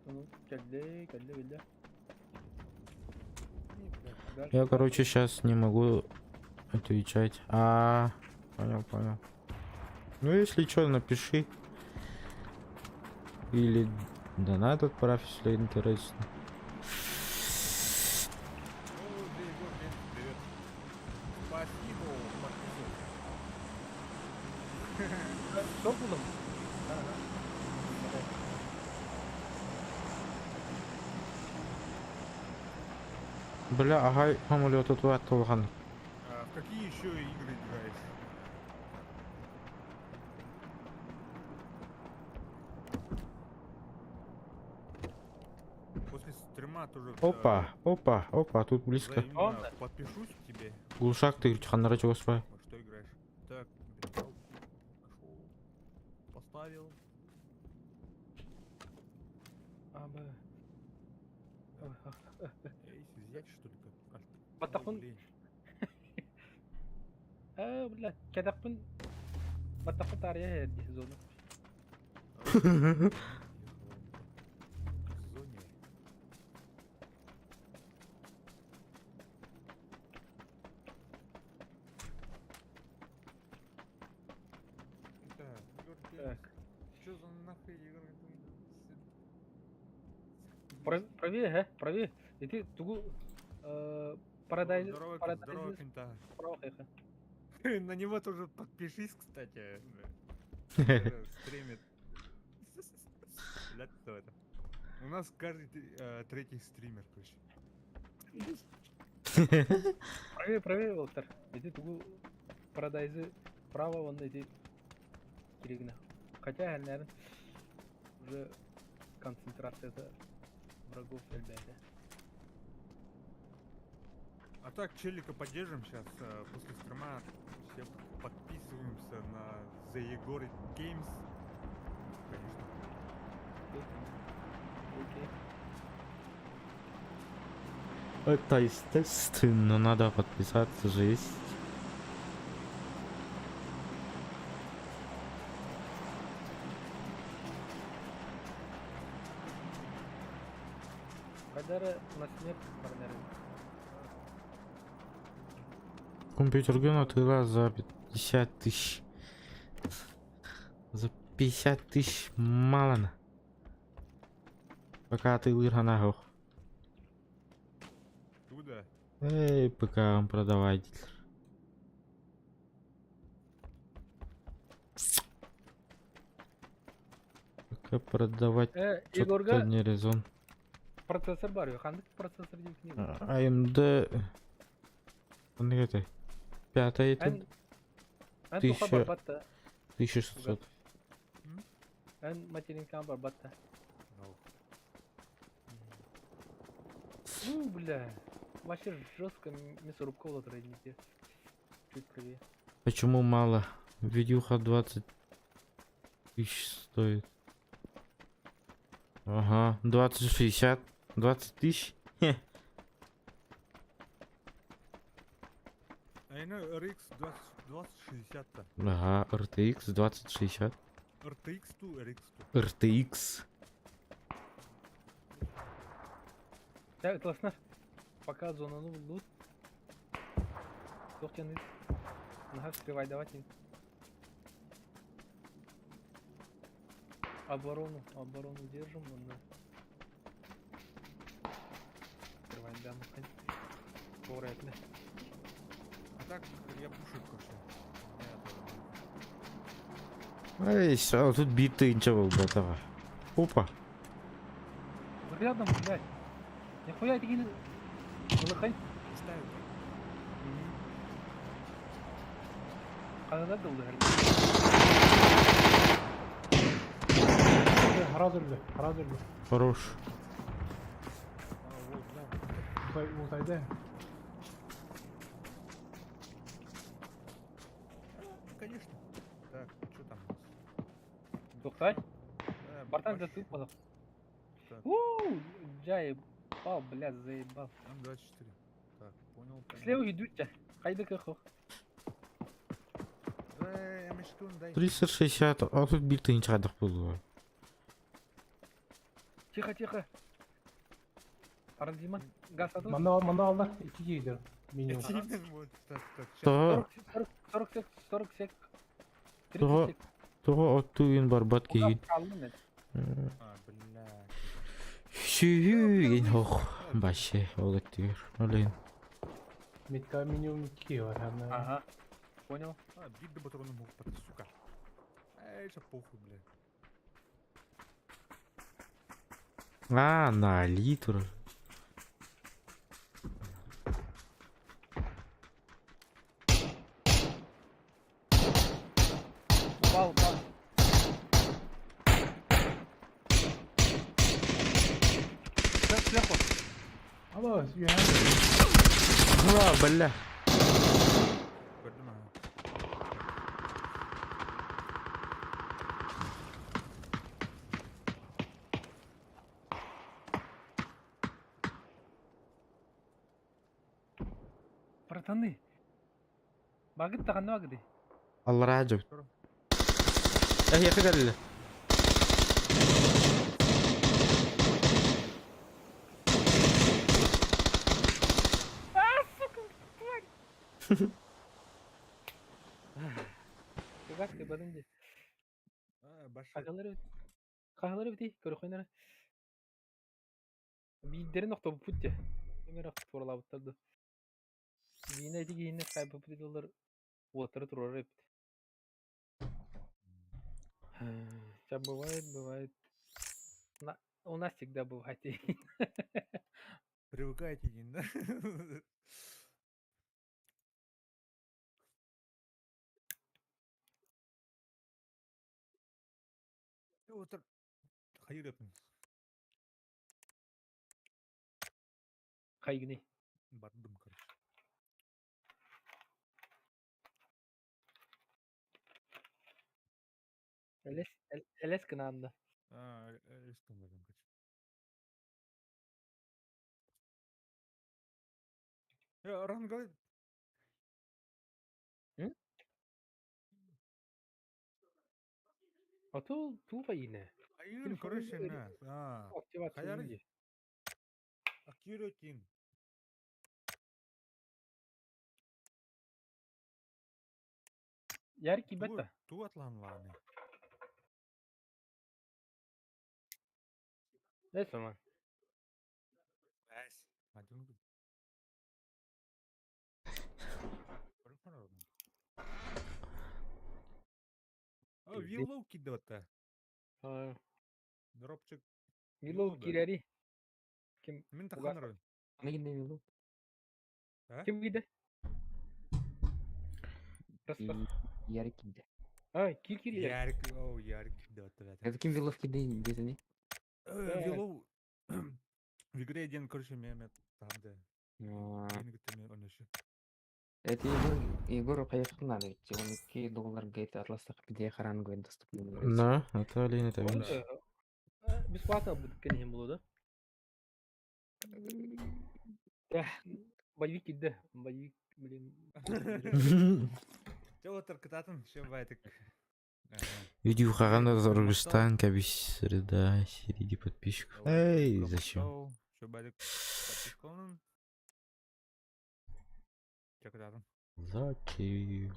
Ну, кэллэ, кэллэ, кэллэ. Я, короче, сейчас не могу отвечать. А, понял, понял. Ну, если что, напиши. Или донат отправь, если интересно. О, да, Егор, привет, привет. Спасибо, подписался. Что булым? Ага. Бля, ага, самолет туолхан. А в какие еще игры играешь? После стрима тоже Опа, опа, опа, тут близко. взаимно Он? подпишусь к тебе. Глушак ты ханнара чугас Во что играешь? Так, вертикалку нашел. Поставил. А, Б. Эй, взять что ли как? Альт. Ой, Баттахпын. блин. Э, бля, кэтэхпин. Баттахпын таарыйа дии зона. А, ехала в зоне. Так, Егор Геймс. Так. Чё за нахуй Егор Геймс? Правее, э, правее. Ити тугу Парадайз Здорово, здорово, Парадайз Кента. справа хайха. На него тоже подпишись, кстати. Тоже Стримит. Ля, кто это? У нас каждый третий стример, короче. Правее, правее, Волтер. Ити тугу Парадайзы право вон ити киригна. Хотя, наверное, уже концентрация врагов элбээтэ. А так, челика поддержим сейчас. После стрима все подписываемся на The Егор Games. Конечно. Окей. Это естественно, надо подписаться же есть. Кадара на смерть партнеры. Компьютер открыла за 50 тысяч. За 50 тысяч мало на. Пока ты лырханахох. Туда. Эй, ПК вам продавать. Пока продавать Э, что-то Егорга не резон. процессор бар, ханнык процессор диэн кини. AMD. Он это. Пятая это Эн эн туха Тысяча- барбатта. 1600. Эн материнкам барбатта. Ну, Ну, бля. Вообще жестко мясорубка вот родните. Чуть правее. Почему мало? Видюха 20 тысяч стоит. Ага, 2060. 20 тысяч? Хе. А я RX 20, 2060-то. Ага, RTX 2060. RTX ту, RX ту. RTX. Так, классно. Пока зона ну лут. Тохтяны. Нага вскрывай, давайте. Оборону, оборону держим, он на. Открываем даму, Порядно. А так, я пушит, короче. У меня это- Эй, всё, тут битый ничего братова. Опа. Рядом, блядь. Нихуя это не... Лыхай. Ставит. Хаһына дыллыһар. Сразу өлдө, сразу өлдө. Хорош. А, вот, да. Ултайды. Конечно. Так, что там у нас? Тохтай. Э, Братан, баш- да ты понял. Так. Ууу, заебал, блядь, заебал. М24. Так, понял. понял. Слева идут тебя. Хайда кахо. Да, М4, дай. 360, а тут бил тыһыынча буолуо. Тихо, тихо. Парадима, газ ату. Манна манна алдар 2 киһи минимум. Вот, так, так, щас. Тоҕо, 40, 40 сек, 40 сек. 30 Тоҕо- сек. тоҕо оттуйун барбат киһи. Қалдым мен. А, бля. Сүһүү ох, вообще, ол өттүгэр. Олейн. Метка минимум 2 киһи бар. Ана. Ага. Понял. А, биг до патроны мог под, сука. Эй, это похуй, бля. А, на литр. Упал, упал. Сверху. Алло, сүйән. А, бля. Көрдүм, ага. Братаны. Багыт тағаны багыды. Аллара жап. Эх, яхы кэллэ. А, сука, тварь. Кыгас ты бадын А, башы. Хагалары хагалары бити көрөхөнөр. Биидерин охтобуппут дии. Эмер туралаабыттар Биинэ ити киһини хайбыппыт доллар уоттары турар эбит. Сейчас бывает, бывает. На, у нас всегда бывает. Привыкайте, Дин, да? Вот хайыр Хайгни. Бардым, короче. Элес, элес кынанды. А, элестен бардым, короче. Ранга... А то тупо ине. Айын, короче, на. А, Активация. Хаяры. инди. Акиротин. Яркий бета. Ту атлан ланы. Дай сама. Әс. Мадюн. А, Виллоу кидота. А, Дропчик. Виллоу Виллоу, да. кирэри. Ким Мин Угас. таханар. Аны Виллоу. А? ким киде? Просто. Ярик киде. А, кир кир ярик. Ярик, оу, Ярик кидота. Это ким Виллов киде дедини? Виллоу. В игре один, короче, мемет там, да. Ойнаши. Это Егор, Егор поехал надо ведь. Он 2 доллар говорит, Атлас где харан говорит, доступно. На, это олейн, это Он, винс. Бесплатно будет конечно было, да? Да. Боевик киде. Боевик, блин. Театр кытатын, чем байтык. Видео Хагана Заргустан, кабис среда, среди подписчиков. Эй, зачем? Что байтык подписконун? Чакытатын. Зачем?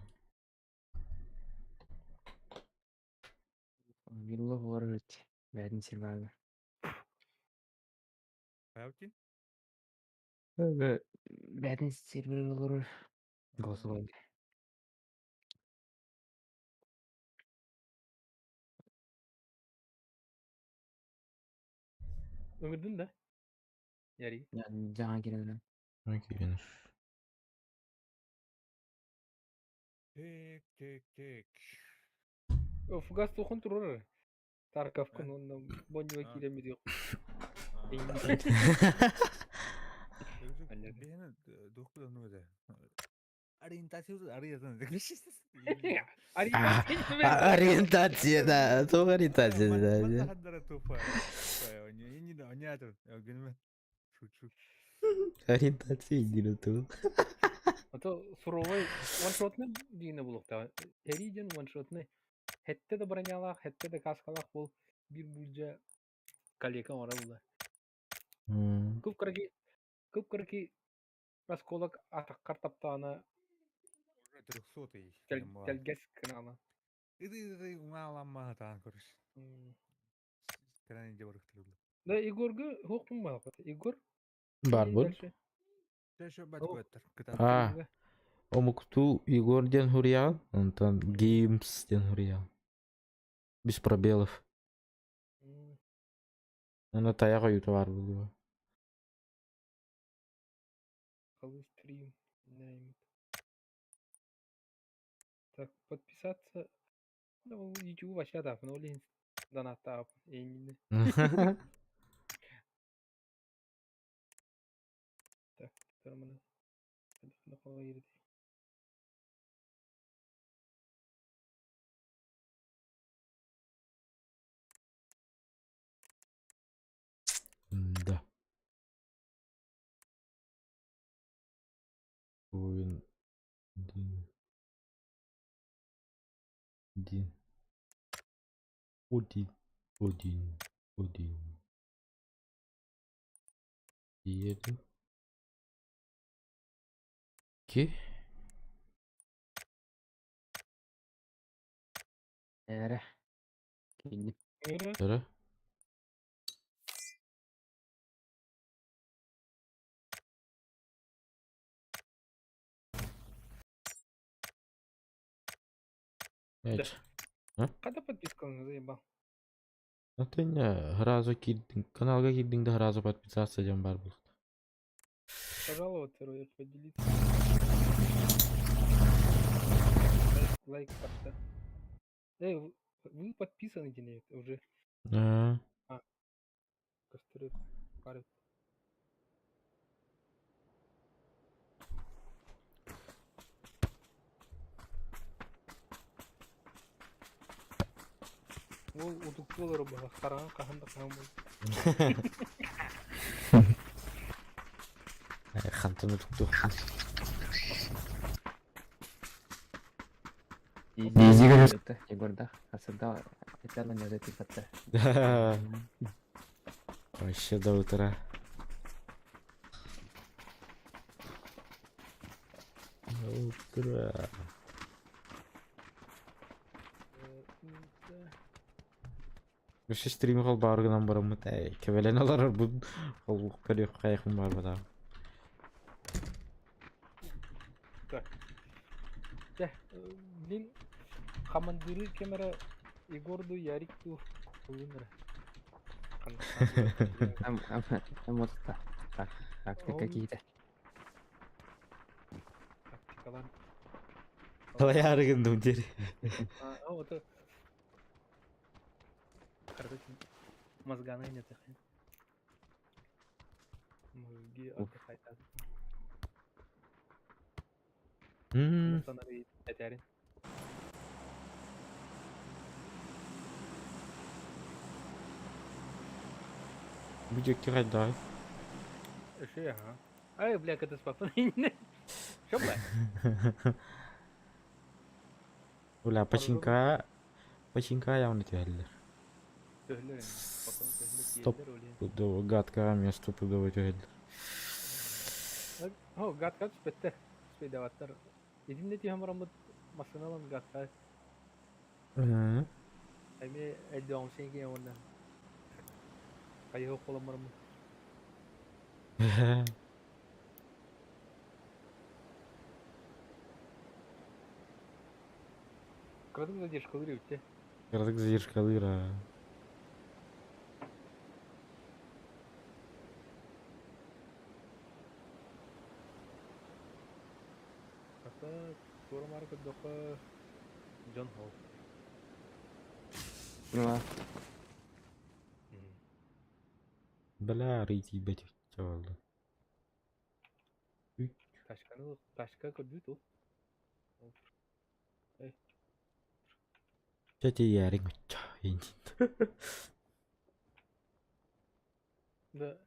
Виллов ворожить. Бәдін сервага. Хаявти? Бәдін сервер олар. Голосовой. Öngürdün да? Ярик. Жаңа келеді. Окей, Тик, тик, тик. Фугас туохун турар. Тарковкын Э? уонна Бонньуга А. киирэн бүтүөх. А. Биһиэнэ туох билэн этэ? Ориентация ориентация. А, Ориентация, да. Туох ориентация, да. Шучу. Ориентация диэн туох. А то суровой ваншотный диэни булуохтаах. Эрий диэн ваншотный. Хэттэ да бронялаах, хэттэ да каскалаах буол биир буулдьа калека оҥоро була. Кып-кыракый кып-кыракый осколок атаххар таптаҕына Уже трехсотый. тэлгэс гынаҕына. Иди уҥааламмаһатаан көрүс. Кэрэн дьабарыктырылла. Да Егорга суохпун баҕарбат. Егор Бар бу. дальше. А, омуктуу Егор диэн суруйаҕын, онтон Games диэн суруйаҕын. Без пробелов. Аны тайах ойуута баар буолуо. Халый стрим. Наймит. Так, подписаться. Ну, YouTube вообще да, ну, блин, донаттаап, эйнини. Так, тормону. Да. Воин. Один. Один. Один. Один. Один. Еду. Окей. Эрэ. Киинним. Да. Эч. Когда подписка заебал? Ну ты не сразу кирдиҥ, каналга киирдиҥ да сразу подписаться диэн баар буолуохтаах. Пожаловаться, Роер, поделиться. Лайк, лайк поставь. Эй, вы подписаны нет, уже. А, Костры парят. Ол утуктуолар була хараҥа хаһан да хаһан буол. Хантан утуктуох. Егордах. Асырда эталан нөзөтү батта. Вообще до утра. До утра. Өссө стрим холбоору гынан бараммыт ээ кэбэлэн олорорбун холбук көрүөх хайахпын баарбатаҕым. Так. Чэ, блин, хамандыры кем эрэ Егор дуу, Ярик дуу ылын эрэ. Ам ам ам вот так. Так, тактика какие-то. Тактикалар. Салайаары гынным диэри. А, вот Короче, мозганы нет. Мозги отдыхать. Этэрин. Бу диэки хайдаҕай? Эши, ага. Ай, бля, это с папой. Что, бля? Бля, починка... Починка явно түһэллэр. Төһөлөр Стоп. Пудово, гадкаҕа эмиэ стопудово түһэллэр. О, гадка түспэттэр. Түспэйдээбэттэр. Итиннэ түһэн бараммыт массыыналан гадка эмиэ элдээҕим син уонна хайыһы холон бараммыт. Кыратык задержкалыыр эбит дии. Кыратык задержкалыыр аа. Хата Туора-маары көрдөххө, дьон ол. Ну, а Бля, арый тиийбэт буолла. Тачканы тачка көрдүү тул. Чэ тиийээриҥ оччо Да.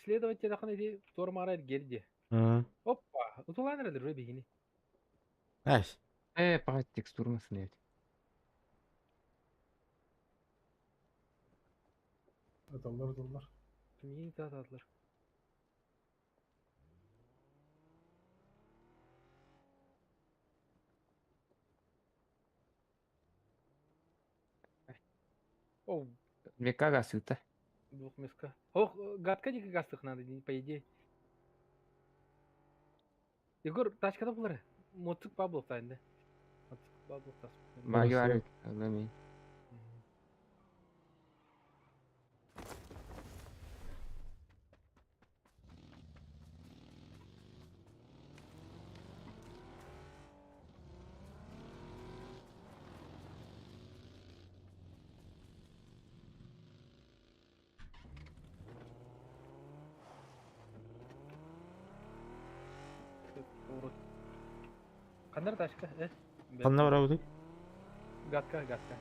Следователь ахан ити туора-маары эргиэр дии. Оппа, утулаан эрэлэр бе биһини. Ась. Пока текстура масын. Аталлар, аталлар. Кимиин таатаатылар. О, Века гасыта. Двух мяска. Ох, гадка дико гастых надо, по идее. Егор, тачкада булар. Моцик баблок тайында. Моцик баблок тас. Баги бар. Лами. Кандар тачка, э? Ханна барабытый? Гадка, гадка.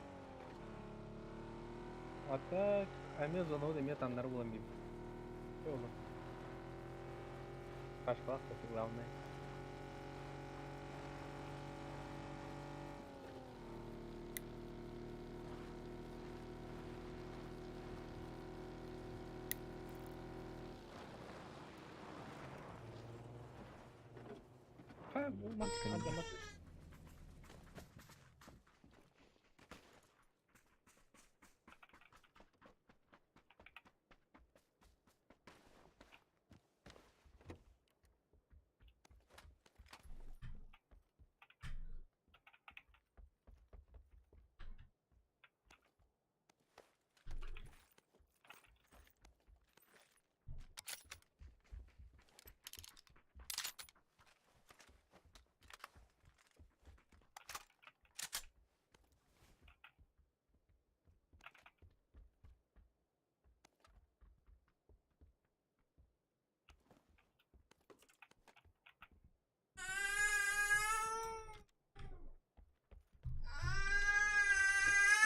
А так, Амазон эмиэ таннар булан бим. Олу. Тачкалах, это главное. Ха, бу мат,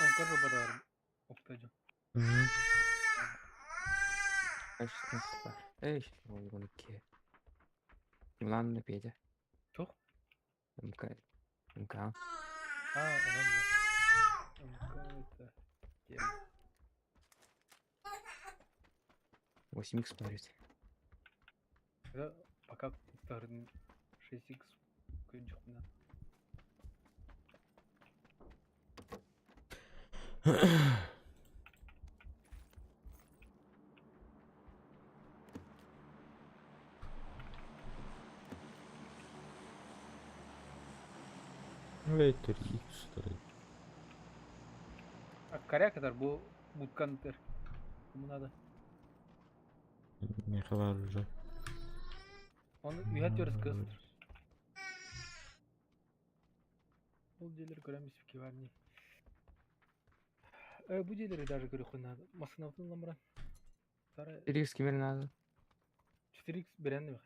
Оҥкор бадар октожу. Эй, ой, Ладно, Петя. Туох? МК. МК. А, онон да. МК это тема. 8х смотрите. Это пока 6х күнчүкна. Эй, 3х, 3. А корякатар бу буткантер. Кому надо? Не хабар уже. Он үйәт өріс кыстыр. Бұл жерлер көреміз киварни. Бу жерлери даже көрүк надо. Масынабытын ламбран. Сара 4х кимер надо? 4х беренди.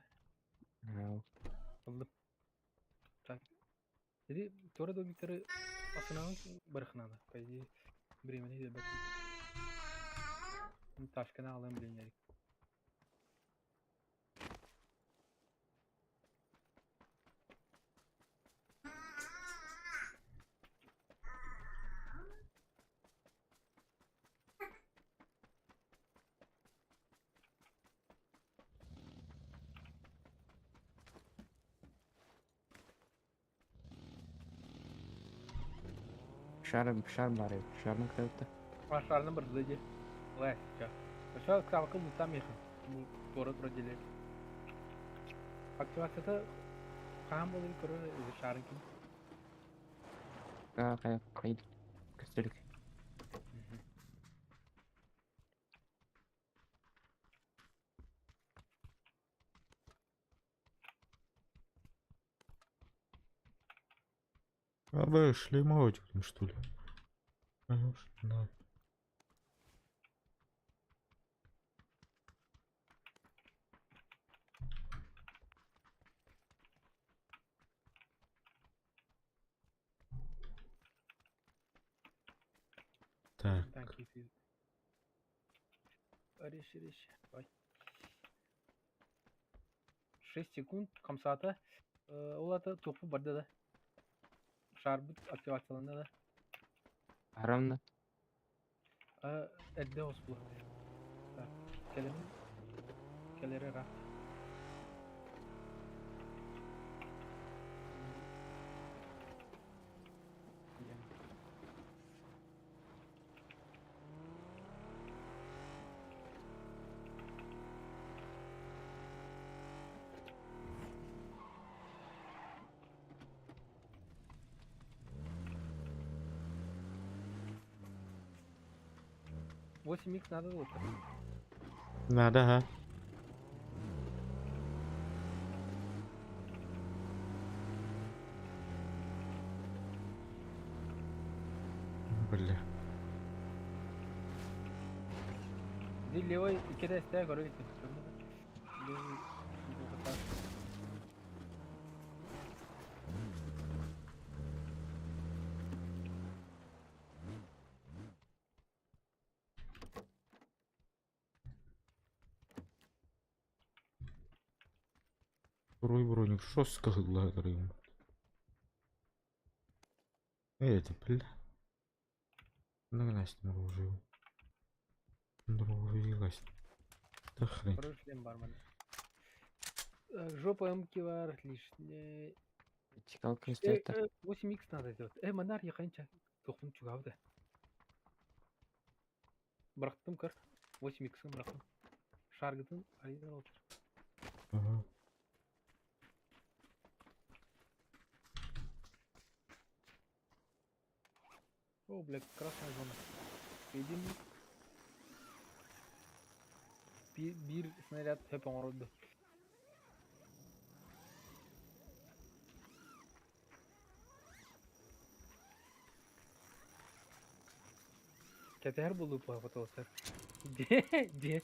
Ау. Алды. Так. Иди тора домиктары масынабын барых надо. По идее, времени де бак. Ташканы алам билен ярик. Шар, шар бар. Шарны кітапты. Ашарны бір зыди. Лай, сейчас. Сейчас кавакыл там ехал. Бу тора тура деле. Активацията хаан болur көрө шарын ким. А, қай, қай, көстелік. А шлемовать, что ли? Конечно. Так. Так, если... Ариш, ариш. Ой. 6 секунд хамсаата. Ол ата туохпут барда да. Шаарбыт активацияланна да. Арамна. Эрдэ оспула. Так, кэлэмин. Кэлэрэ ра. 8 икс надо было. Надо, ага. Бля. Ди левой икки эстэ көрө иликпин. Левый Второй броник. Шо с Это, бля. Нагнать оружие. Дружилась. Да хрень. Второй шлем бармен. Жопа МК бар, отлично. Чекал крестета. 8х надо сделать. Монар яханча. Тохун чугавда. Бырахтым көр. 8х бырахтым. Шаргытын айдар отыр. Ага. О, блядь, красная зона. Видим. Биир снаряд хөп оҥорорду. Кэтэһэр буолуу потолоктар. Дьиэ, дьиэ,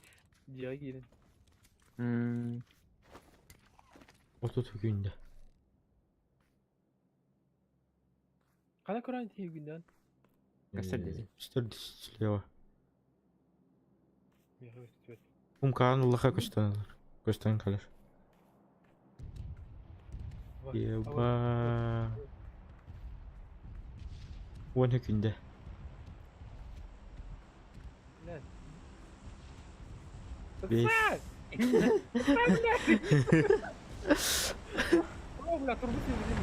дьиэҕэ киирэн. 30 күндэ. Хана көрөн тиийгинэн. Көстөр дии. Көстөр слева. Миэхэ көстүбэт. Умкаан улаха көстөн көстөн кэлэр. Еба. 10 күндэ. Блядь. 5. Блядь! О, бля, турбут не блядь.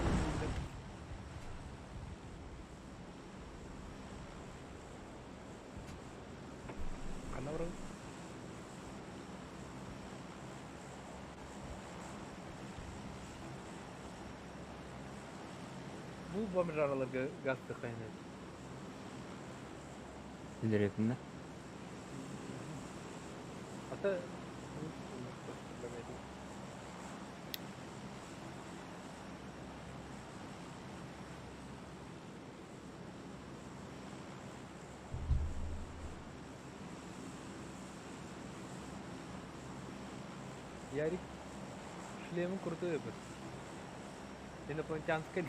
Ханна барабын? Бу бомжараларга газ тыхайны. Билеретинне. Ата Ярик шлемин крутой этот. Инопланетянской.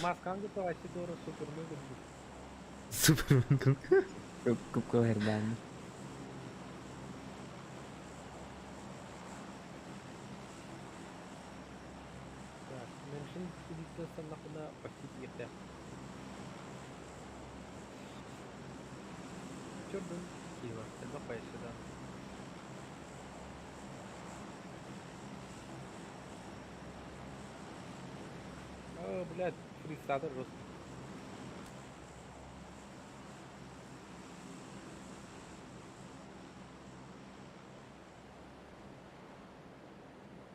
Маскан это вообще тоже супер выглядит. Супермен. Күп herden. Так, меньшин нахуна почти ехте. Чёрдун Киева, это сюда. О, блядь, фрисадер жесткий.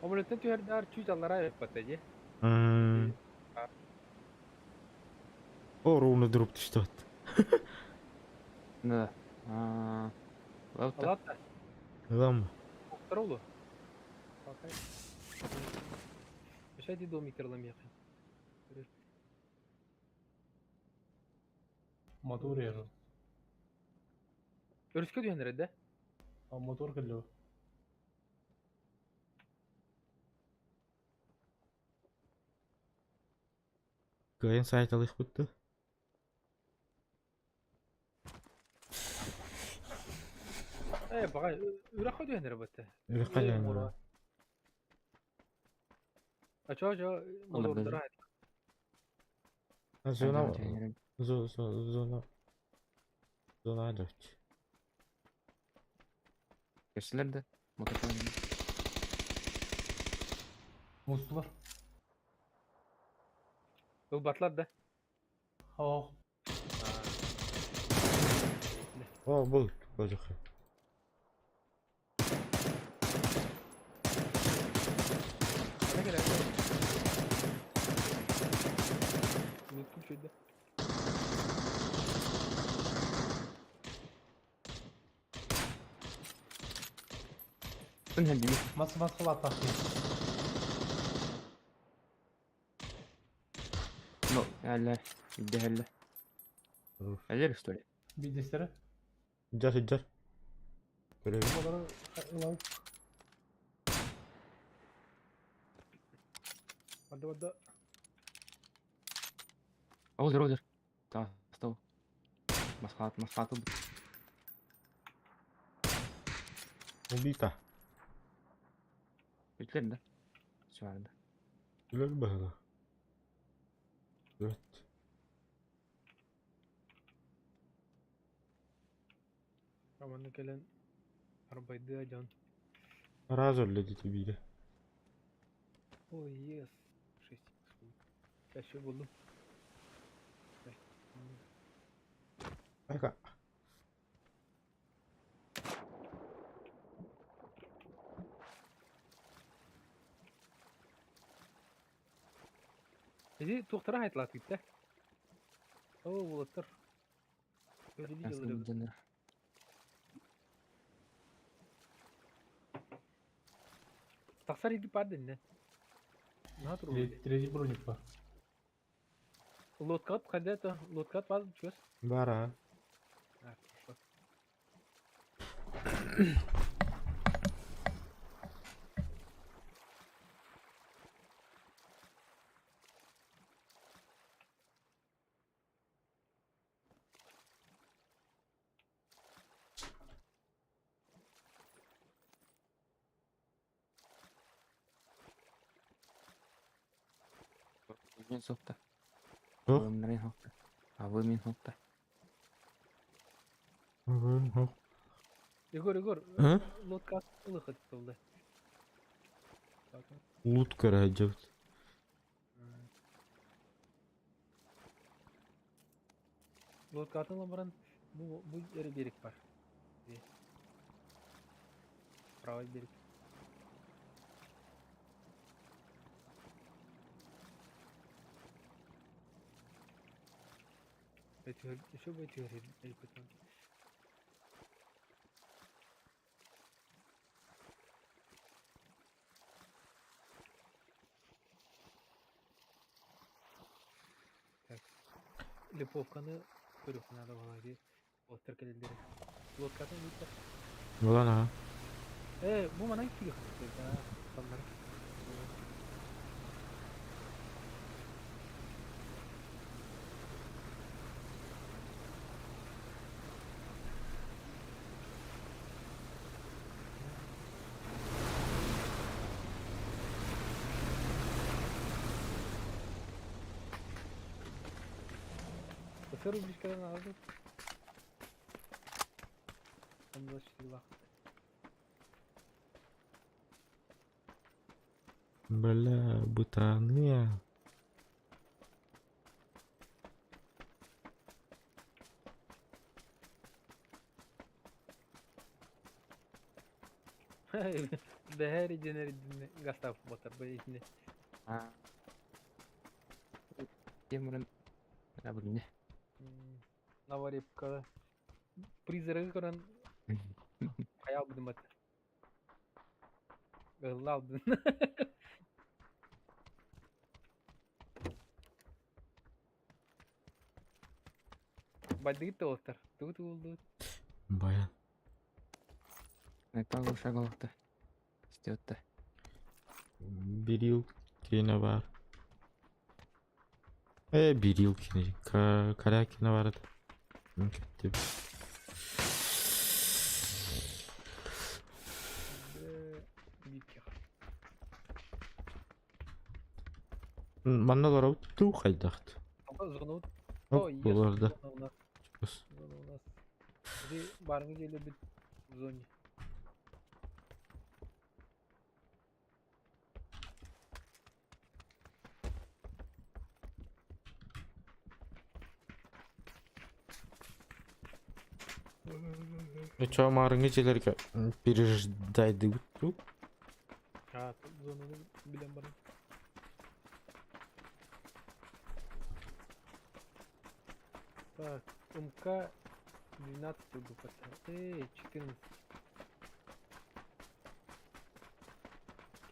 Омлеттен түһэрдээр чуть аллара эппатта дии. О, ровно дроп түстү. Да. Аа. Лаута. Алатта, Лам. Троллу. Пока. Мешайте домик ламехи. Мотор яры. Өрүскэ түһэн эрэр да? А мотор кэллэ. Кыайан сайт алыхпыт да. Э, баҕа үрэххэ түһэн эрэр батта. Үрэххэ түһэн эрэр. А чё, чё, мотордара. Зона, зона, зона дочь. Көрсүлэр да? Мотоциклин. Мустулар. Ылбатлар да? Ох. О, был, божухи. Мас мас халаттах. Ну, әллә, бидде әллә. Әллә что ли? Биддестере. Иджар, иджар. Көрөбүн. Олары ылан. Барды, барды. Озер, озер. Та, стол. Масхат, масхат. Убита. Бүтлер да? Все, да. Үлөр баһыла. Evet. Аманы кэлэн арбайды дьон. Разор леди бире. Ой, ес. 6. Сейчас булдум. Айка. Иди тухтара хайтлат китте. О, улаттар. Өзү. Тахсар иди пардын не. На туру. Третий броник бар. Лодкат кайда лодкат бар чуес? Бара. А, хорошо. Мен сопта. Жоқ. Мен хопта. А вы мен хопта. Егор, Егор, А? лодка ылыхыт болды. Лут караджабыт. Лодкатын баран бу бу эре берек бар. Правый берег. Еще бы эти. Так. Липовканы көрүк надо было ди. Оттыр келдери. Лодкатын бүттө. Булан а. Э, бу манан киги да, саннар. Сыр рубричкадан алды. Там 24 лах. Бля, бытаны. Бэхэри денери гастав батар бэйне. А. Темурын. А бүгүн. Наварепка. Призрак көрөн хаял будым бат. Ыллалдын. Байдыгыт да уолаттар. Тугу тугуллубут? Баян. Павел шагалахта. Стетта. Берил киинэ баар. Берил киинэ. Корякина баар этэ. Кэттим. Манна олоробут дуу хайдахт? Зонут. Оп, буларда. Чугас. Зона у нас. Ити барыңы келебит в зоне. Ну чё, маарыҥҥы дьиэлэргэ переждайдыбыт дуу? А, зонаны билэн баран. Так, МК 12 был поставил. Эй, 14.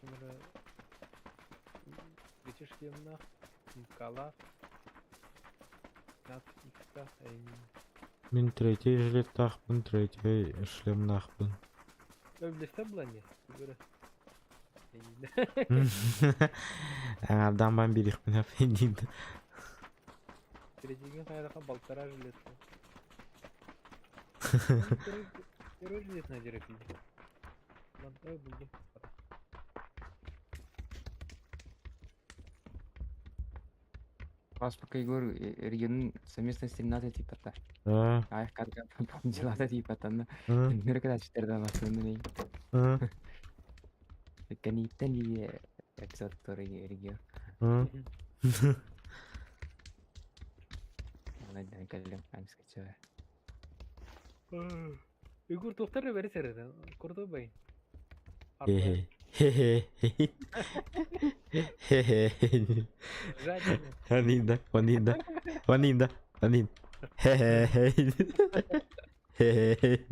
Камера Бритиш шлемна, МК-ла. 15 икста, Мин третий жилеттаахпын, третий шлемнаахпын. Өвлесте была не? Көрө. Аҥаардаан бан бириэхпин диин. Третьеген хайраха полтора жилета. Первый жилет на деревне. Ой, булдум. Вас пока Егор регион совместно с 13 типа та. Да. Ай, как дела типа там. Мир когда 14 на Кәниттен эпизод регион. Ана кэллим амскача. Егор туохтар бери середен. Курду бай. Хе-хе. Хе-хе. Хе-хе. Жадина. Анинда, Анинда, Анинда, Анин. Хе-хе. Хе-хе.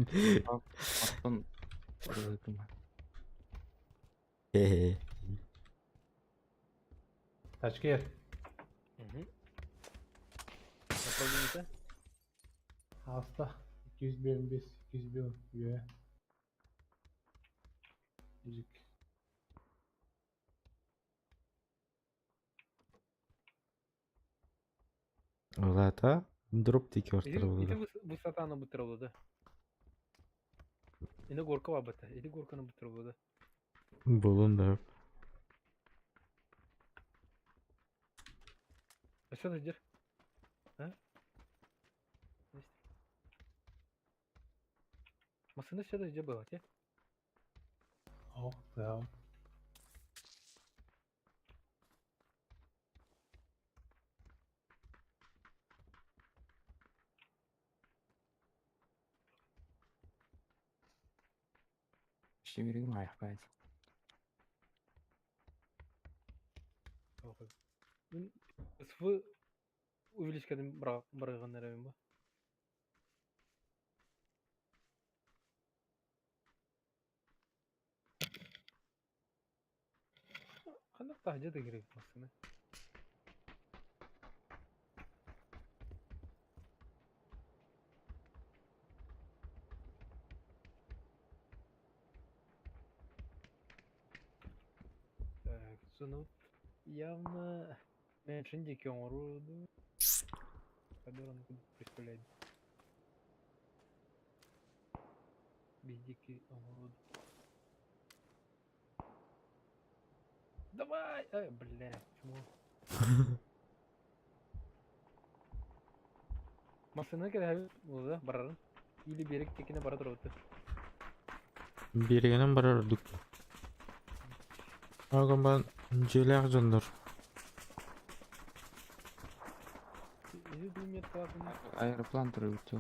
Оттон Хе-хе. Тачки. Направление-то? Аста. 205, 201. Үө. Музык. Улата дроп тики Ити ортор высотаны бутырылды да. Ини горка бабыта. Ити горканы бутырылды. Булун да. А что ты делаешь? А? Машина сюда где была, те? О, да. Шимирин айхпайт. СВ увеличкадым барган эрэбин бу. Ханнык таһдьа да керек машина. Так, сону явно меньше дикий оруду. Который он представляет. Бездикий оруду. Давай! Ай, бля, почему? Машина когда да, барарын. Или берег текине бара турабыты. Берегенен барар үрдүк. Агам бан дьиэлээх дьоннор. Или думает классно. Аэроплан турубут.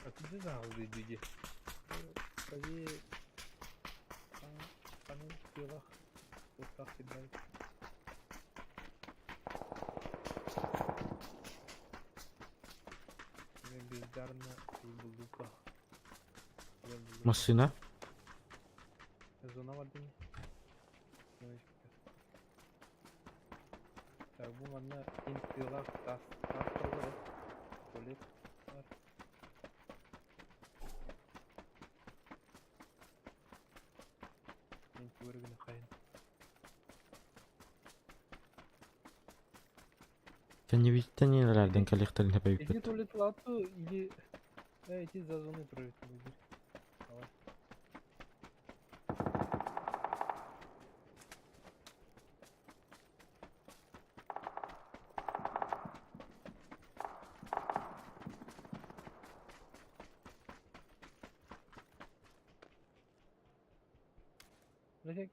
А ты где знал, иди, Правее. Панель телах. Вот так всегда. Манчаарына буллуппа. Машина. Зона бар дии. Так, бу манна кин тыалаах таас таас турар. Туалет бар. Мин тугу гына хайын. Кэннибиттэн кэлиэхтэрин Эти хэпэйбит. туалет лату или эти за зоной прыгают. Давай.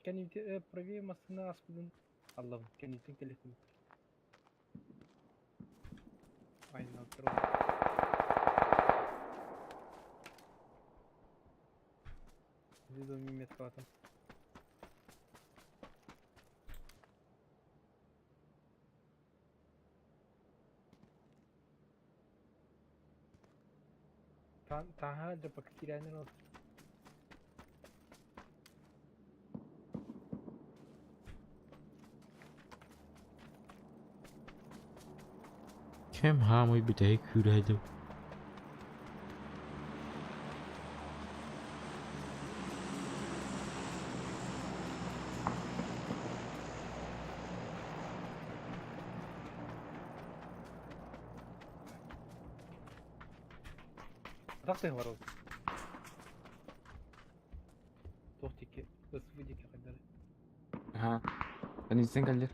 Кэннибити правее массына аспыдын Аллам, кэнниттэн кэлэхтин. Айналтыр. Видео меткалатым. Таха дьапак кирээнин ол. Кэм хаамый бүтэһик күүрэһэдим. Атах тыһы бар ол. Туох диэки, ысвы диэки хайдары. Аха. Кэнниттэн кэллэр.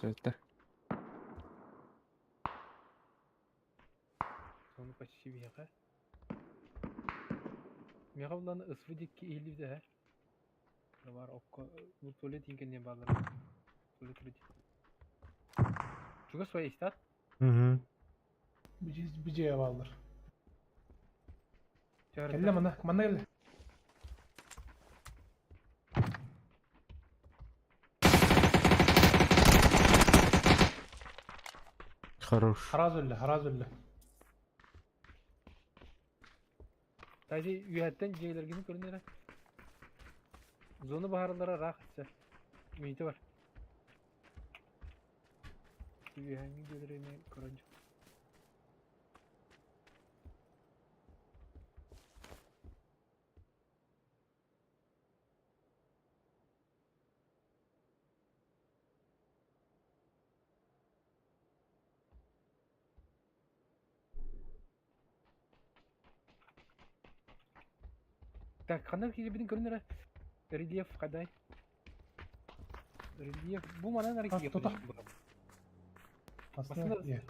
Сөттер. Сону почти биһиэхэ. Миэхэ булан ысвы диэки иһиллибитэ эһэ. Бар окко бу туалет иҥкэнниэ бааллар. Туалет вроде. Чугас свои истат? Угу. Бижея бааллар. Кэллэ манна, манна кэллэ. Хорош. Хараас өллө, хараас өллө. Тази үөһэттэн дьиэлэргин көрүн эрэ. Зона баһаралара ыраах өссө. Миитэ бар. Үөһээҥҥи дьиэлэри эмиэ көрөн Так, ханна киирбитин көрүн эрэ. Рельеф хадай. Рельеф бу манан эрэ А, киирбит. тута. Астына Массыына- дьиэ.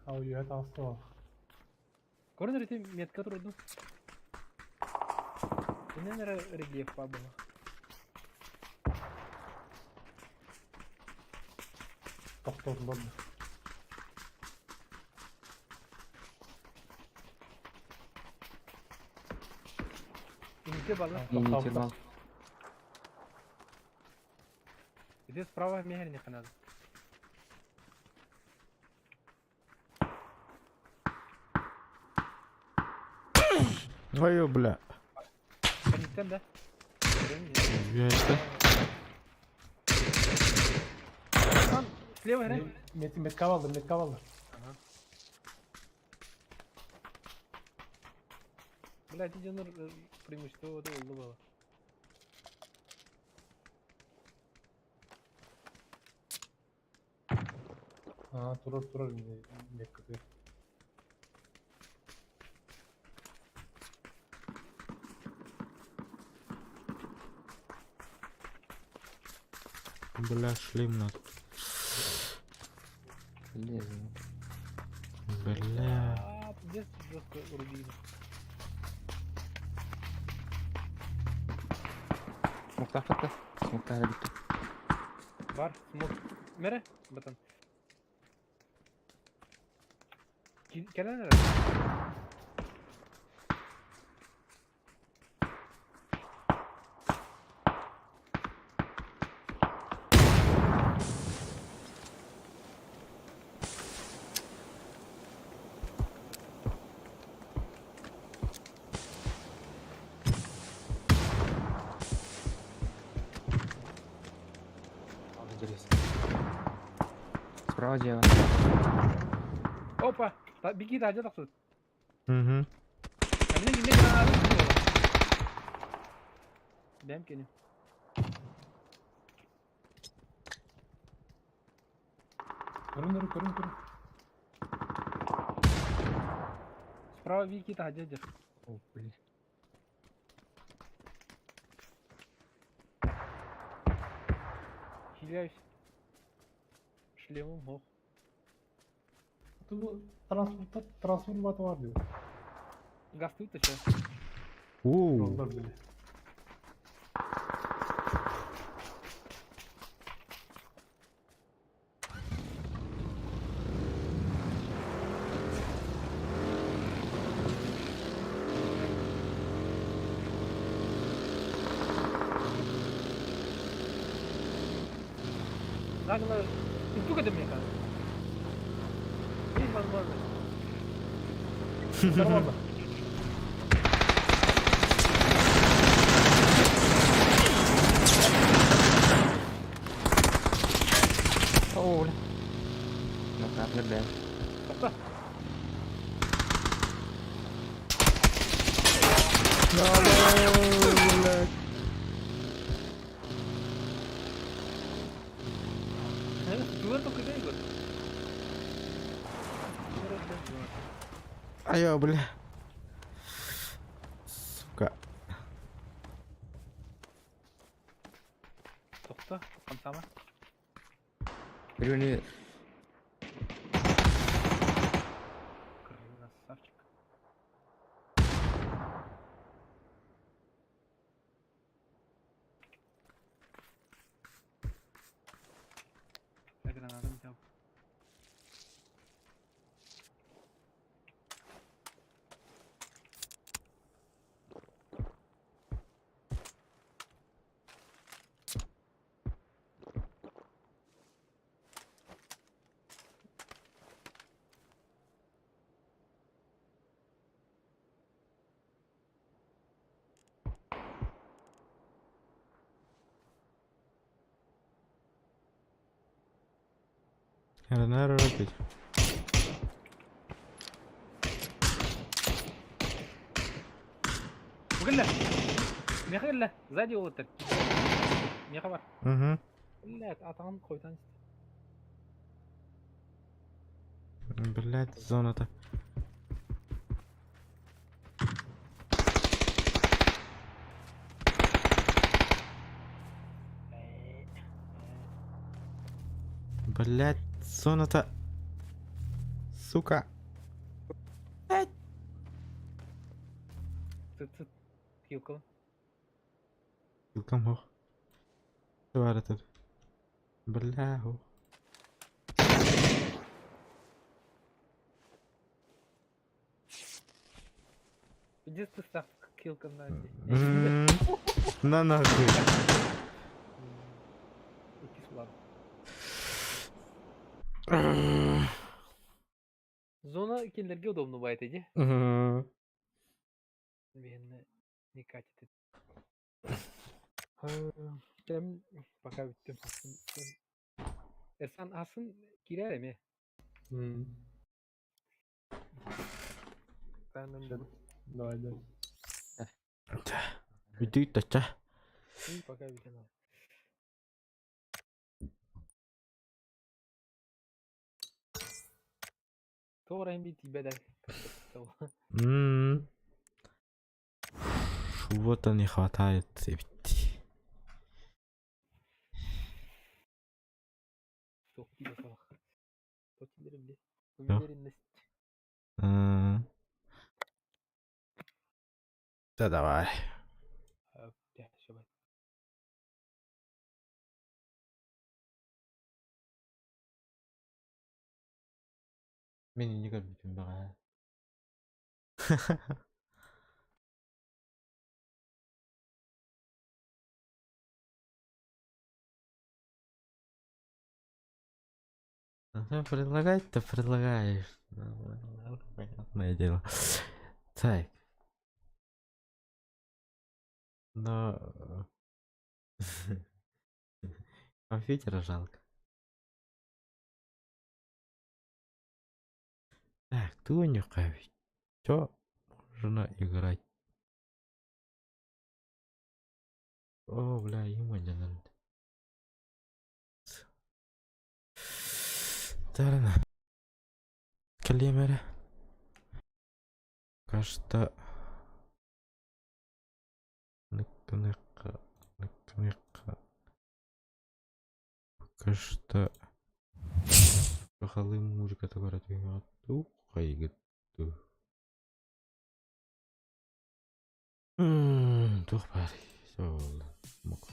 Ау, үөһэ таҕыста. Көрүн эрэ ити метка турду. Инэн эрэ рельеф баар буолла. Тохтоотулар да. Инникте балла. Иннитер бал. Здесь справа мехер не надо. Ой, бля. Кэнниттэн да. Көрөн Үөһэттэн. Там слева эрэ. Мет метка бааллар, метка бааллар. Ага. Бля, ити дьоннор преимущество это олду было. Аа, турар турар метка. Бля, шлем надо. Лезем. Бля. А, пиздец, жестко рубили. Смоктаах да. Смоктаах бүттү. Бар, смог. Мере, батан. Кэлэн эрэ. Справа дьиэҕэ. Опа! Беги, да, тахсыбыт. Угу. Кэмнэ кимне гранатын Бэм кини. Көрүн көрүн көрүн көрүн. Справа Вики таһдьа дьэр. О, блин. Хиляюсь. Шлемом ох. Бу транспорт транспорт бар диyor. Гастуют еще. Уу. Yollar bile. Нагло. Тук это мне кажется. Есть возможность. Нормально. О, бля. Ну как, бля. Дуэр только дай год. Айо, бля. Сука. Тохто, там сама. Біреуіне Красавчик. Я гранату взял. РНР опять. Бүгілі! Мехілі! Сзади олытыр. Меха бар. Угу. Блядь, атағын қойтан Блять, зона-то. Блять, зона-то. Сука. Цыт, цыт. Хилкал. Килкам хох. Бар этот. Бля, хох. Иди ты сам хилкам на На нахуй. Икки ладно. Зона кинилэргэ удобно бывает, иди. Биһиэнэ не катит. Тем пока бүттүм. Эрсан асын кирер эми. Давай, давай. Бүдүй тача. Пока бүтэн. Тоҕо би тиийбэт Чего-то не хватает. Уверенность. Да давай. Меня не көрбүтүм баҕа. Ну, предлагать-то предлагаешь. Ну, понятное дело. Так. Но... Компьютера жалко. Так, тугу Чё можно играть? О, бля, имя Тарана. Кэлиэм. Кажется... Нык-нык, нык-нык. Пока что... Сахалыы музыката хайгыт. Туох баар. Сол. Мок.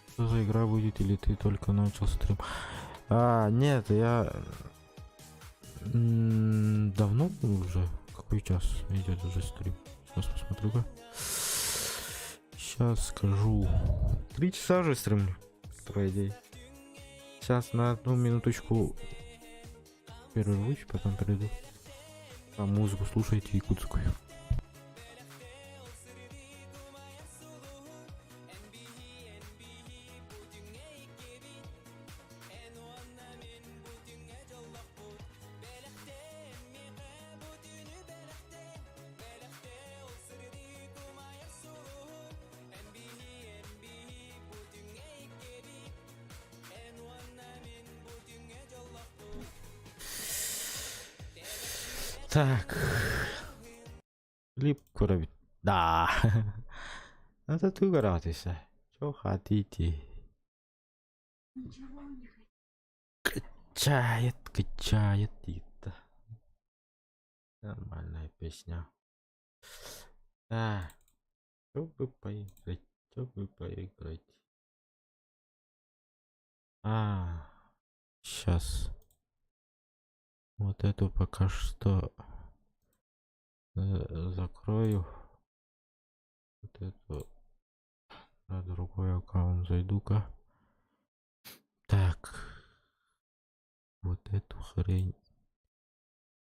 Что за игра будет или ты только начал стрим? А, нет, я давно уже. Какой час идет уже стрим? Сейчас посмотрю-ка. Сейчас скажу. 3 часа уже стримлю, по идее. Сейчас на одну минуточку прервусь, потом перейду. А музыку слушайте якутскую. Так. Клип көрөбүт. Да. Это ты радуйся. Что хотите? Ничего не хочу. Качает, качает это. Нормальная песня. Да. Чтобы поиграть, чтобы поиграть. А, сейчас. Вот эту пока что закрою. Вот эту на другой аккаунт зайду-ка. Так. Вот эту хрень.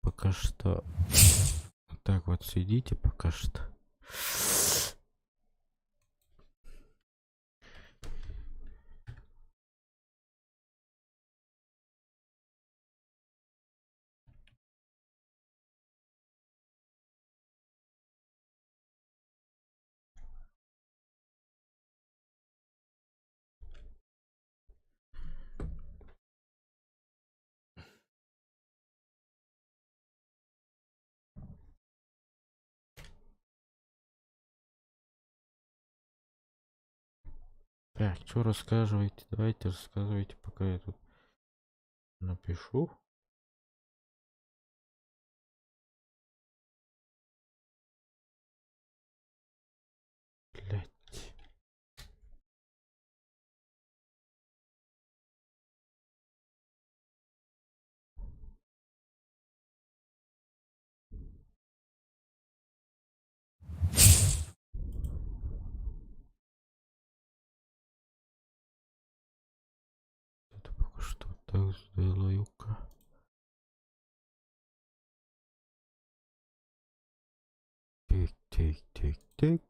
Пока что. Вот так вот сидите пока что. Так, что рассказываете? Давайте рассказывайте, пока я тут напишу. Блять. Это пока что так сделаю-ка. Тик, тик, тик, тик.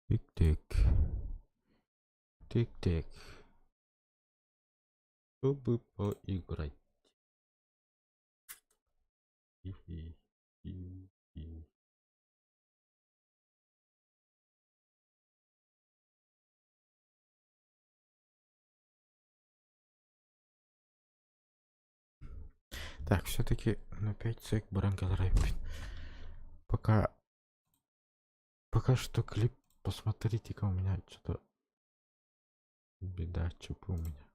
Тик-тик. Тик-тик. Чтобы поиграть. Хи-хи-хи-хи. Так, все-таки на 5 сек баранка. Пока что клип посмотрите-ка, у меня что-то беда, ЧП у меня.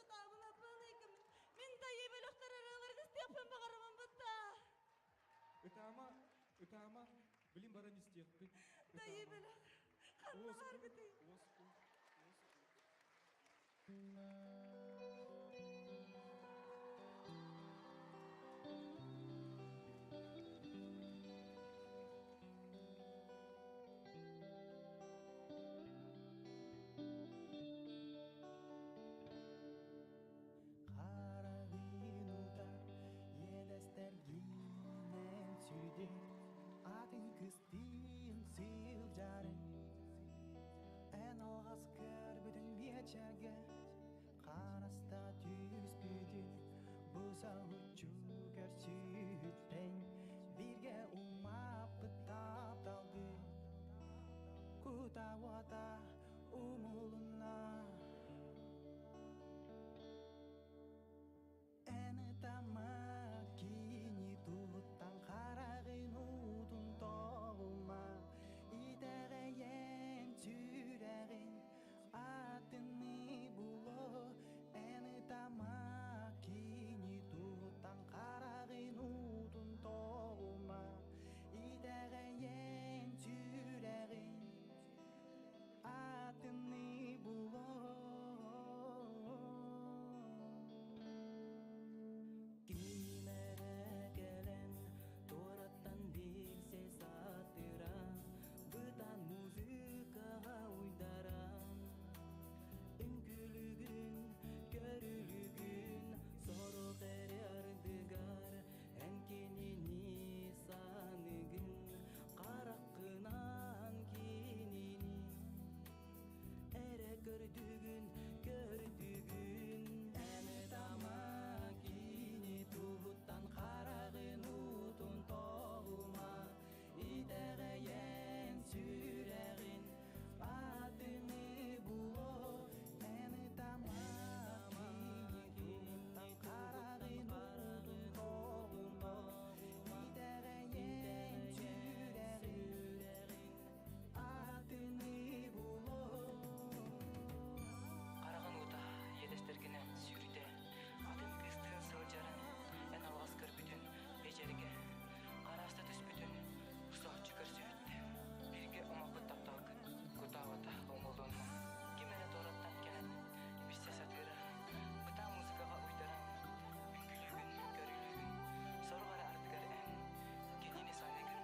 Ытаабылаппын Мин тайыы бөлөхтөр ырыаларын истиэхпин баҕарабын бытта. Ытаама, ытаама, билин баран истиэхпит. Тайыы бөлөх. Ханна бааргытый? Хараҕын иэдэстэргинэн сүрдүн, атын кыстыын сылдьарын. Эн алҕас көрбүтүн биэчэргэ хараста түспүтүн, бу соһуччу көрсүһүттэн бииргэ умаппыт тапталгын кута уота умулунна. Эн ытама кини туһуттан хараҕын уутун тоҕума, итэҕэйэн сүрэҕин атыны було. Эн ытама кини туһуттан хараҕын уутун тоҕума, итэҕэйэн сүрэҕин атыны було. Ким эрэ кэлэн туораттан билсе сатыра, бытан музыкаҕа уйдаран, үҥкүлүгүн, көрүлүгүн сорох эрэ ардыгар эн кинини саныгын, хараххынан кинини эрэ көрдүгүн, көрдүгүн. Эн ытама кини туһуттан хараҕын уутун тоҕума, итэҕэйэн сүрэҕин атыны було. Эн ытама кини туһуттан хараҕын уутун тоҕума, итэҕэйэн сүрэҕин атыны було. Хараҕын уута иэдэстэргинэн сүүрдэ, атын кыыстыын сылдьарын, эн алҕас көрбүтүн бэдьэргэ, харааста түспүтүн соһуччу көрсүбүттэн, бииргэ омоккут тапталгын кутаабата умулунна. Ким эрэ туораттан кэлэн билсэ сатыыра, бытаа музыкаҕа уйдаран, үҥкүлүүгүн, көрүлүүгүн, сорох эрэ ардыгар эн кинини саныыгын,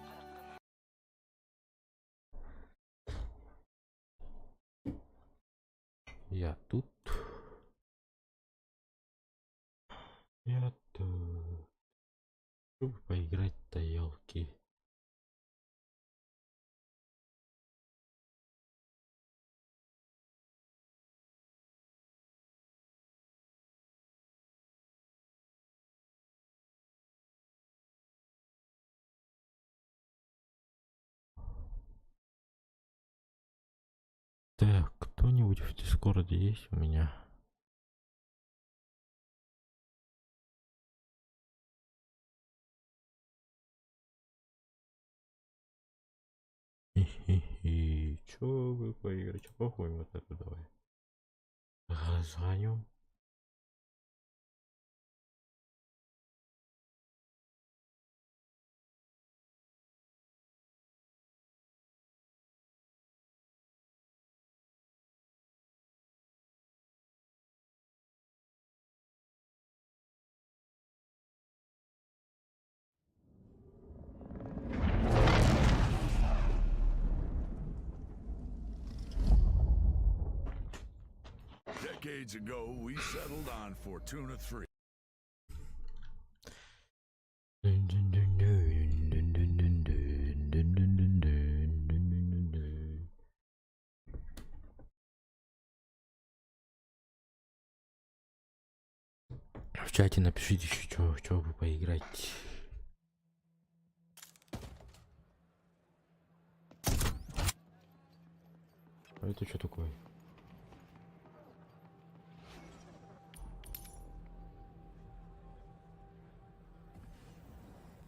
хараххын Я тут. Я тут. Чтобы поиграть-то, елки. Так, кто-нибудь в Дискорде есть у меня? Хе-хе-хе, чё вы поиграть? Похуй вот это давай. Разгоню. Decades ago, we settled on Fortuna 3. Dun dun dun dun dun dun dun dun dun dun dun dun dun dun dun dun. В чате напишите еще, чё, чё бы поиграть. А это что такое?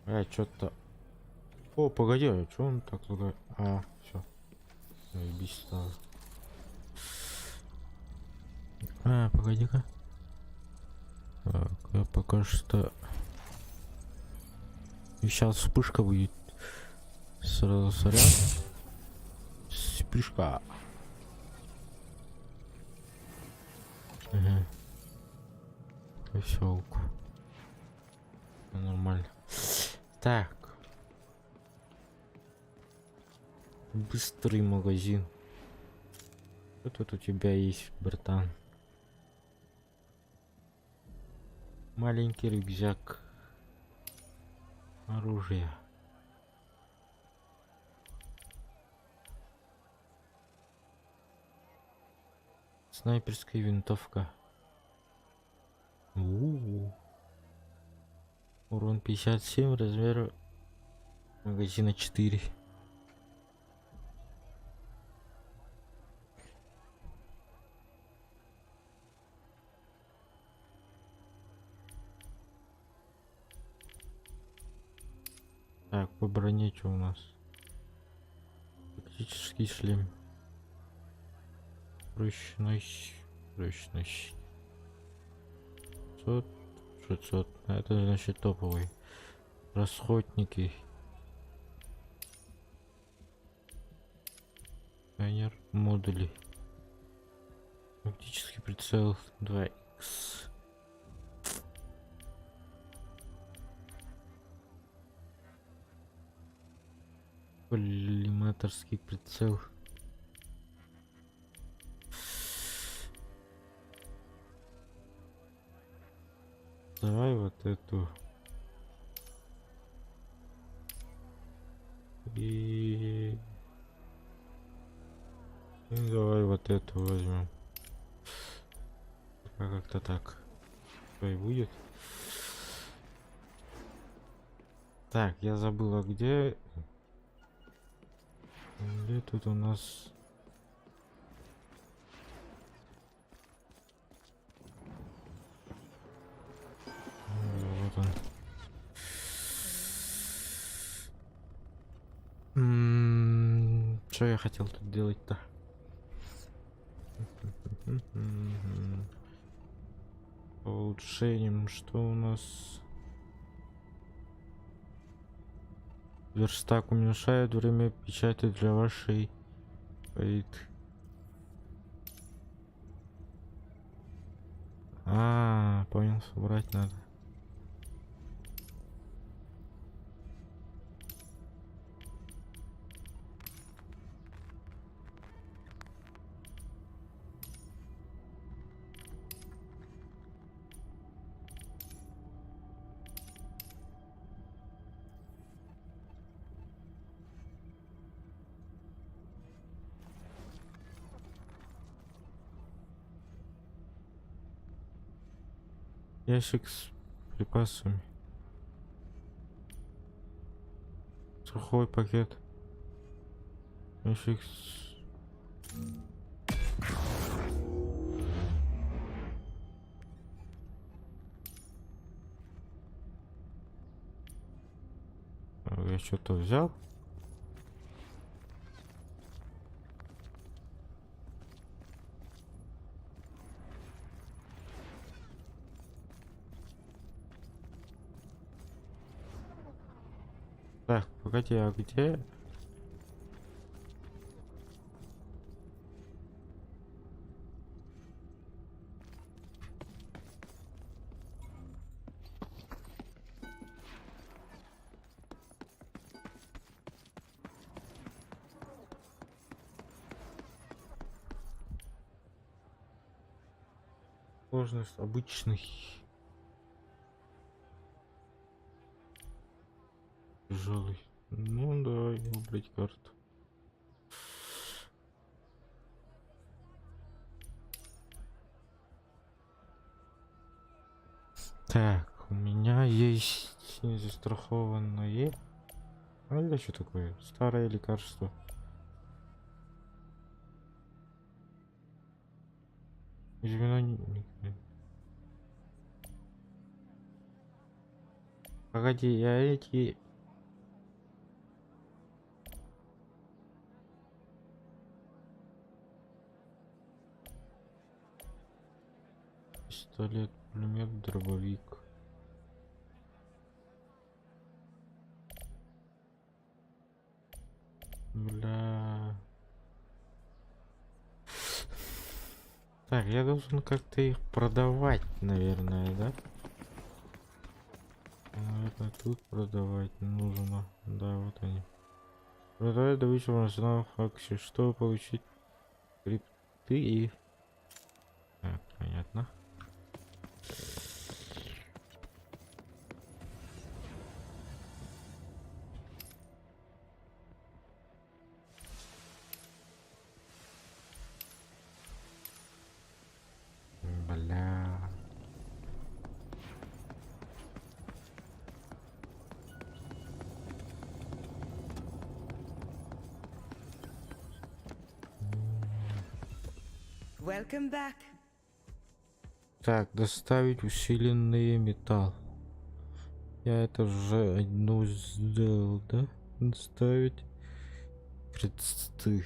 А, что-то... О, погоди, а чё он так лагает? А, все. Заебись стало. А, погоди-ка. Так, я пока что... И сейчас вспышка будет. Сразу сорян. Вспышка. Ага. Поселку. Нормально. Так. Быстрый магазин. Что тут у тебя есть, братан? Маленький рюкзак. Оружие. Снайперская винтовка. У -у -у. Урон 57, размер магазина 4. Так, по броне что у нас? Тактический шлем. Прочность, прочность. 500, 600. Это значит топовый. Расходники. Сканер модулей. Оптический прицел 2х. Коллиматорский прицел. Давай вот эту. И давай вот эту возьмем. Пока как-то так. Что и будет. Так, я забыла, где... Где тут у нас... Вот он. Что я хотел тут делать-то? По улучшениям, что у нас? Верстак уменьшает время печати для вашей Wait. А, понял, собрать надо. Ящик с припасами. Сухой пакет. Ящик с... Я что-то взял? Так, погоди, а где? Сложность обычный. Тяжелый. Ну давай выбрать карту. Так, у меня есть незастрахованное. А это что такое? Старое лекарство. Измену... Погоди, я эти... Пистолет, пулемет, дробовик. Бля. Так, я должен как-то их продавать, наверное, да? Наверное, тут продавать нужно. Да, вот они. Продавать добычу в арсеналах акций, чтобы получить крипты и... Так, понятно. Бля. Welcome back. Так, доставить усиленный металл. Я это уже одну сделал, да? Доставить кресты.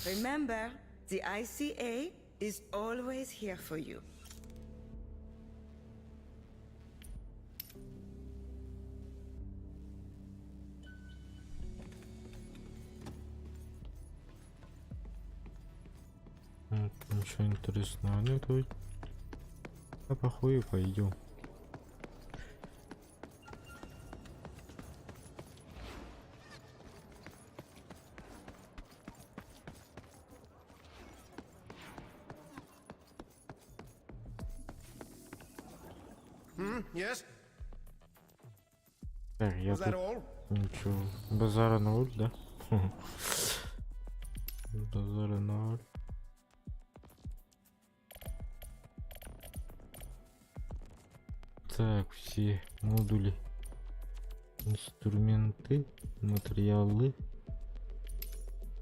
Remember, the ICA is always here for you. Вот, ничего интересного нету. А похуй пойдем. Yes? Так, я Was that тут all? ничего. Базара ноль, да? Базара ноль. Так, все модули, инструменты, материалы,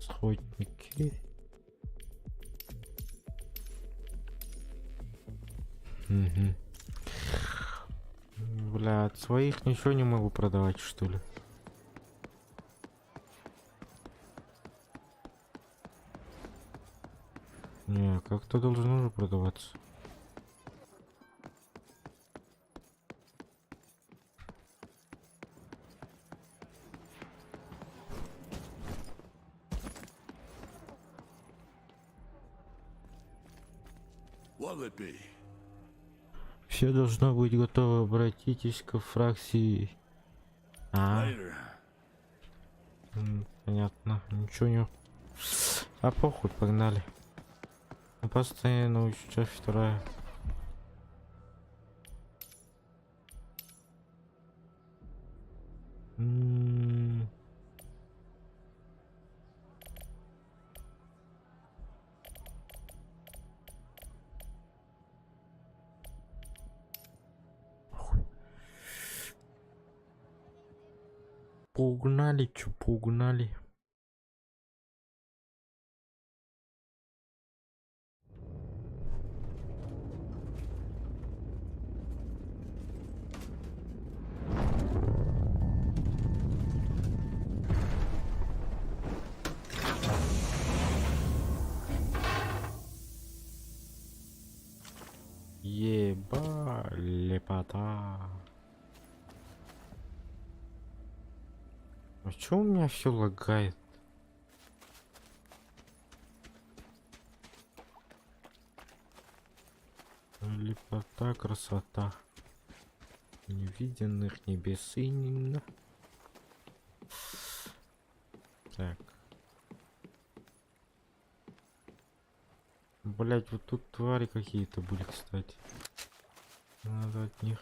сходники. Угу. Бля, от своих ничего не могу продавать, что ли? Не, как-то должно же продаваться. What'll it be? Все должно быть готово. Обратитесь к фракции. А, Later. Понятно. Ничего не... А похуй, погнали. Опасная ночь, часть вторая. Похуй. Погнали, чё, погнали. Еба, лепота. А чё у меня все лагает? Лепота, красота. Невиденных небес именно. Так. Блять, вот тут твари какие-то были, кстати. Надо от них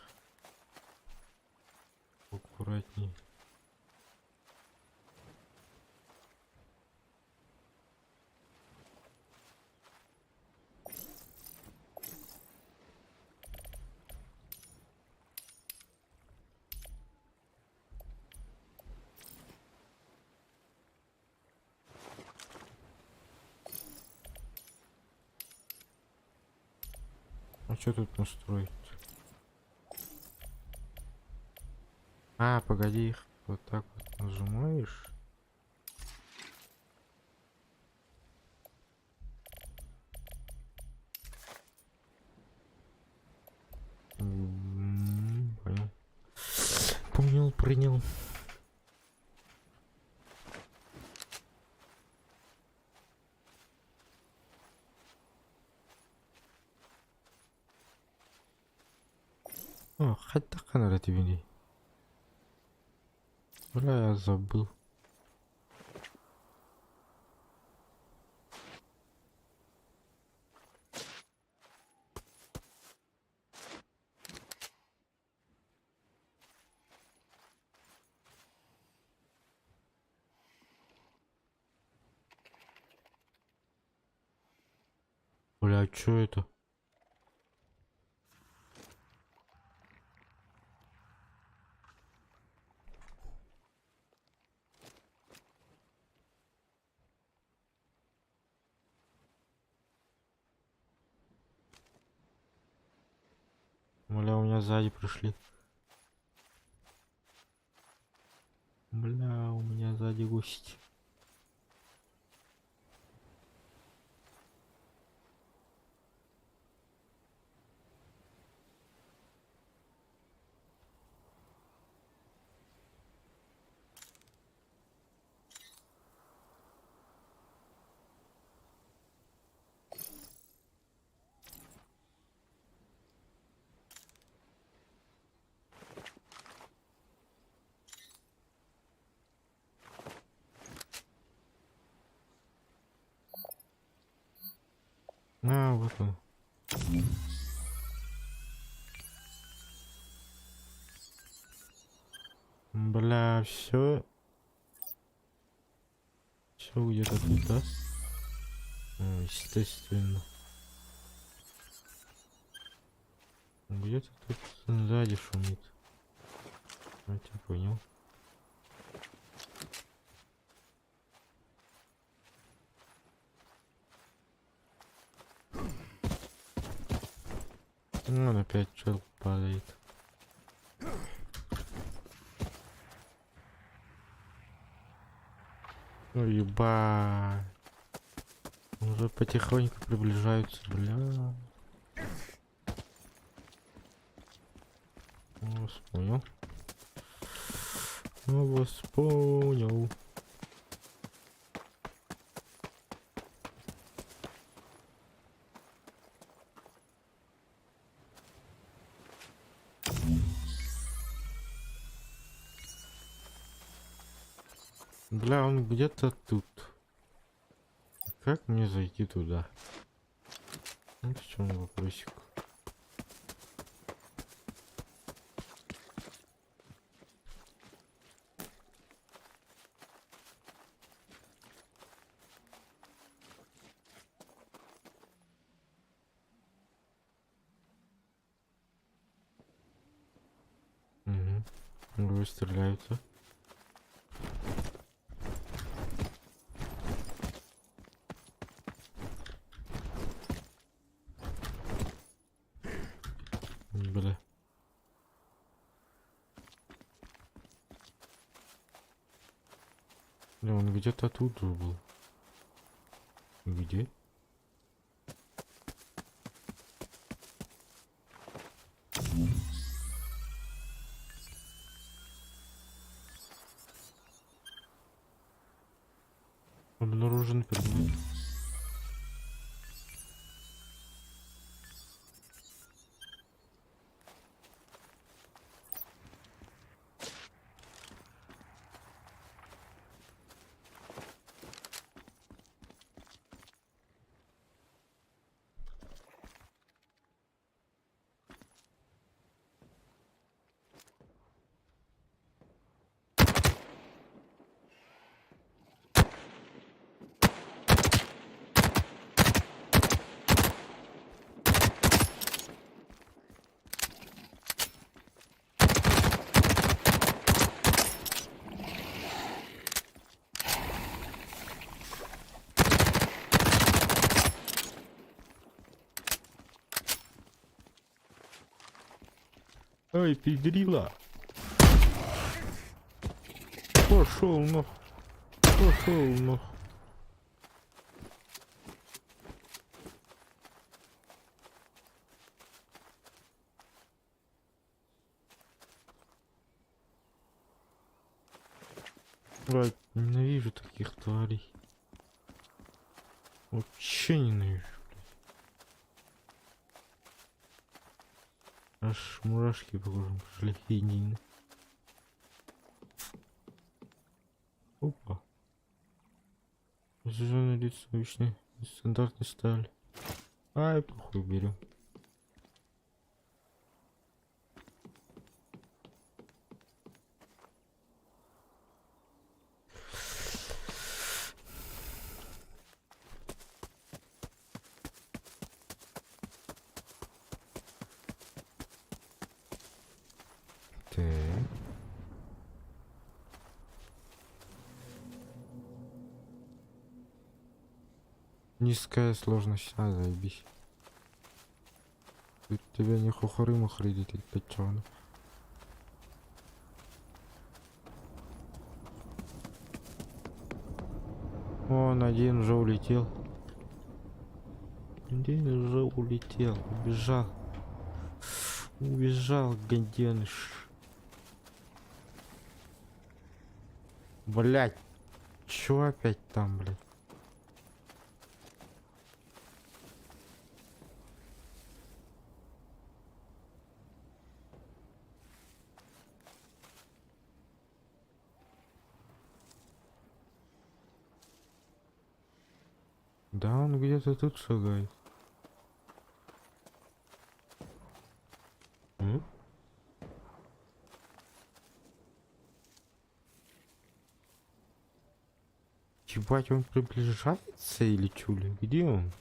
аккуратней. А что тут настроить? А, погоди, их вот так вот нажимаешь. Понял, принял. О, хайдах гынар этибиний? Бля, я забыл. Бля, чё это? Бля, у меня сзади пришли. Бля, у меня сзади гости. А, вот он. Бля, все. Все где-то тут, да? Ну, естественно. Где-то тут сзади шумит. Я тебя понял. Ну, он опять чел падает. Ну ебать. Уже потихоньку приближаются, бля. Ну, вас понял. Ну, вас понял. Бля, он где-то тут. Как мне зайти туда? Вот в чем вопросик. Угу. Уже стреляются. Бля. Бля, он где-то тут же был. Где? Обнаружен предмет. Ай, пиздрила. Пошел нах. Пошел нах. Блядь, ненавижу таких тварей. Вообще ненавижу, блядь. Аж мурашки по кожам пошли. Едины. Опа. Зеленый лицо обычный стандартный сталь. Ай, похуй берем. Так. Низкая сложность, а, заебись. Тут тебя не хухры-мухры печёно. Он один уже улетел. Один уже улетел, убежал. Убежал, гаденыш. Блять, чё опять там, блять? Да, он где-то тут шагает. М? Ебать, он приближается или чули? Где он?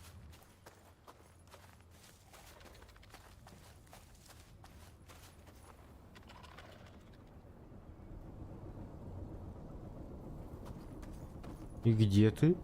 И где ты?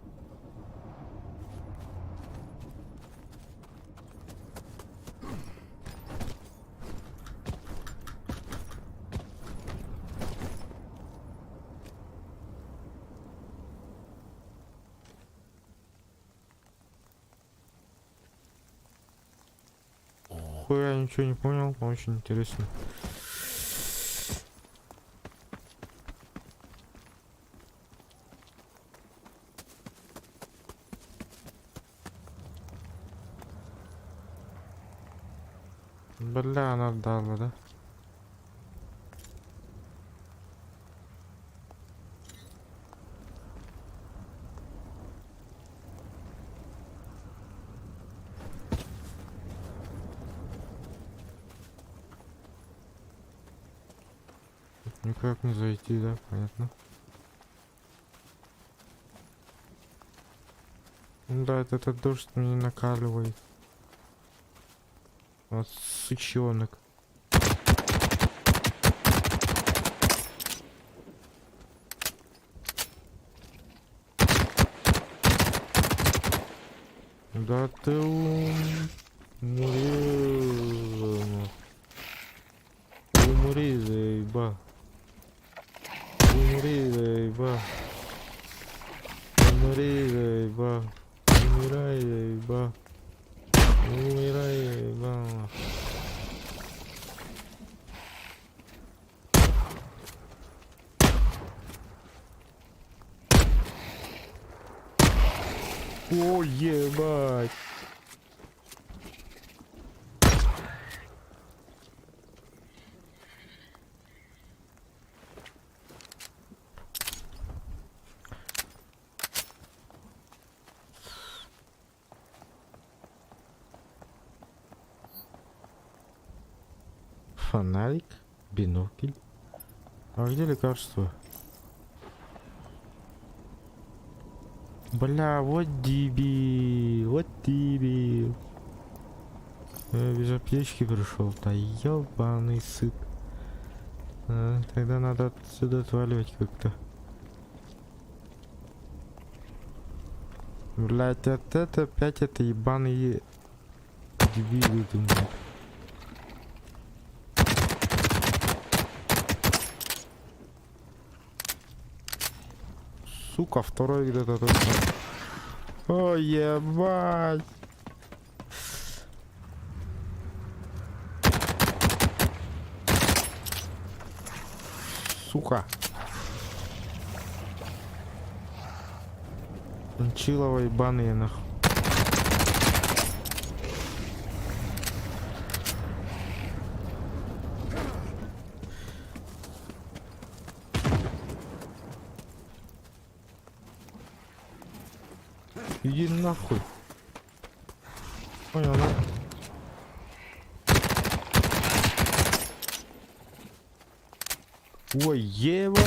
Хуя ничего не понял, очень интересно. Бля, она дала, да? Тут никак не зайти, да? Понятно. Ну да, это этот дождь меня накаливает. Вот сучонок. Да ты умри, умри, заеба. Умри, заеба. Умри, заеба. Умирай, заеба. Умирай, заеба. О, ебать. Фонарик, бинокль. А где лекарство? Бля, вот дебил, вот дебил. Я без аптечки пришел, да ебаный сыт. А, тогда надо отсюда отваливать как-то. Блять, вот это опять это ебаные дебилы тут, блядь. Сука, второй где-то тут. О, ебать. Сука. Кончилова ебаные нахуй. Иди нахуй. Понял, да? Ой, еба!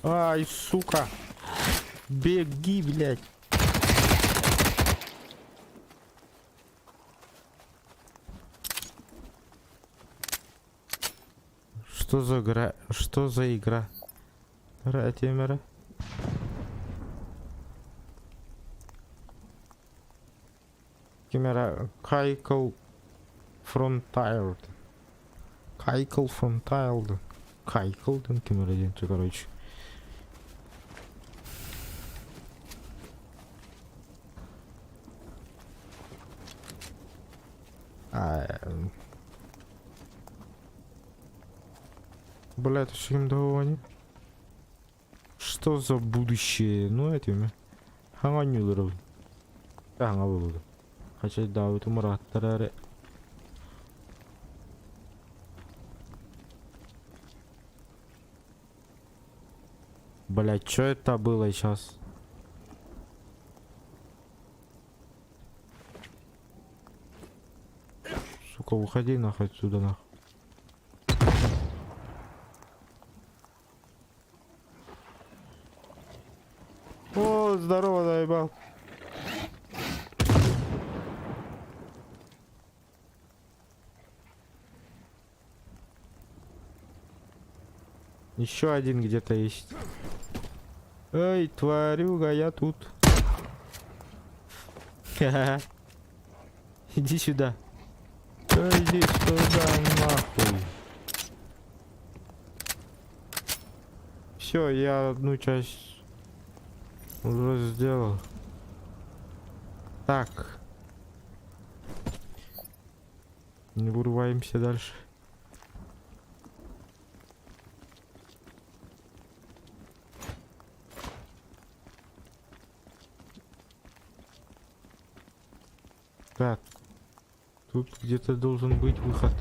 Ай, сука! Беги, блядь! Что за игра? Что за игра? Ратимера. Кимера Кайкл Фронтайлд. Кайкл Фронтайлд. Кайкл диэн ким эрэ диэн короче. Бля, это что им дало Что за будущее? Ну, этими. Хаҥа Хаҥа буолуо. Хачайдаабытым ырааттара эрэ. Блять, что это было сейчас? Сука, уходи нахуй отсюда нахуй. О, здорово, заебал. Еще один где-то есть. Эй, тварюга, я тут. Иди сюда. Иди сюда, нахуй. Все, я одну часть уже сделал. Так. Не вырываемся дальше. Так. Тут где-то должен быть выход.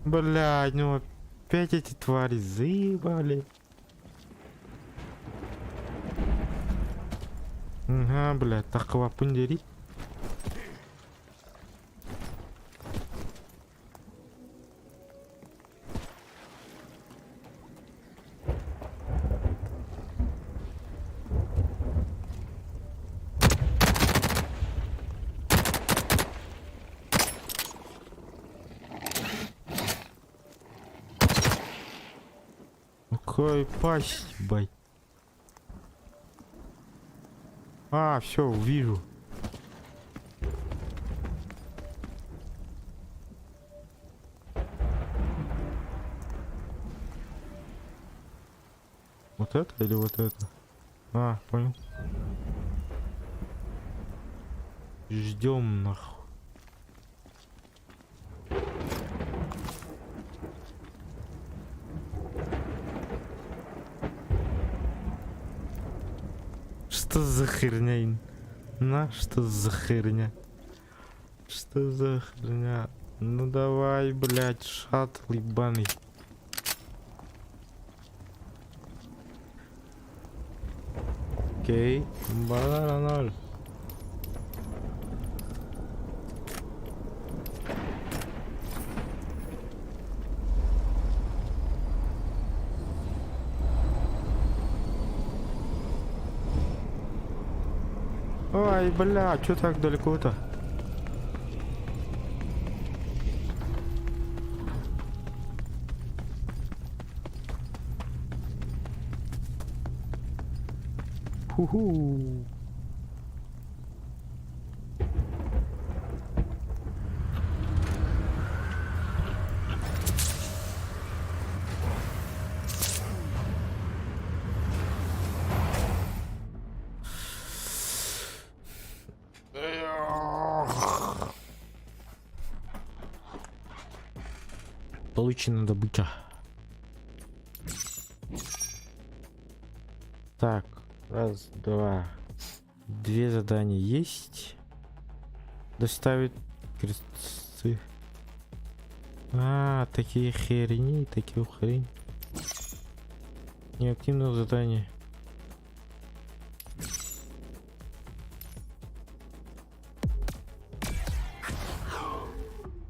Блядь, ну опять эти твари заебали. Ага, блядь, таххыбаппын диэри. Какой пасть, бать. А, все, вижу. Вот это или вот это? А, понял. Ждем нахуй. Что за херня? На, что за херня? Что за херня? Ну давай, блядь, шаттл ебаный. Окей, банана ноль. Ой, бля, чё так далеко-то? Ху-ху. Получена добыча. Так, раз, два. Две задания есть. Доставить крестцы. А, такие херни, такие хрень. Неактивное задание.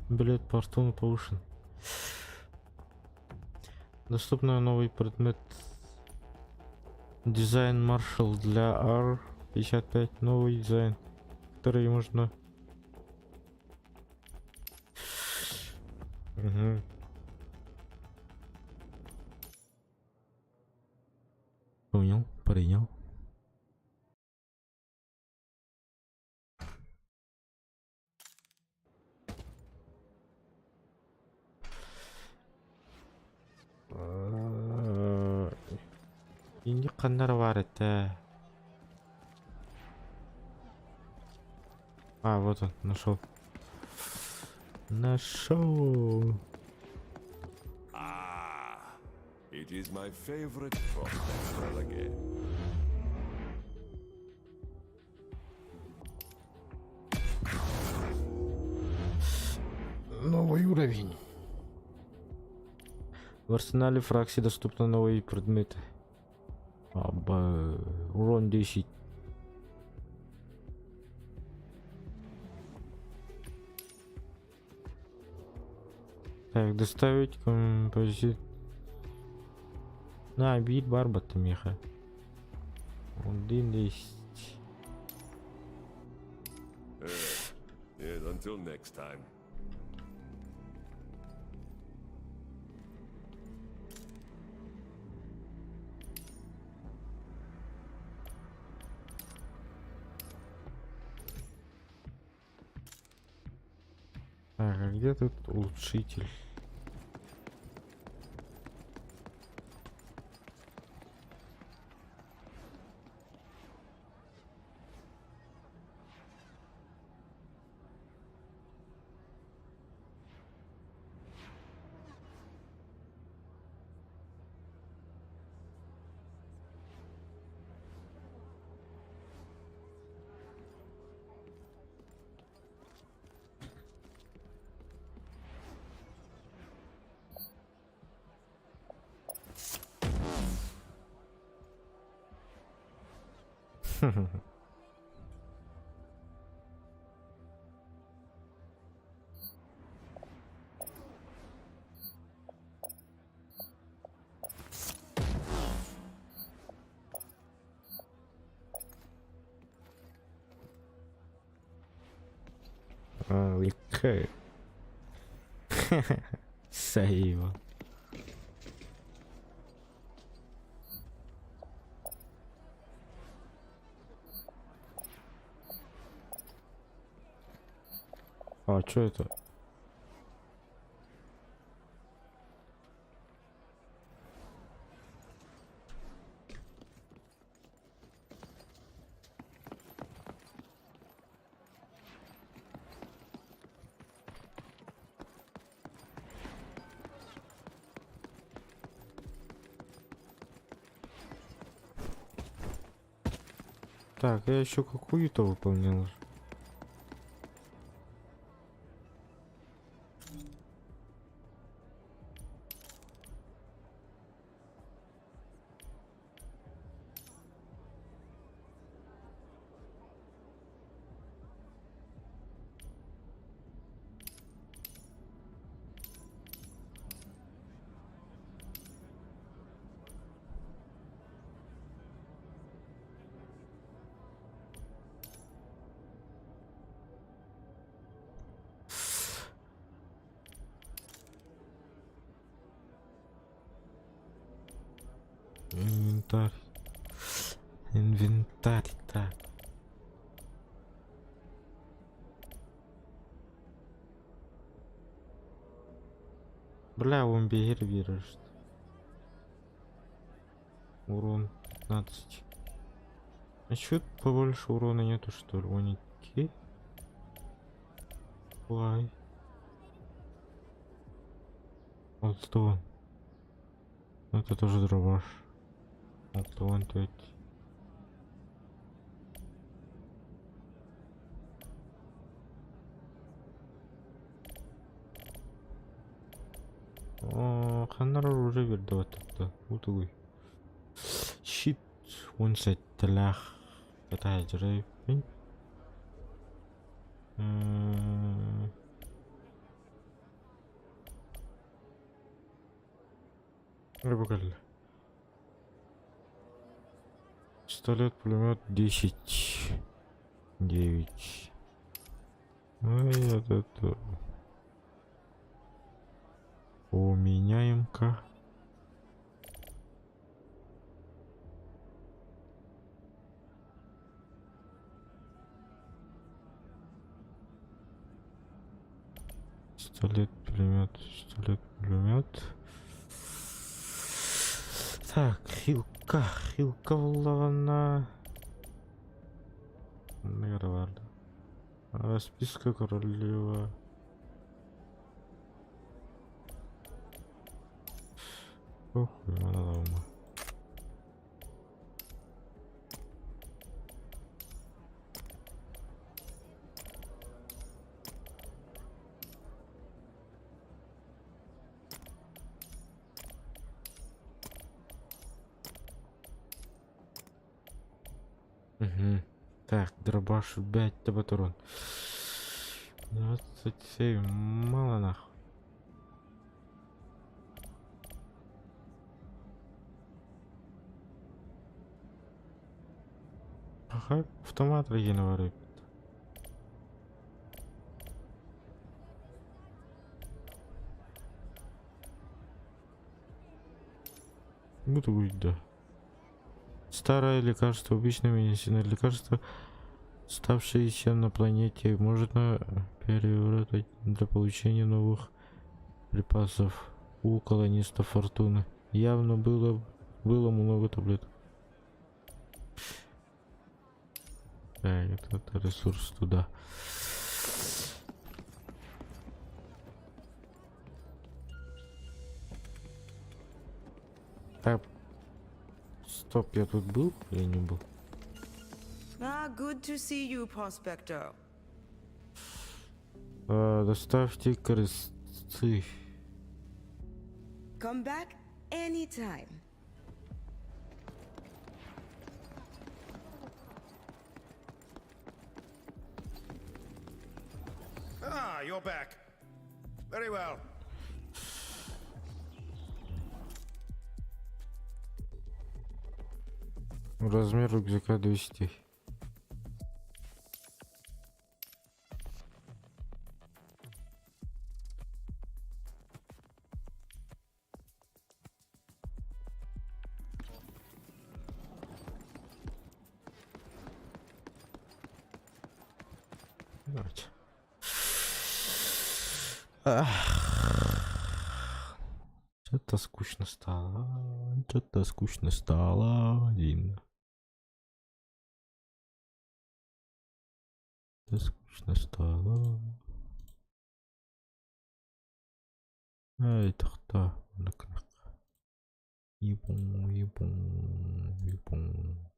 Билет Фортуны повышен. Доступно новый предмет. Дизайн Маршал для R55. Новый дизайн, который можно... Угу. Понял, принял. Инник ханна эрэ баар этэ. А, вот он, нашел. Нашел. Ah, it is my favorite prospect again. Новый уровень. В арсенале фракции доступны новые предметы. Урон 10. Так, доставить композит. На, биир баар батта миэхэ. Один есть. Yes, until next time. Так, а где тут улучшитель? Окей. Сейва. А, что это? Так, я еще какую-то выполнил. Инвентарь. Инвентарь, так. Бля, он бегер веришь. Урон 15. А чё побольше урона нету, что ли? Оники? Лай. Вот что. Это тоже дробаш. Вот он тут. Ханна эрэ уже биэрдэ Утугуй. Щит 17-лээх катаһыдьырайбын. Бу кэллэ. Пистолет, пулемет 10. 9. Ой, это... Поменяем-ка. Пистолет, пулемет, пистолет, пулемет. Так, хилка, хилка буоллаҕына. Ханна барды? Расписка королева. Похуй, мана. Угу. Так, дробаш 5 патрон. 27. Мало нахуй. Ага, автомат регенерирует. Буду да. Старое лекарство, обычное медицина, лекарство, ставшееся на планете, можно переработать для получения новых припасов у колонистов Фортуны. Явно было много таблеток. Так, это ресурс туда. Так, стоп, я тут был или не был? Ah, good to see you, Prospector. Доставьте крестцы. Come back anytime. Ah, you're back. Very well. Размер рюкзака 200. Давайте. Что-то скучно стало. Что-то скучно стало. Дина. Что-то скучно стало. Ай, тохта. Ебун, ебун, ебун.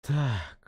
Так.